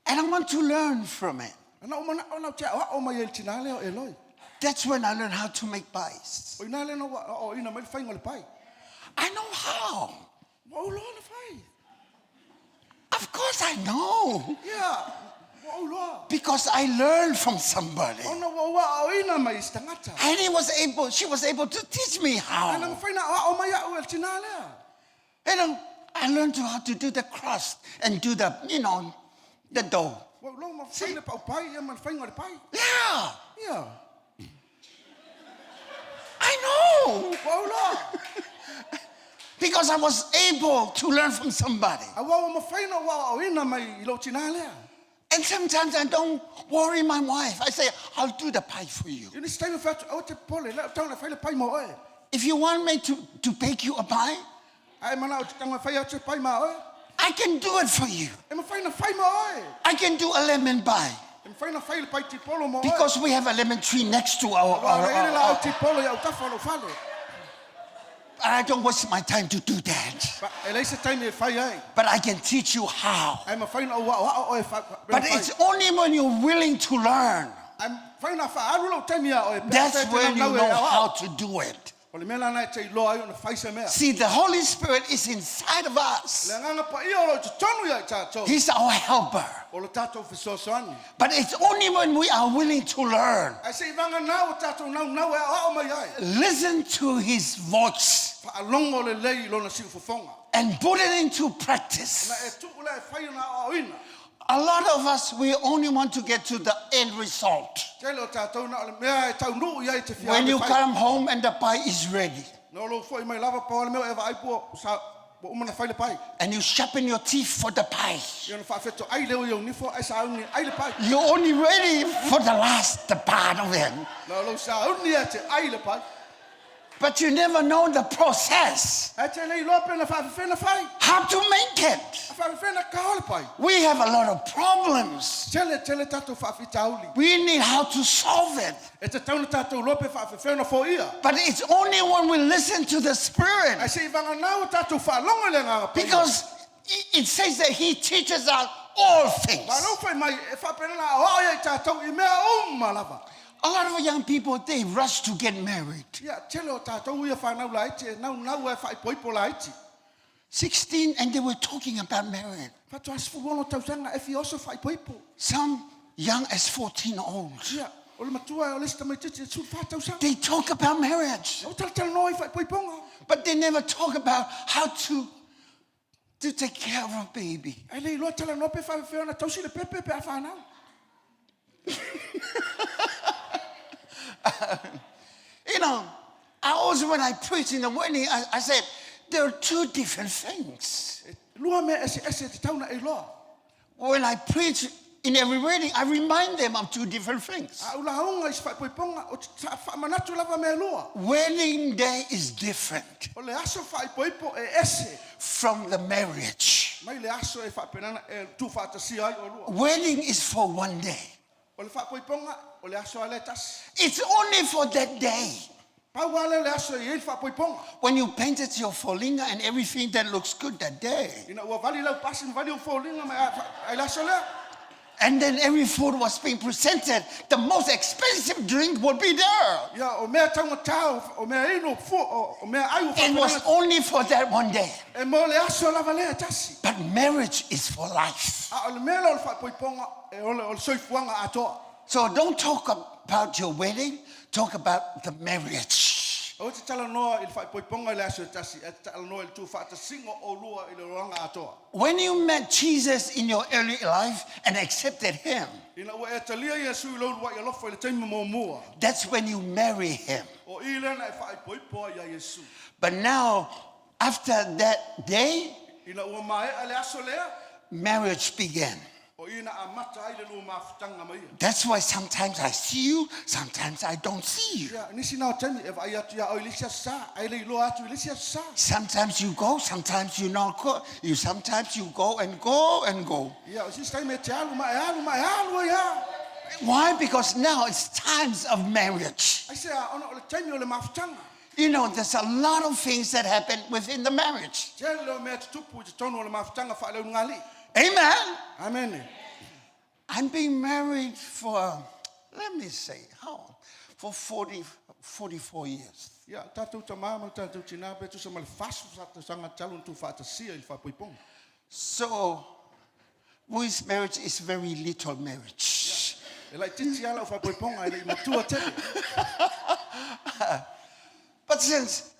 And I want to learn from it. A na ou mana'o na ou te aʻoaʻo mai ai i le tinā lea o Eloi. That's when I learned how to make pies. O i ina lea na ou aʻoaʻoina mai le faiga o le pai. I know how. Ua ou iloa ona fai. Of course I know. Ia, ua ou iloa. Because I learned from somebody. Ona ua ou aʻoaʻoina mai i se tagata. And he was able, she was able to teach me Ae na how. mafai ona aʻoaʻo mai aʻu e le tinā lea. I learned to how to do the crust and do the dough. Ua ou iloa ma fai le paʻupai ia ma le faiga o le pai. Yeah, Ia, I know. ua ou iloa. Because I was able to learn from somebody. Auā ua mafai ona ou aʻoaʻoina mai i lou tinā lea. And sometimes I don't worry my wife. I say, I'll do the pie for you. I nisi taimi ou fai atu, aua te popole, lea ou tago e fai le pai mo oe. If you want me to bake you a pie, A e mana'o ou te tago e fai atu se pai ma oe, I can do it for you. e mafai ona fai mo oe. I can do a lemon pie. E mafai ona fai le pai tipolo mo oe. Because we have a lemon tree next to our, Aua our, e i ai le our, laau our tipolo i autafa o lou fale. I don't waste my time to do that. Ba, e leai se taimi e fai ai. But I can teach you how. Ae mafai ona ou aʻoaʻo oe fa, fa, But it's only when you're willing to learn. Ae mafai ona faaalu lou taimi iā oe pe That's afai e te when you naunau e know aoao. how to do it. O le mea lena e te iloa ai ona fai se mea. See, the Holy Spirit is inside of us. Le Agaga Paia o lo o i totonu ia i tatou. He's our helper. O lo tatou fesoasoani. But it's only when we are willing to learn. Ae seivaga ua tatou naunau e aoao mai ai. Listen to his voice Faalogo lelei i lona siufofoga. and put it into Na practice. e tuu lea e fai ona aoaoina. A lot of us, we only want to get to the end result. Tele o tātou na o le mea e taunuu i ai te fia When ave you fai. come home and the pie is ready, Na o lou fo'i mai lava pau o le mea o e vaai pua sa ua uma na fai le pai. and you sharpen your teeth for the pie, Ia na faafeto ai leo i au nifo ai sauni ai le pai. you're only ready for the last part of it. Na o lou sauni e te ai le pai. But you never know the process, Ae te le iloa pe na faafefea na fai. how to make it. A faafefea na kao le pai. We have a lot of problems. Tele tele tātou faafitauli. We need how to solve it. E tatau na tātou loa pe faafefea na foia. But it's only when we listen to the Spirit, Ae se i vanganau o tātou faalogo i le agaga paia. because it says that He teaches us all things. Malo fai mai e faapena na aoao ia i tātou i mea uma lava. A lot of young people, they rush to get married. Ia, tele o tātou ia whānau laiti, e nau nau e whaipoipo laiti. 16, and they were talking about marriage. Faatoa 16 tausaga e fia oso faaipoipo. Some young as 14 old. Ia, o le matua o le isi tamaitiiti e 14 tausaga. They talk about marriage, O talatalanoa i faaipoipoga. but they never talk about how to take care of a baby. Ae le iloa talanoa pe faafefea ona tausi le pepe pe a whānau. You know, I always, when I preach in the wedding, I said, there are two different things. E lua mea eseese e tatau ona e iloa. When I preach in every wedding, I remind them of two different things. A ou lauga i se faaipoipoga, o te faamanatu lava mea e lua. Wedding day is different O le aso faaipoipo e ese from the marriage. mai le aso e faapenana e tuufaatasia ai oulua. Wedding is for one day. O le faaipoipoga, o le aso lava lea e tasi. It's only for that day. Pau lava lea o le aso e i ai le faaipoipoga. When you painted your foliga and everything that looks good that day. Ina ua vali lau pasi ma vali ou foliga ma ai le aso lea. And then every food was being presented. The most expensive drink would be there. Ia, o mea taugatā, o mea inu, fu, o mea ai ua It was faapena. only for that one day. E mo le aso lava lea e tasi. But marriage is for life. A o le mea lea o le faaipoipoga, e o le, o le soifuaga atoa. So don't talk about your wedding, talk about the marriage. Aua e te talanoa i le faaipoipoga i le aso e tasi, ae te talanoa i le tuufaatasiga o oulua i le olaga atoa. When you met Jesus in your early life and accepted him, Ina ua e talia Iesu i lou uluai alofa i le taimi muamua, that's when you marry him. o i lea na e faaipoipo ai iā Iesu. But now, after that day, Ina ua maea le aso lea, marriage began. o i na amata ai le lua mafutaga ma ia. That's why sometimes I see you, sometimes I don't see you. Ia, nisi na o taimi e vaai atu iā oe i le isi aso sa, ae le iloa atu i le isi aso sa. Sometimes you go, sometimes you not go. You sometimes you go and go and go. Ia, o se isi taimi e te alu ma e alu ma e alu ai lava. Why? Because now it's times of marriage. Aisea, ona o le taimi o le mafutaga. You know, there's a lot of things that happen within the marriage. Tele o mea tutupu i totonu o le mafutaga faaleulugalii. Amen. Amene. I'm being married for, let me say, how? For 40, 44 years. Ia, tatou tamā ma le tatou tinā pe tusa ma le 40 tausaga talu ona tuufaatasia i le faaipoipoga. So, with marriage is very little marriage. E laitiiti lava lau faaipoipoga e le i matua tele. But since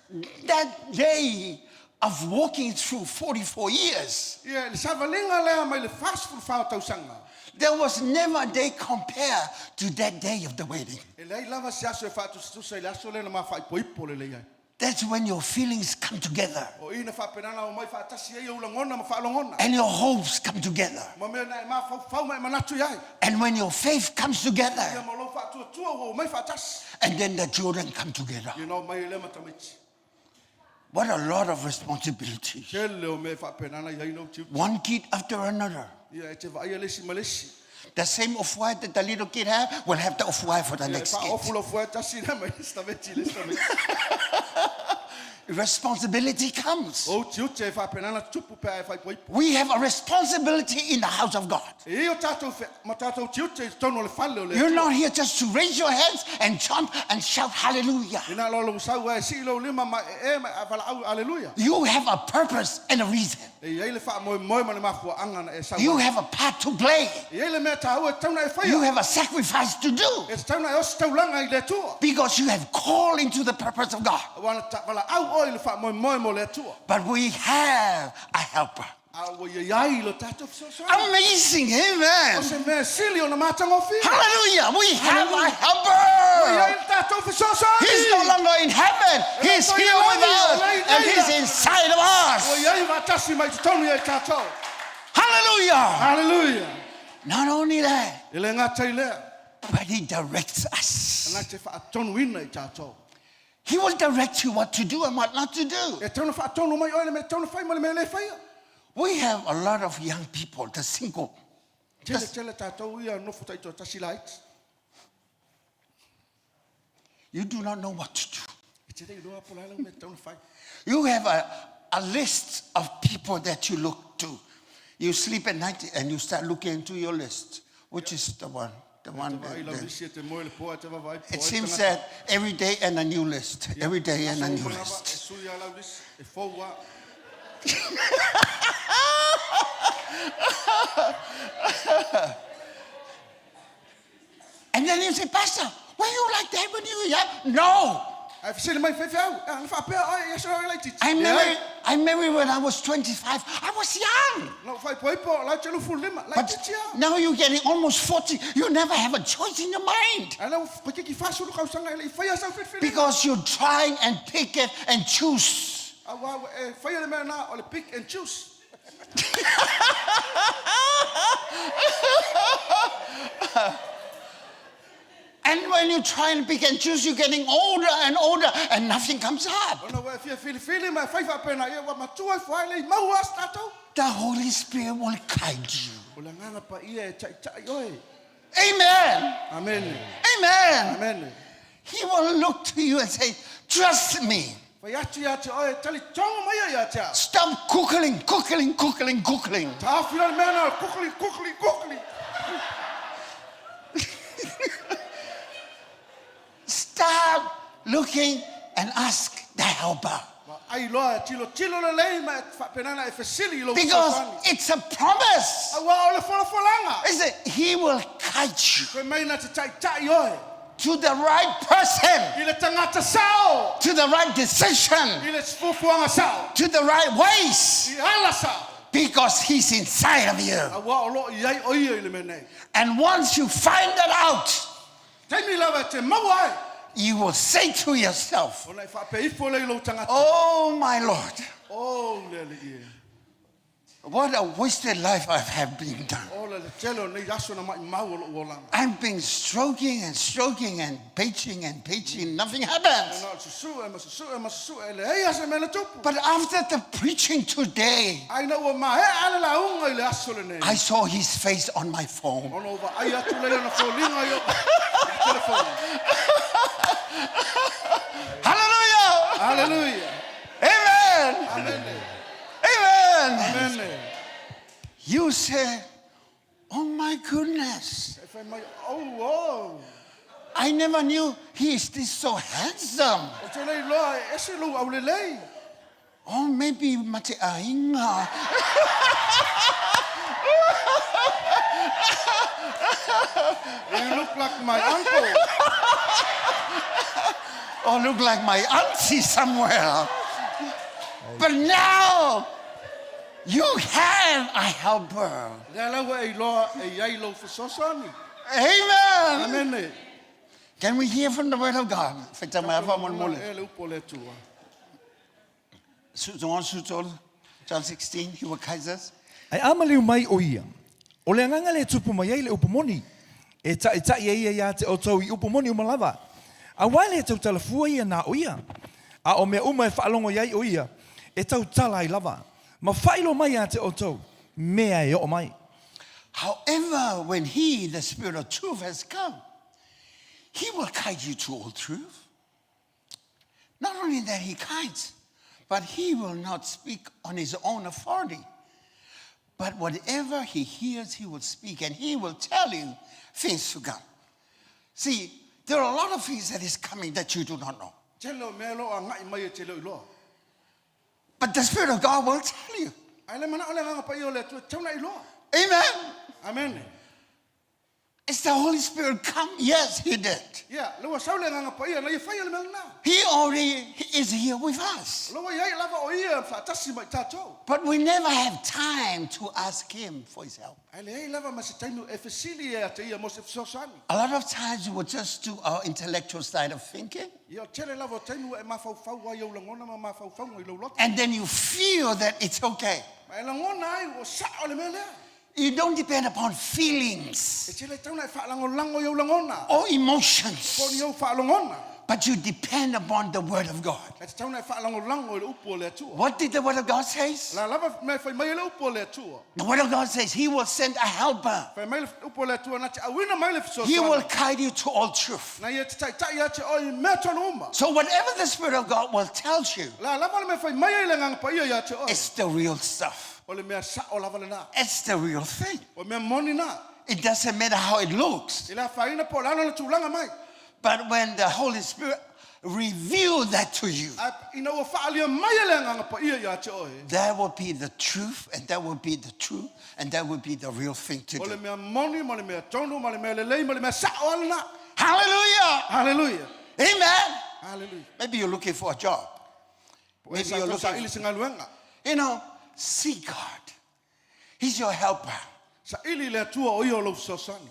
that day of walking through 44 years, Ia, le savaliga lea mai le 44 tausaga. there was never a day compared to that day of the wedding. E leai lava se aso e faatusatusa i le aso lea na ma faaipoipo lelei ai. That's when your feelings come together O i na faapenana omai faatasi ai ou lagona ma faalogona. and your hopes come together. Ma mea na e mafaufau ma e manatu i ai. And when your faith comes Ia together, ma lou faatuatua ua omai faatasi. and then the children come together. Ia na omai ai lea ma tamaiti. What a lot of responsibility. Tele o mea e faapenana i ai lou tiute. One kid after another. Ia e te vaaia le isi ma le isi. The same off-white that the little kid have will have the off-white for the Ia e next kid. faaofu lau fua e tasi lea mai le isi tamaiti i le isi tamaiti. Responsibility comes. O ou tiute e faapenana tutupu pe a e faaipoipo. We have a responsibility in the house of God. E i ai o tatou fe, ma tatou tiute i totonu o le fale o le You're Atua. not here just to raise your hands and jump and shout hallelujah. E na o lou sau ae sii lou lima ma ee ma e valaau aleluia. You have a purpose and a reason. E i ai le faamoemoe ma le mafuaaga na e sau You ai. have a part to play. E i ai le mea taua e tatau ona e You faia. have a sacrifice to do E tatau ona e ositaulaga i le Atua. because you have called into the purpose of God. Aua na valaau oe i le faamoemoe mo le Atua. But we have a helper. A ua iai ai lo tatou fesoasoani. Amazing, O amen. se mea sili ona matagofie. Hallelujah, we have a Ua iai helper. le tatou fesoasoani. He's no longer in heaven, he's here with us, and he's inside of Ua us. iai faatasi mai totonu ia i tatou. Hallelujah. Hallelujah. Not only that, E le gata i lea, but he directs us. na te faatonuina i tatou. He will direct you what to do and what not to do. E tau na faatonu mai oe le mea e tatau ona fai ma le mea e le faia. We have a lot of young people, the single. Tele tele tatou ia nofo taitoatasi laiti. You do not know what to do. E te le iloa po o le a lau mea e tatau ona fai. You have a list of people that you look to. You sleep at night and you start looking into your list, which is the one. The one Vaai lau lisi e te moe le poa e te vaavaai po it ai seems tagata. that every day and a new list, every day and a Aso new uma lava, list. E sui a lau lisi, e fou a. And then you say, Pastor, were you like that when you were young? No. Ae fesili mai faifeau, e ana faapea oe i aso e laitiiti. I Leai, married, I married when I was 25. I was young. na ou faaipoipo, lau te 25, But laitiiti a. now you're getting almost 40. You never have a choice in your mind Ae lau toeitiiti 40 tausaga e le i faia sau filifiliga. because you try and pick it and choose. Auā ua e faia le mea lena o le pick and choose. And when you try and pick and choose, you're getting older and older and nothing comes up. Ona ua e fia filifili ma e fai faapena, ia ua matua ifo ai e le i maua a se tatou. The Holy Spirit will guide you. O le Agaga Paia e taitai oe. Amen. Amene. Amen. Amene. He will look to you and say, Trust me. Fai atu ia te oe, talitogo mai ia ia te au. Stop googling, googling, googling, googling. Taofi loa le mea lena o le kukuli, kukuli, kukuli. Start looking and ask the helper. Vaai loa e tilotilo lelei ma e faapena ona e fesili i lou Because fesoasoani. it's a promise. Auā o le folafolaga. Is it? He will guide you Fai mai na te taitai oe to the right person, i le tagata sao, to the right decision, i le fuafuaga sao, to the right ways, i ala sao. because he's inside of you. Auā o loo i ai o ia i le mea nei. And once you find that out, Taimi lava e te maua ai, you will say to yourself, ona e faapea ifo lea i lou tagata. Oh my Lord, O le Alii e. what a wasted life I have been done. O le tele o nei aso na maimau o lou olaga. I've been stroking and stroking and preaching and preaching, nothing happens. Na o le susue ma susue ma susue, e leai lava se mea na tupu. But after the preaching today, Ae ina ua maea le lauga i le aso lenei, I saw his face on my phone. ona ou vaai atu lea i ona foliga i o'u telefoni. Hallelujah! Haleluia! Amen! Amene! Amen! Amene! You say, Oh my goodness, E fai mai, oh, oh, I never knew he is this so handsome. ou te le iloa e ese lou aulelei. Oh, maybe mate ainga. You look like my uncle. Or look like my auntie somewhere. But now, you have a helper. Lea la ua e iloa e i ai lou fesoasoani. Amen. Amene. Can we hear from the word of God? Feta mai afa mo le mole. E le upu o le Atua. John 16, he will guide us. Ae a maliu mai o ia, o le agaga lea e tupu mai ai le upu moni, e taʻitaʻi ai ia iā te outou i upu moni uma lava. Auā e le tautala fua ia na o ia, a o mea uma e faalogo i ai o ia, e tautala ai lava, ma faailoa mai iā te outou mea e oo mai. However, when he, the Spirit of truth, has come, he will guide you to all truth. Not only that he guides, but he will not speak on his own authority. But whatever he hears, he will speak, and he will tell you things to come. See, there are a lot of things that is coming that you do not know. Tele o mea o lo o agai mai e te le o iloa. But the Spirit of God will tell you. Ae le manao le Agaga Paia o le Atua e tatau ona e iloa. Amen. Amene. Is the Holy Spirit come? Yes, he did. Ia, le ua sau le Agaga Paia na ia faia le mea lena. He already is here with us. O la ua i ai lava o Ia faatasi ma i tatou. But we never have time to ask him for his help. Ae leai lava ma se taimi e fesili ia te Ia mo se fesoasoani. A lot of times we will just do our intellectual side of thinking. Ia, o le tele lava o taimi ua e mafaufau ai i ou lagona ma mafaufauga i lou loto. And then you feel that it's okay. Ma e lagona ai ua sao le mea lea. You don't depend upon feelings. E te le tau ona e faalagolago i ou lagona. Or emotions. Po o ni ou faalogona. But you depend upon the word of God. Ae tatau ona e faalagolago i le upu a le Atua. What did the word of God says? O le a lava mea e fai mai ai le upu a le Atua. The word of God says he will send a helper. Fai mai le upu a le Atua na te auina mai le fesoasoani. He will guide you to all truth. Na ia te taitai ia te oe i mea tonu uma. So whatever the Spirit of God will tell you. O le a lava le mea e fai mai ai le Agaga Paia ia te oe. It's the real stuff. O le mea sao lava lena. It's the real thing. O le mea moni na. It doesn't matter how it looks. E le afaina po o le a lona tulaga mai. But when the Holy Spirit reveal that to you. A ina ua faaalia mai e le Agaga Paia ia te oe. That will be the truth and that will be the truth and that will be the real thing to do. O le mea moni ma le mea tonu ma le mea lelei ma le mea sao lava lena. Hallelujah! Hallelujah! Amen! Hallelujah! Maybe you're looking for a job. Maybe you're looking se galuega. You know, seek God. He's your helper. Saili i le Atua o ia o lou fesoasoani.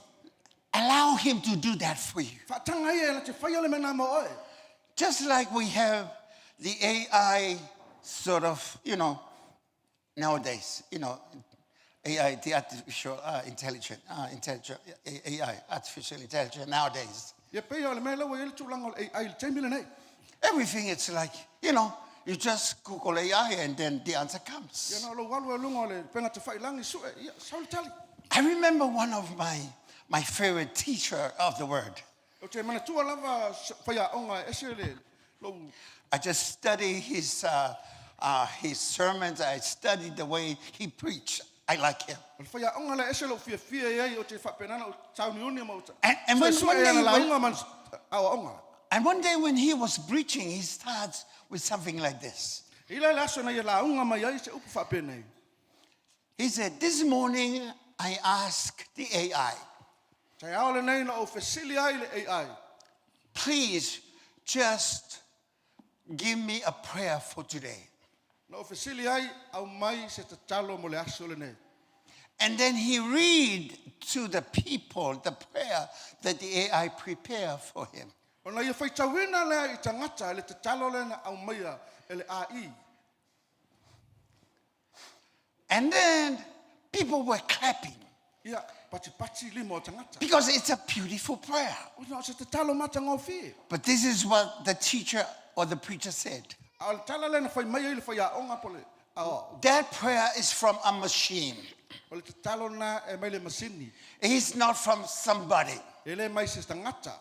Allow him to do that for you. Faataga ia e na te faia le mea na mo oe. Just like we have the AI sort of, you know, nowadays, you know, AI, the artificial uh, intelligent, uh, intelligent, AI, artificial intelligence nowadays. Ia pei o le mea lea ua i ai le tulaga o le AI i le taimi lenei. Everything it's like, you know, you just Google AI and then the answer comes. Ia na o lou alu ai luga o le upega tafailagi sue, ia, sau le tali. I remember one of my, my favorite teacher of the word. Ou te manatua lava faiaoga e ese le lou. I just study his, uh, uh, his sermons. I study the way he preached. I like him. O le faiaoga lea e ese lou fiafia i ai, ou te faapena ona ou sauniuni ma ou And, and when, suesue one i ana day, when, lauga ma ana aoaoga. and one day when he was preaching, he starts with something like this. I la le aso na ia lauga mai ai se upu faapenei. He said, This morning I asked the AI, Taeao lenei na ou fesili ai i le AI, please just give me a prayer for today. Na ou fesili ai, aumai se tatalo mo le aso lenei. And then he read to the people the prayer that the AI prepared for him. Ona ia faitauina lea i tagata le tatalo lea na aumaia e le AI. And then people were clapping. Ia, patipati lima o tagata. Because it's a beautiful prayer. Ona o se tatalo matagofie. But this is what the teacher or the preacher said. A o le tala lea na fai mai ai le faiaoga po o le aoao. That prayer is from a machine. O le tatalo lena e mai le masini. It is not from somebody. E le mai se tagata.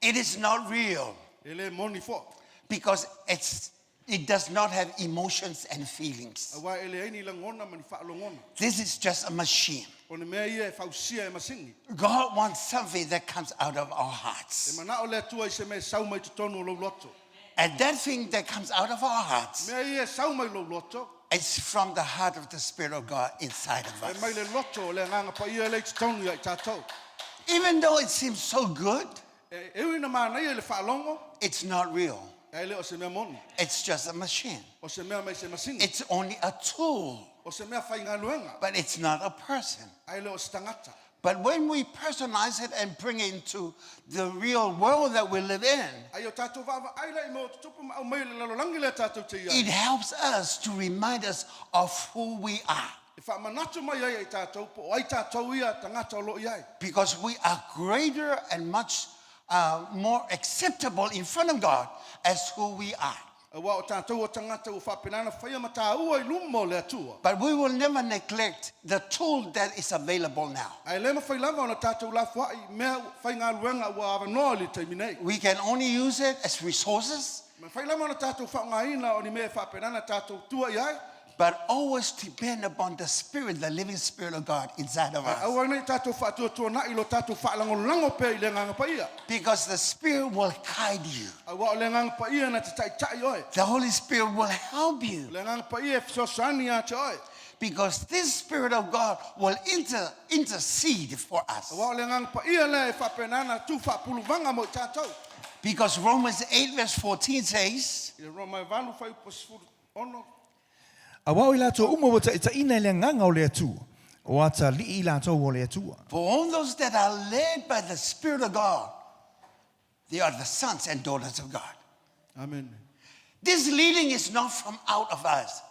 It is not real. E le moni foi. Because it's, it does not have emotions and feelings. Aua e leai ni lagona ma ni faalogona. This is just a machine. O le mea ia e fausia e masini. God wants something that comes out of our hearts. E manao le Atua i se mea e sau mai totonu o lou loto. And that thing that comes out of our hearts. Mea ia e sau mai lou loto. It's from the heart of the Spirit of God inside of us. E mai le loto o le Agaga Paia lea i totonu ia i tatou. Even though it seems so good, E ui ina manaia i le faalogo, it's not real. Ae le o se mea moni. It's just a machine. O se mea mai se masini. It's only a tool. O se mea faigaluega. But it's not a person. Ae le o se tagata. But when we personalize it and bring it into the real world that we live in, Ae o tatou vaavaai la i mea o tutupu ma aumai i le lalolagi lea tatou te i ai. it helps us to remind us of who we are. E faamanatu mai ai e tatou po o ai tatou ia tagata o lo o i ai. Because we are greater and much uh, more acceptable in front of God as who we are. Aua o tatou o tagata ua faapena ona faia ma taua i luma o le Atua. But we will never neglect the tool that is available now. Ae le mafai lava ona tatou lafoai i mea faigaluega ua avanoa i le taimi nei. We can only use it as resources. Mafai lava ona tatou faaaogaina o ni mea e faapena ona tatou tua i ai. But always depend upon the Spirit, the living Spirit of God inside of us. Ae aua nei tatou faatuatuanai i lo tatou faalagolago pea i le Agaga Paia. Because the Spirit will guide you. Aua o le Agaga Paia na te taitai oe. The Holy Spirit will help you. O le Agaga Paia e fesoasoani ia te oe. Because this Spirit of God will intercede for us. Auā o le Agaga Paia lea e faapena ona tu faapuluvaga mo i tatou. Because Romans 8 verse 14 says, I le Roma e 8 fuaiupu 16. Auā o i latou uma ua taitaiina e le Agaga o le Atua, o atalii i latou o le Atua. For all those that are led by the Spirit of God, they are the sons and daughters of God. Amene. This leading is not from out of us.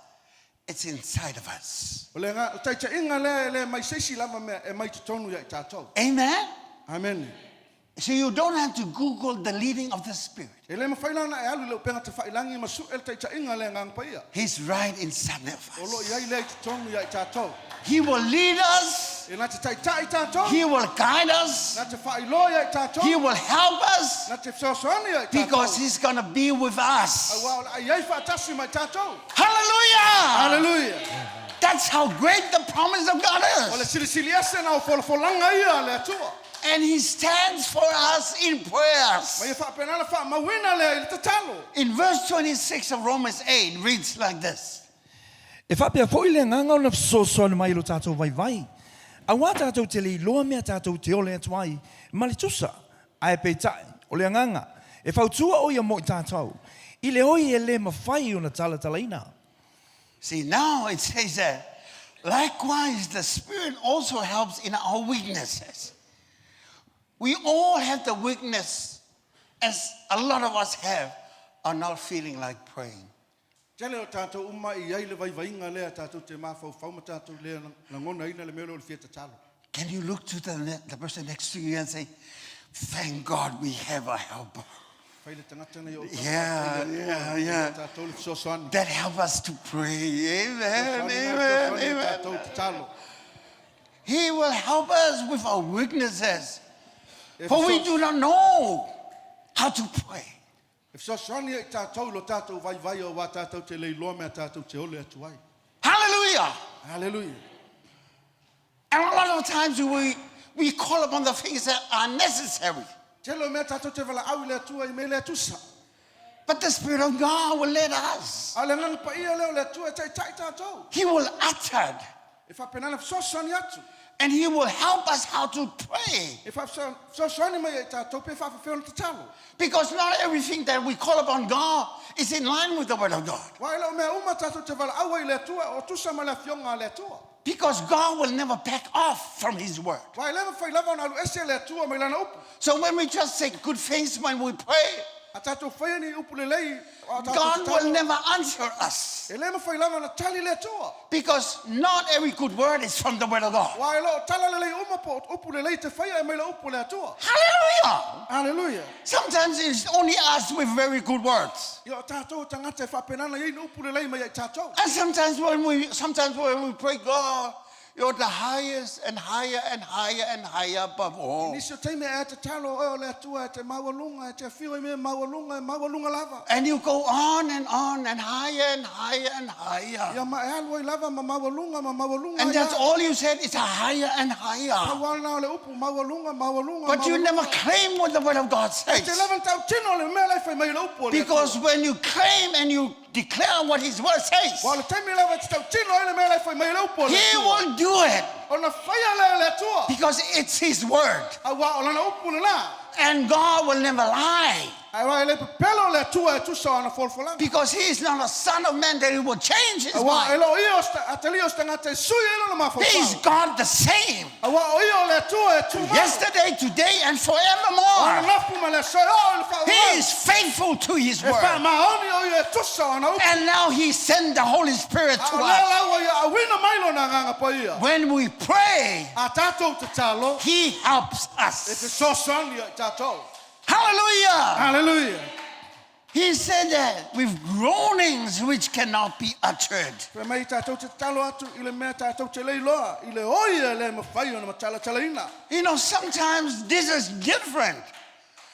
It's inside of us. O le taitaiga lea e le mai se isi lava mea, e mai totonu ia i tatou. Amen? Amene. So you don't have to Google the leading of the Spirit. E le mafai la ona e alu i le upega tafailangi ma su'e le taitaiga a le Agaga Paia. He's right inside of O lo o us. i ai lea i totonu ia i tatou. He will lead us. E na te taitai tatou. He will guide us. Na te faailoa ia i tatou. He will help us. Na te fesoasoani ia i tatou. Because he's going to be with us. Auā o le a i ai faatasi ma i tatou. Hallelujah! Hallelujah! That's how great the promise of God O le is. silisili ese na o folafolaga ia a le Atua. And he stands for us in prayers. Ma ia faapena ona faamauina lea i le tatalo. In verse 26 of Romans 8 reads like this. E faapea foi le Agaga ona fesoasoani mai i lo tatou vaivai, auā tatou te le iloa mea tatou te ole atu ai ma le tusa, ae peitai, o le Agaga, e fautua ʻo ia mo i tatou, i le oi e le mafai ona talatalaina. See, now it says that likewise the Spirit also helps in our weaknesses. We all have the weakness, as a lot of us have, are not feeling like praying. Tele o tatou uma e i ai le vaivaiga lea tatou te mafaufau ma tatou le lagonaina le mea lea o le fia tatalo. Can you look to the person next to you and say, thank God we have a helper. Fai le tagata nei o Yeah, yeah, yeah. Tatou le fesoasoani. That help us to pray. Amen, Fesoasoani amen, na, fesoasoani amen. tatou tatalo. He will help us with our weaknesses. E For we do not know how to pray. E fesoasoani ia i tatou i lo tatou vaivai auā tatou te le iloa mea tatou te ole atu ai. Hallelujah! Hallelujah. And a lot of times we call upon the things that are necessary. Tele o mea tatou te valaau i le Atua i mea le tusa. But the Spirit of God will lead us. A o le Agaga Paia lea o le Atua e taitai tatou. He will utter. E faapena ona fesoasoani atu. And he will help us how to pray. E faafesoasoani mai ia i tatou pe faafefea ona tatalo. Because not everything that we call upon God is in line with the word of God. Aua e le o mea uma tatou te valaau ai i le Atua o tusa ma le afioga a le Atua. Because God will never back off from his word. Aua e le mafai lava ona alu ese le Atua mai lana upu. So when we just say good things when we pray, A tatou faia ni upu lelei, a tatou God tatalo, will never answer us. E le mafai lava ona tali le Atua. Because not every good word is from the word of God. Aua e le o tala lelei uma po o upu lelei te faia e mai le upu a le Atua. Hallelujah! Hallelujah! Sometimes it's only us with very good words. Ia o tatou o tagata e faapena ona i ai ni upu lelei mai ia i tatou. And sometimes when we pray, God, you're the highest and higher and higher and higher above all. I nisi o taimi e tatalo oe o le Atua e te maualuga, e te afio i mea maualuga, e maualuga lava. And you go on and on and higher and higher and higher. Ia ma e alu ai lava ma maualuga, ma maualuga. And that's ia. all you said is higher and higher. Pau lava lena o le upu, maualuga, maualuga, But you maualuga. never claim what the word of God E te says. lava na tautino le mea la e fai mai le upu o le Atua. Because when you claim and you declare what his word says, Aua o le taimi lava e te tautino ai le mea la e fai mai le upu o le he Atua. will do it. Ona faia lea e le Atua. Because it's his word. Auā o lana upu lena. And God will never lie. Auā e le pepelo le Atua e tusa o ana folafolaga. Because he is not a son of man that he will change his Auā e mind. le o ia o se atalii o se tagata e sui ai lona He is mafaufau. God the same. Auā o ia o le Atua e tumau. Yesterday, today, and O forevermore. ananafi ma le aso e oo i le He faavavau. is faithful to his E word. faamaoni o ia e tusa o ana upu. And now he sent the Holy Spirit A to o lea us. la ua ia auina mai lona Agaga Paia. When we pray, A tatou tatalo, he helps e us. fesoasoani ia i tatou. Hallelujah! Hallelujah! He said that with groanings which cannot be uttered. Fai mai tatou te tatalo atu i le mea tatou te le iloa, i le oi e le mafai ona matalatalaina. You know, sometimes this is different.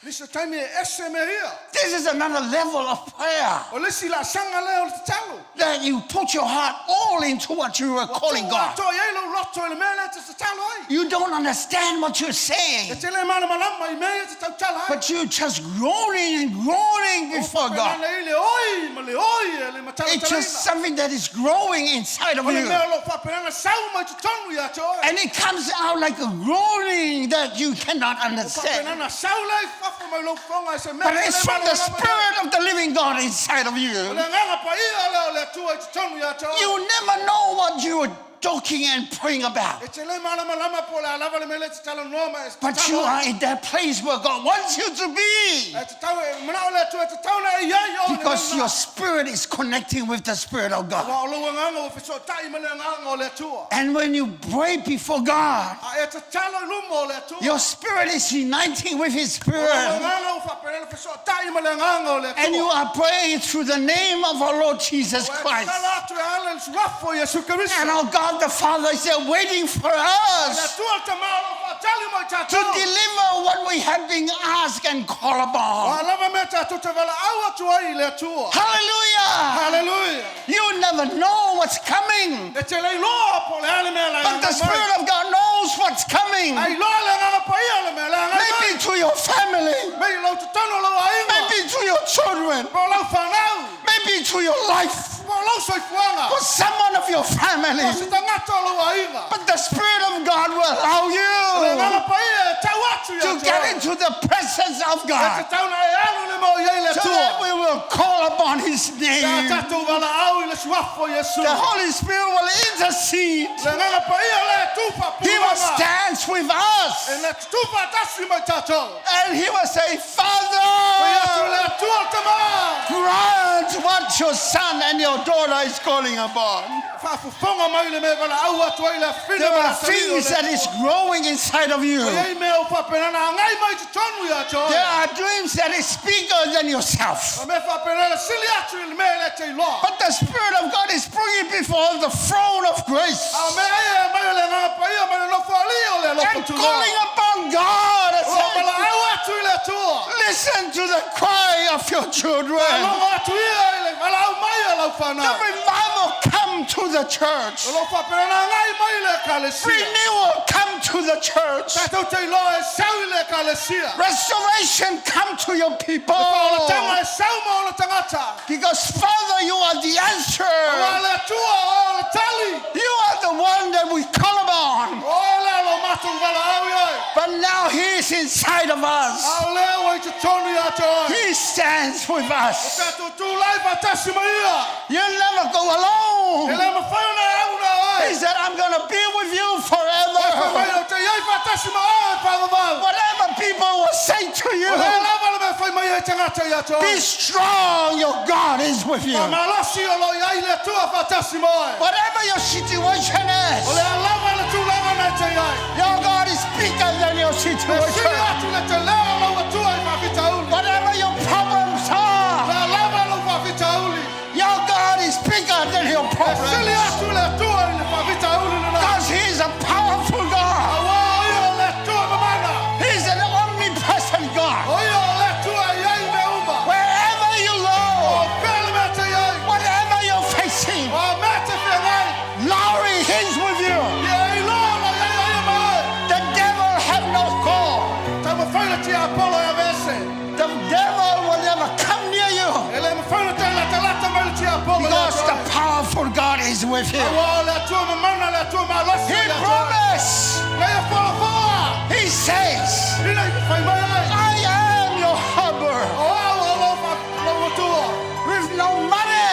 Nisi o taimi e ese mea ia. This is another level of prayer. O le isi laasaga lea o le tatalo. That you put your heart all into what you are calling God. Ua tuu atoa i ai lou loto. loto i le mea lea e te tatalo ai. You don't understand what you're E saying, te le malamalama i mea ia e te tautala ai. but you're just groaning and groaning before God. Faapena i le oi ma le oi e le It's matalatalina. just something that is growing inside of O le you. mea o lo o faapena sau mai totonu ia te oe. And it comes out like a groaning that you cannot understand. Faapena sau lea i fafo mai lou fofoga e se mea But te it's le from the malamalama ai. Spirit of the living God inside of O you. le agaga paia lea o le Atua i totonu ia te oe. You never know what you are talking and praying about. E te le malamalama po o le a lava le mea lea e te talanoa ma e te But tatalo you ai. are in that place where God wants you to be. E te tau e manao le Atua e te tau na e iai o le Because mea your spirit is connecting with the Spirit of God. Ua o lou agaga ua fesoatai ma le agaga o le Atua. And when you pray before God, A e tatalo i luma o le Atua. your spirit is uniting with His O lou Spirit. agaga ua faapena na fesoatai ma le agaga o le Atua. And you are praying through the name of our Lord Jesus Ua e Christ. tatalo atu e ala i le suafo o Iesu Keriso. And our God the Father is there waiting for Le us Atua le Tama o lo o faatali mai to tatou. deliver what we have been asked and called upon. Ua lava mea tatou te valaau atu ai i le Atua. Hallelujah! Hallelujah. You never know what's coming, E te le iloa po o le a le mea la e but the agai mai. Spirit of God knows what's coming. Ai iloa le agaga paia le mea la e agai mai. Maybe to your family, Mei i lau totonu o lau aiga. maybe to your children, Po o lau fanau. maybe to your life, Po o lau soifuaga. or someone of your Po o family. se tagata o lau aiga. But the Spirit of God will allow Le you agaga paia e tau atu ia to te get oe. into the presence of E te God tau na e alu le mea o iai le so that Atua. we will call upon His Ia name. tatou valaau i le suafo o Iesu. The Holy Spirit will intercede. Le agaga paia le e tufa He will pulanga. stand with us E le tufa tasi mai tatou. and He will say, Pai atu Father, le Atua le Tama. grant what your son and your daughter is calling upon. Faafofoga mai le mea valaau atu ai le afine There ma le are atalii o things le that is Atua. growing inside of you. O iai mea o faapenana agai mai totonu ia te oe. There are dreams that is bigger than yourself. O mea faapenana sili atu i le mea le te iloa. But the Spirit of God is bringing before the throne of grace A o mea ia e mai o le agaga paia ma le nofo alii o le alofa and tuloa. calling upon God and O lo saying, valaau atu i le Atua. Listen to the cry of your children. Logo atu ia i le valaau mai a lau The fanau. revival come to the church. O lo faapenana agai mai i le ekalesia. Renewal come to the church. Tatou te iloa e sau i le ekalesia. Restoration come to your people. Faolataga e sau ma ona tagata. Because Father, you are the answer. Ua le Atua o le tali. You are the one that we call upon. O le alo matou valaau i ai. But now He is inside of us. A o lea ua i totonu ia te oe. He stands with us. Tatou tulai faatasi ma ia. You'll never go E alone. le mafai ona e au na oe. He said, I'm going to be with you Fai forever. mai o te iai faatasi ma oe whaavavau. Whatever people will say to O you, lea lava le mea fai mai e tagata ia te oe. be strong. Your God is with you. Malosi o lo iai le Atua faatasi ma oe. Whatever your situation O is, lea lava le tulaga na te iai. your God is bigger than your E sili situation. atu le te leo lau Atua i faafitauli. Whatever your problems are, Lea lava lau faafitauli. your God is bigger than your E sili problems. atu le Atua i le faafitauli lena. Because He is a powerful God. Aua o ia o le Atua mamana. He's an omnipresent God. O ia o le Atua e iai mea uma. Wherever you go, O pea le mea te iai. whatever you're facing, O mea te whengai. Lowry, He's with you. Ia e iloa la iai o ia ma oe. The devil have no call. Taumafai le tia Apollo e avese. The devil will never come near you E le mafai le te latalata mai le tia Apollo ia because te the oe. powerful God is with you. Aua o le Atua mamana le Atua malosi He ia te oe. promised. Leia folafoa. He says, Ina i fai mai ai. I am your harbor. O au o lau lau Atua. With no money,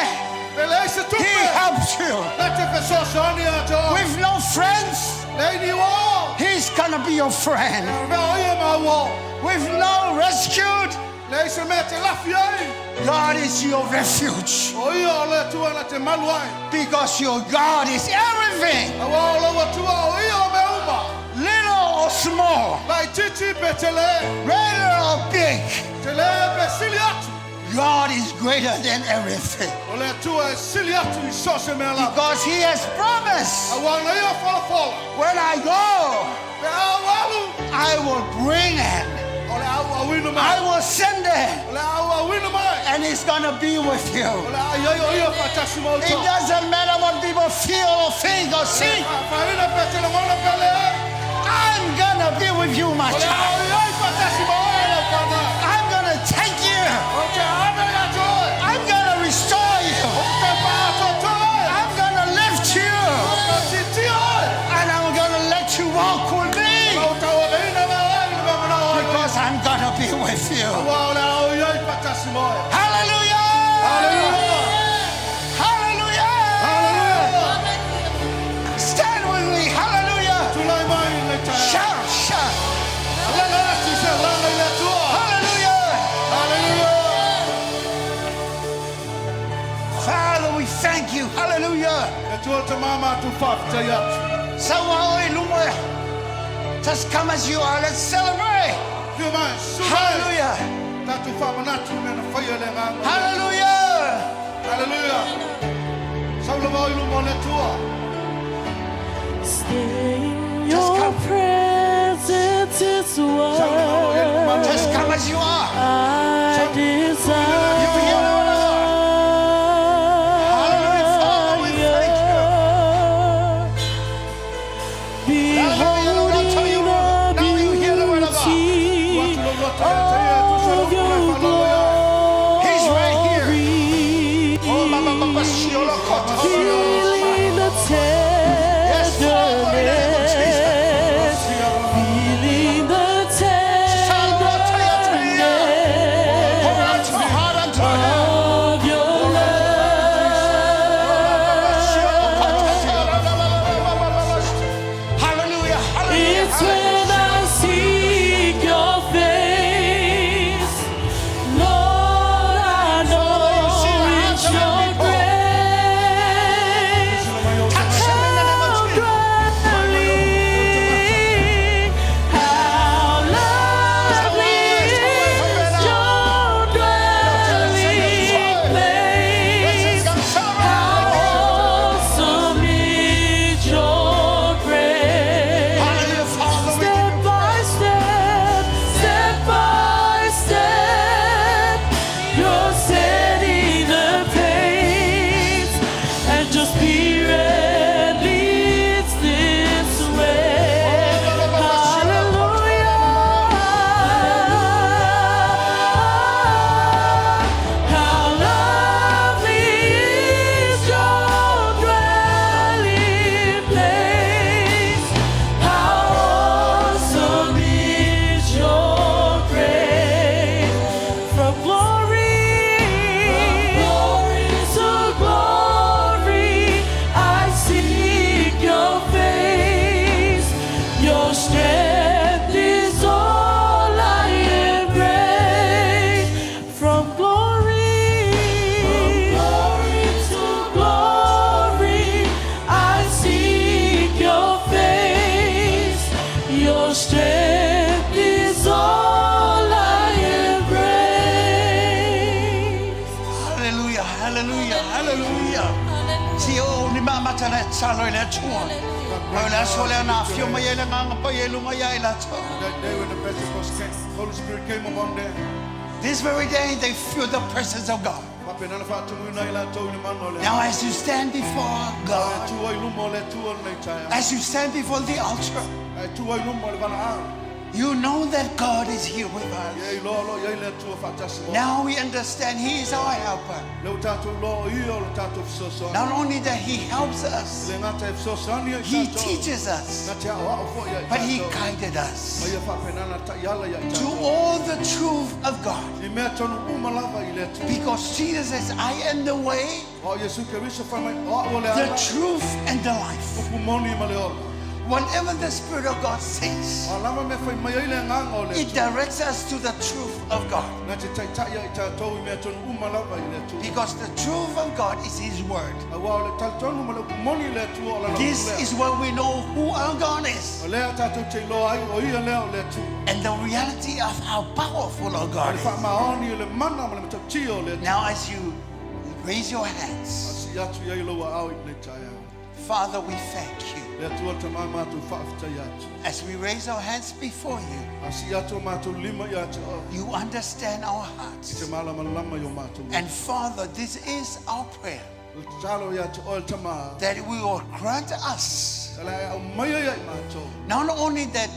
E leai se tupe. He helps you. Na te fesoasoani ia te oe. With no friends, Leai ni o. He's gonna be your friend. Mea o ia ma au o. With no rescued, Leai se mea te lafi ai. God is your refuge. O ia o le Atua na te malu ai. Because your God is everything, Aua o lau Atua o ia o mea uma. little or small, Lai titi pe te le. greater or big. Te le pe sili atu. God is greater than everything. O le Atua e sili atu i so se mea lava. Because He has promised, Aua na ia folafola. when I go, Pe au alu. I will bring it. O le au auina I mai. will send it. O le au auina mai. And He's gonna be with you. O le ai ai o ia faatasi ma It outou. doesn't matter what people feel or think or see. Faina pe te lagona with you, my O le child. au i ai whakasi ma oe lau whanau. I'm going to take you. O te ame ia te oe. I'm going to restore you. O te whaatoa oe. I'm going to lift you. O te titia oe. And I'm going to let you walk with me. O tau aveina ma oe i le mamana oe. Because I'm going to be with you. Ua o le au i ai whakasi ma oe. Hallelujah! Hallelujah! Hallelujah! Hallelujah! Stand with me. Hallelujah! Tulai mai le taia. Shout, shout. Alanga atu se alanga i le Atua. Hallelujah! Hallelujah! Father, we thank you. Hallelujah. E tua te mama atu whawhitai atu. Sawa oi lumwe. Just come as you are. Let's celebrate. Whia mai, su mai. Hallelujah. Tātou whamanatu me na whaia le ngā. Hallelujah. Hallelujah. Saula vai luma o le Atua. Stay in Just your come. presence is what Just come as you are. I desire. You hear the word of God. Hallelujah, Father, we thank you. Beholding the Now you hear the word of God. beauty of your glory. He's right here. Oh, ma, ma, ma, ma, shiolo, koto, shiolo. Feeling the Yes, Father, in the name of Jesus. tenderness, feeling the Pour out tenderness your heart unto him. of your love. Hallelujah, hallelujah, It's hallelujah. when I seek your face, Lord, I know it's your grace. Touch him in the name of How Jesus. dwelling, how lovely is your dwelling place. How awesome is your grace. Hallelujah, Father, we give Step you by step, step by step, you're setting the pace, and your spirit leads this way. Hallelujah. How lovely is your dwelling place. How awesome is your grace. From glory, to glory, I seek your face. Your strength is all I embrace. From glory, to glory, I seek your face. Your strength is all I embrace. Hallelujah, hallelujah, hallelujah. Si o ni mama tana tsalo ile tua. O la sole na fio mai ele nganga pa ele lunga ya ila tua. That day when the Pentecost came, Holy Spirit came upon them. This very day they feel the presence of God. Papenana whaatumuina i lātou i le mana o le Now as you stand before Ae God, tua i luma o le Atua lenei taeao. as you stand before the altar, Ae tua i luma o le valaau. you know that God is here with Ia us. i loa loa i ai le Atua whaatasi mo. Now we understand He is our helper. Le o tātou loa o ia o le tātou fesoasoani. Not only that He helps us, Le ngata e fesoasoani ai He tātou. teaches us, Ngā te ao ao foi ai but He tātou. guided Ma us ia whaapenana taiala ia i to tātou. all the truth of God. I mea tonu uma lava i le Atua. Because Jesus says, I am the way, O Iesu Keriso whai mai, o au o le the ala, truth, and the life. upu moni ma le ola. Whatever the Spirit of God says, A lava me whai mai ai le nganga o le it Atua. directs us to the truth of God. Ngā te taitai ai tātou i mea tonu uma lava i le Atua. Because the truth of God is His Word. A wā o le talitonu ma le upu moni i le Atua o lana This upu lea. is where we know who our God is O lea tātou te iloa ai o ia lea o le Atua. and the reality of how powerful our O God le is. whaamaoni o le mana ma le matautia o le Atua. Now, as you raise your hands, Si atu i ai loa au i nei taeao. Father, we thank you. Le Atua te maa mātou whaaftai atu. As we raise our hands before you, A si atu o mātou lima i atu au. you understand our I te hearts. malama lama i o mātou. And Father, this is our prayer Le talo i atu o le tama. that we will grant us Ka le au mai ai ai mātou. not only that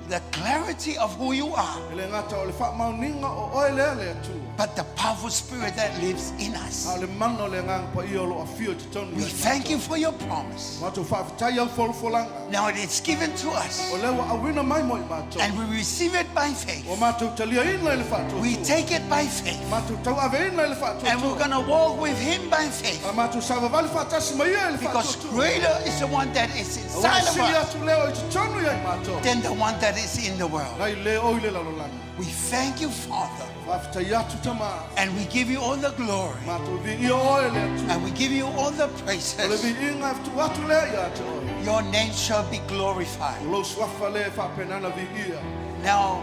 the clarity of who you are, E le gata o le faamaoniga o oe lea le Atua, but the powerful spirit that lives in us. a o le mana o le Agaga Paia o lo o afio i totonu We ia i thank matou. you for your promise. Matou faafetai au folafolaga. Now it is given to us, O lea ua auina mai mo i matou. and we receive it by faith. Ua matou taliaina i le We faatuatua. take it by faith, Matou tauaveina i le and we're faatuatua. going to walk with Him by faith. A matou savavali faatasi ma ia i le Because faatuatua. greater is the one that is Aua inside e of sili us atu lea o i totonu ia i matou. than the one that is in the world. Nai le o i le lalolagi. We thank you, Father, Faafetai atu Tama. and we give you all the glory, Matou viia oe le Atua. and we give you all the O le praises. viiga e tuu atu lea ia te oe. Your name shall be glorified. O lou suafa lea e faapena ona viia. Now,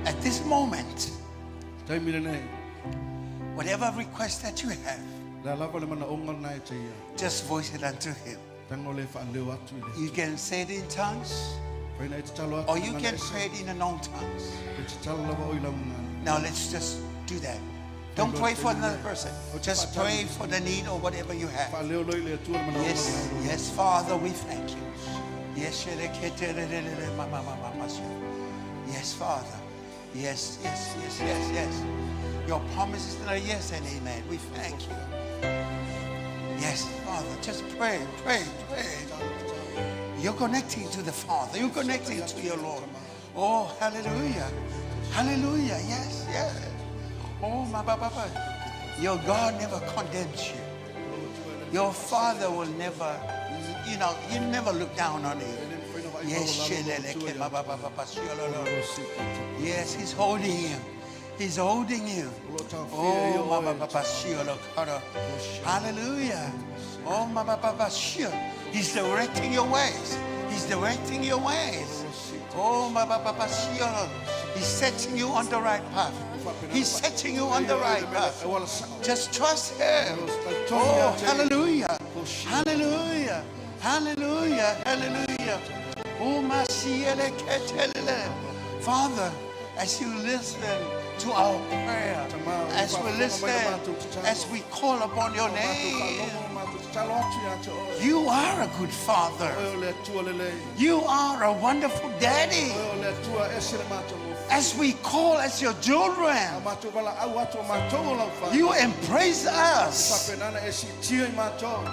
at this moment, Taimi lenei. whatever request that you have, Le a lava le manaoga lena e te ia. just voice it unto Him. Tago le faaleo atu i le You can say it in tongues, Mafai ona e tatalo atu or i you gagana can ese. pray it in a known tongues. E tatalo lava o i lau gagana. Now let's just do that. Don't pray for another person. Just pray for the need or whatever you have. Faaleo loa i le Atua le manaoga Yes, lena e lou. yes, Father, we thank you. Yes, yes, Father. Yes, yes, yes, yes, yes. Your promises are yes and amen. We thank you. Yes, Father, just pray, pray, pray. You're connecting to the Father. You're connecting to your Lord. Oh, hallelujah. Hallelujah. Yes, yes. Oh, my, my, my, my. Your God never condemns you. Your Father will never, you know, you never look down on you. Yes, yes, He's holding you. He's holding you. Oh, ma, ba, ba, ba, shio, lo, kara. Hallelujah. Oh, ma, ba, ba, ba, shio. He's directing your ways. He's directing your ways. Oh, ma, ba, ba, ba, shio. He's setting you on the right path. He's setting you on the right path. Just trust Him. Oh, hallelujah. Hallelujah. Hallelujah. Hallelujah. Oh, ma, siele, ketelele. Father, as you listen to our prayer, as we listen, as we call upon your name, you are a good father. You are a wonderful daddy. As we call as your children, you embrace us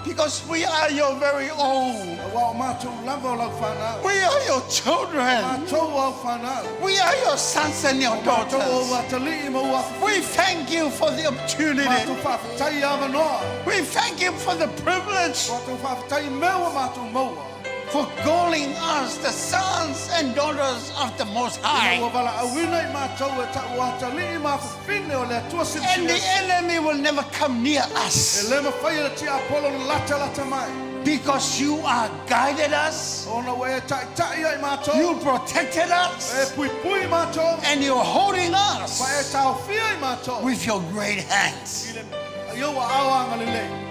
because we are your very own. We are your children. We are your sons and your daughters. We thank you for the opportunity. We thank you for the privilege for calling us the sons and daughters of the Most High. And the enemy will never come near us because you are guided us, you protected us, and you're holding us with your great hands.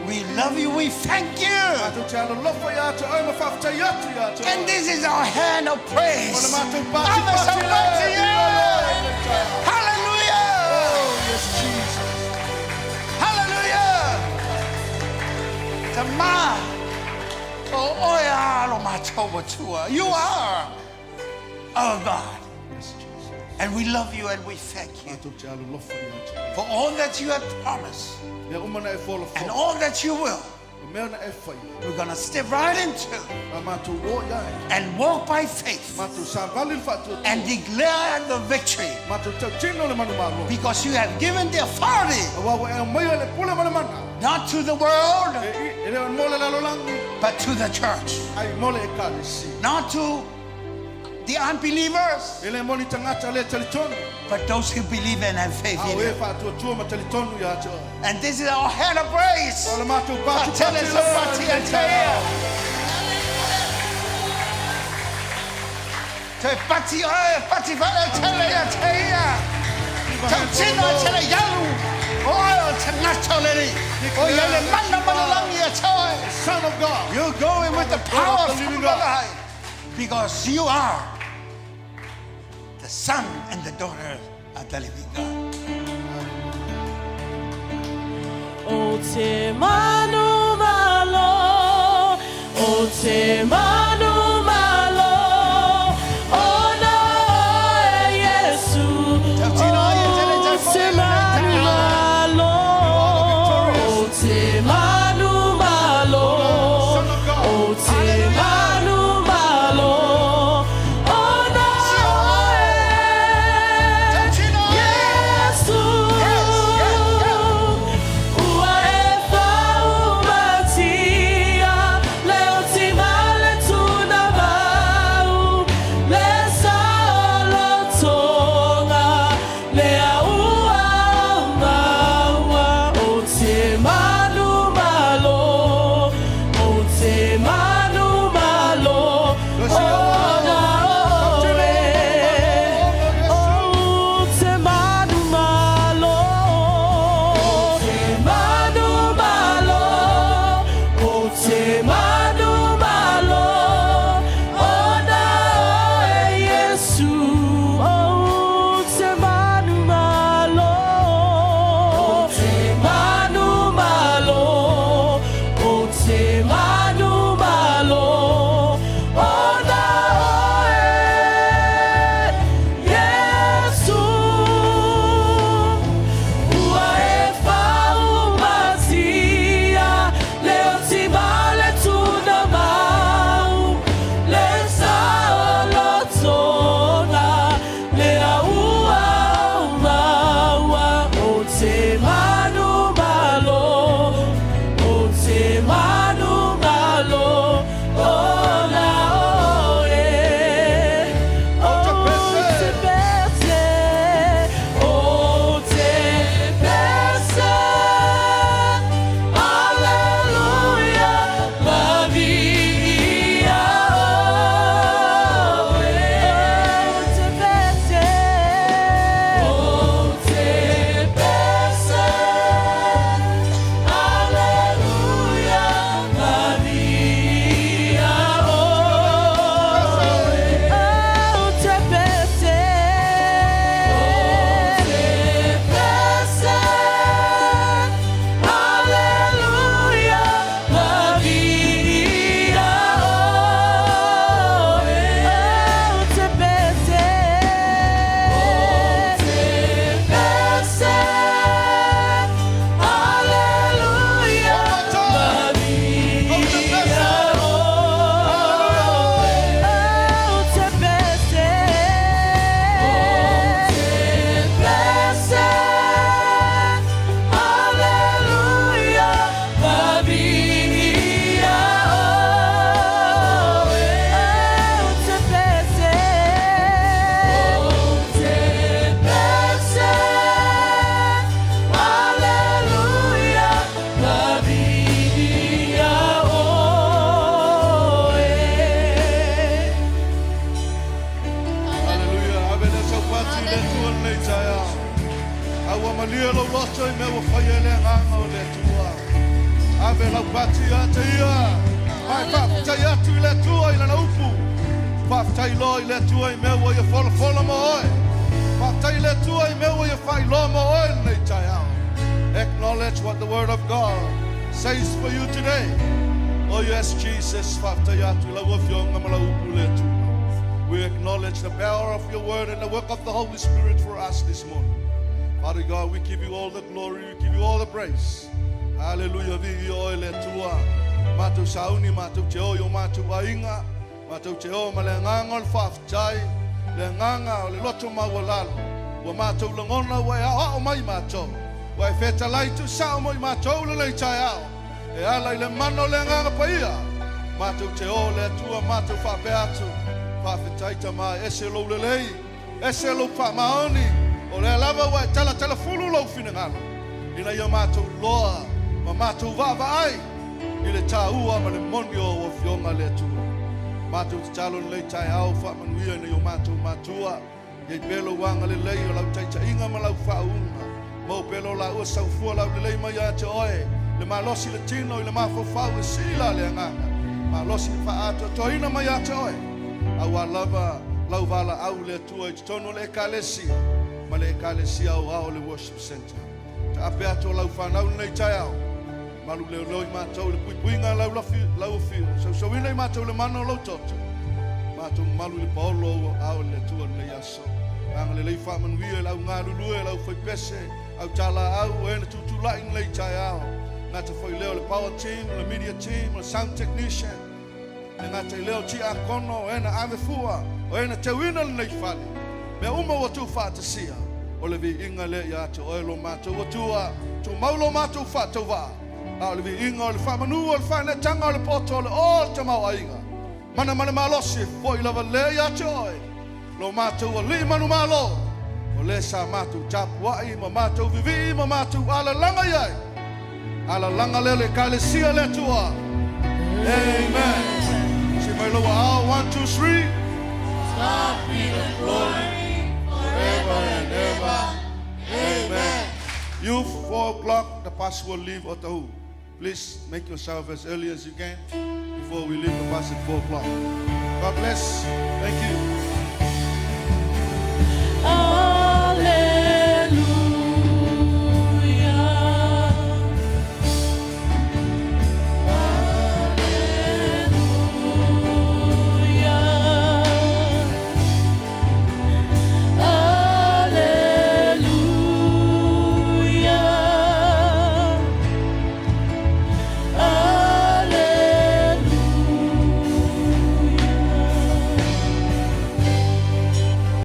We love you, we thank you. And this is our hand of praise. Ave Sabatia. Hallelujah. Hallelujah. Tama. O oe alo matou atua. You are our God. And we love you and we thank you for all that you have promised and all that you will. We're going to step right into and walk by faith and declare the victory because you have given the authority not to the world but to the church, not to the unbelievers, E le mo ni tagata le talitonu. but those who believe and have faith A in o e you. faatuatua ma talitonu ia te oe. And this is our hand of praise. O le matou pati Fatele pati so pati lea. e te ia. Te pati oe, pati whare tele ia te ia. Tau tino e tele ialu. O oe o te ngato leri. O ia le mana mana langi e te oe. Son of God. You're going with the power of the from living God. God. Because you are the son and the daughter of the living God. O te manu malo, o te manu malo, o na Faamalie lou loto i mea ua faia e le Agaga o le Atua. Ave lau pati ia te ia. Ma e faafetai atu i le Atua i lana upu. Faafetai loa i le Atua i mea ua ia folafola mo oe. Faafetai i le Atua i mea ua ia faailoa mo oe lenei taeao. Acknowledge what the Word of God says for you today. Oh yes, Jesus, faafetai atu i lau Afioga ma lau upu le Atua. We acknowledge the power of your word and the work of the Holy Spirit for us this morning. Father God, we give you all the glory, we give you all the praise. Hallelujah, viia oe le Atua. Matou sauni, matou te o i o matou aiga, matou te o ma le agaga o le faafetai, le agaga o le loto maualalo. Ua matou lagona ua e aoao mai matou. Ua e fetalai tuusao mo i matou lenei taeao. E ala i le mana o le Agaga Paia, matou te o le Atua matou faapea atu, Faafetai Tama, e ese lou lelei, ese lou faamaoni, o lea lava ua e talatalafulu lou finagalo, ina ia matou iloa ma matou vaavaai i le taua ma le moni o au Afioga le Atua. Matou tatalo lenei taeao faamanuia ina ia o matou matua, Iai pea lou agalelei o lau taitaiga ma lau faauuga. Maua pea lo laua saufua laulelei mai ia te oe, le malosi le tino i le mafaufau e sila le agaga, malosi le faaatoatoaina mai ia te oe. Aua lava lau valaau le Atua i totonu o le Ekalesia ma le Ekalesia Aoao o le Worship Centre. Taape atu o lau fanau lenei taeao. Malu leoleo i matou i le puipuiga lau lafi, lau afio. Sausauina i matou le mana o lou toto. Matou malu i le paolo o ua ao e le Atua lenei aso. Agalelei faamanuia i le au galulue, le au faipese, au talaau, o e na tutulai lenei taeao. Gata foi lea o le power team, o le media team, o le sound technician. E gata i lea o tiakono, o e na ave fua, o e na teuina lenei fale. Mea uma ua tuufaatasia, o le viiga lea ia te oe lo matou Atua, tumau lo matou faatauvaa, a o le viiga o le faamanu o le faaneetaga o le poto o le o le tamaoaiga, mana ma le malosi e foi lava lea ia te oe, lo matou Alii manumalo, o le sa matou tapuai ma matou vivii ma matou alalaga i ai. Alalaga lea o le Ekalesia le Atua. Amen. Si mai lau aao, 1, 2, 3. God be the glory forever and ever. Amen. Youth, 4 o'clock, the bus will leave Otahuhu. Please make yourself as early as you can before we leave the bus at 4 o'clock. God bless. Thank you.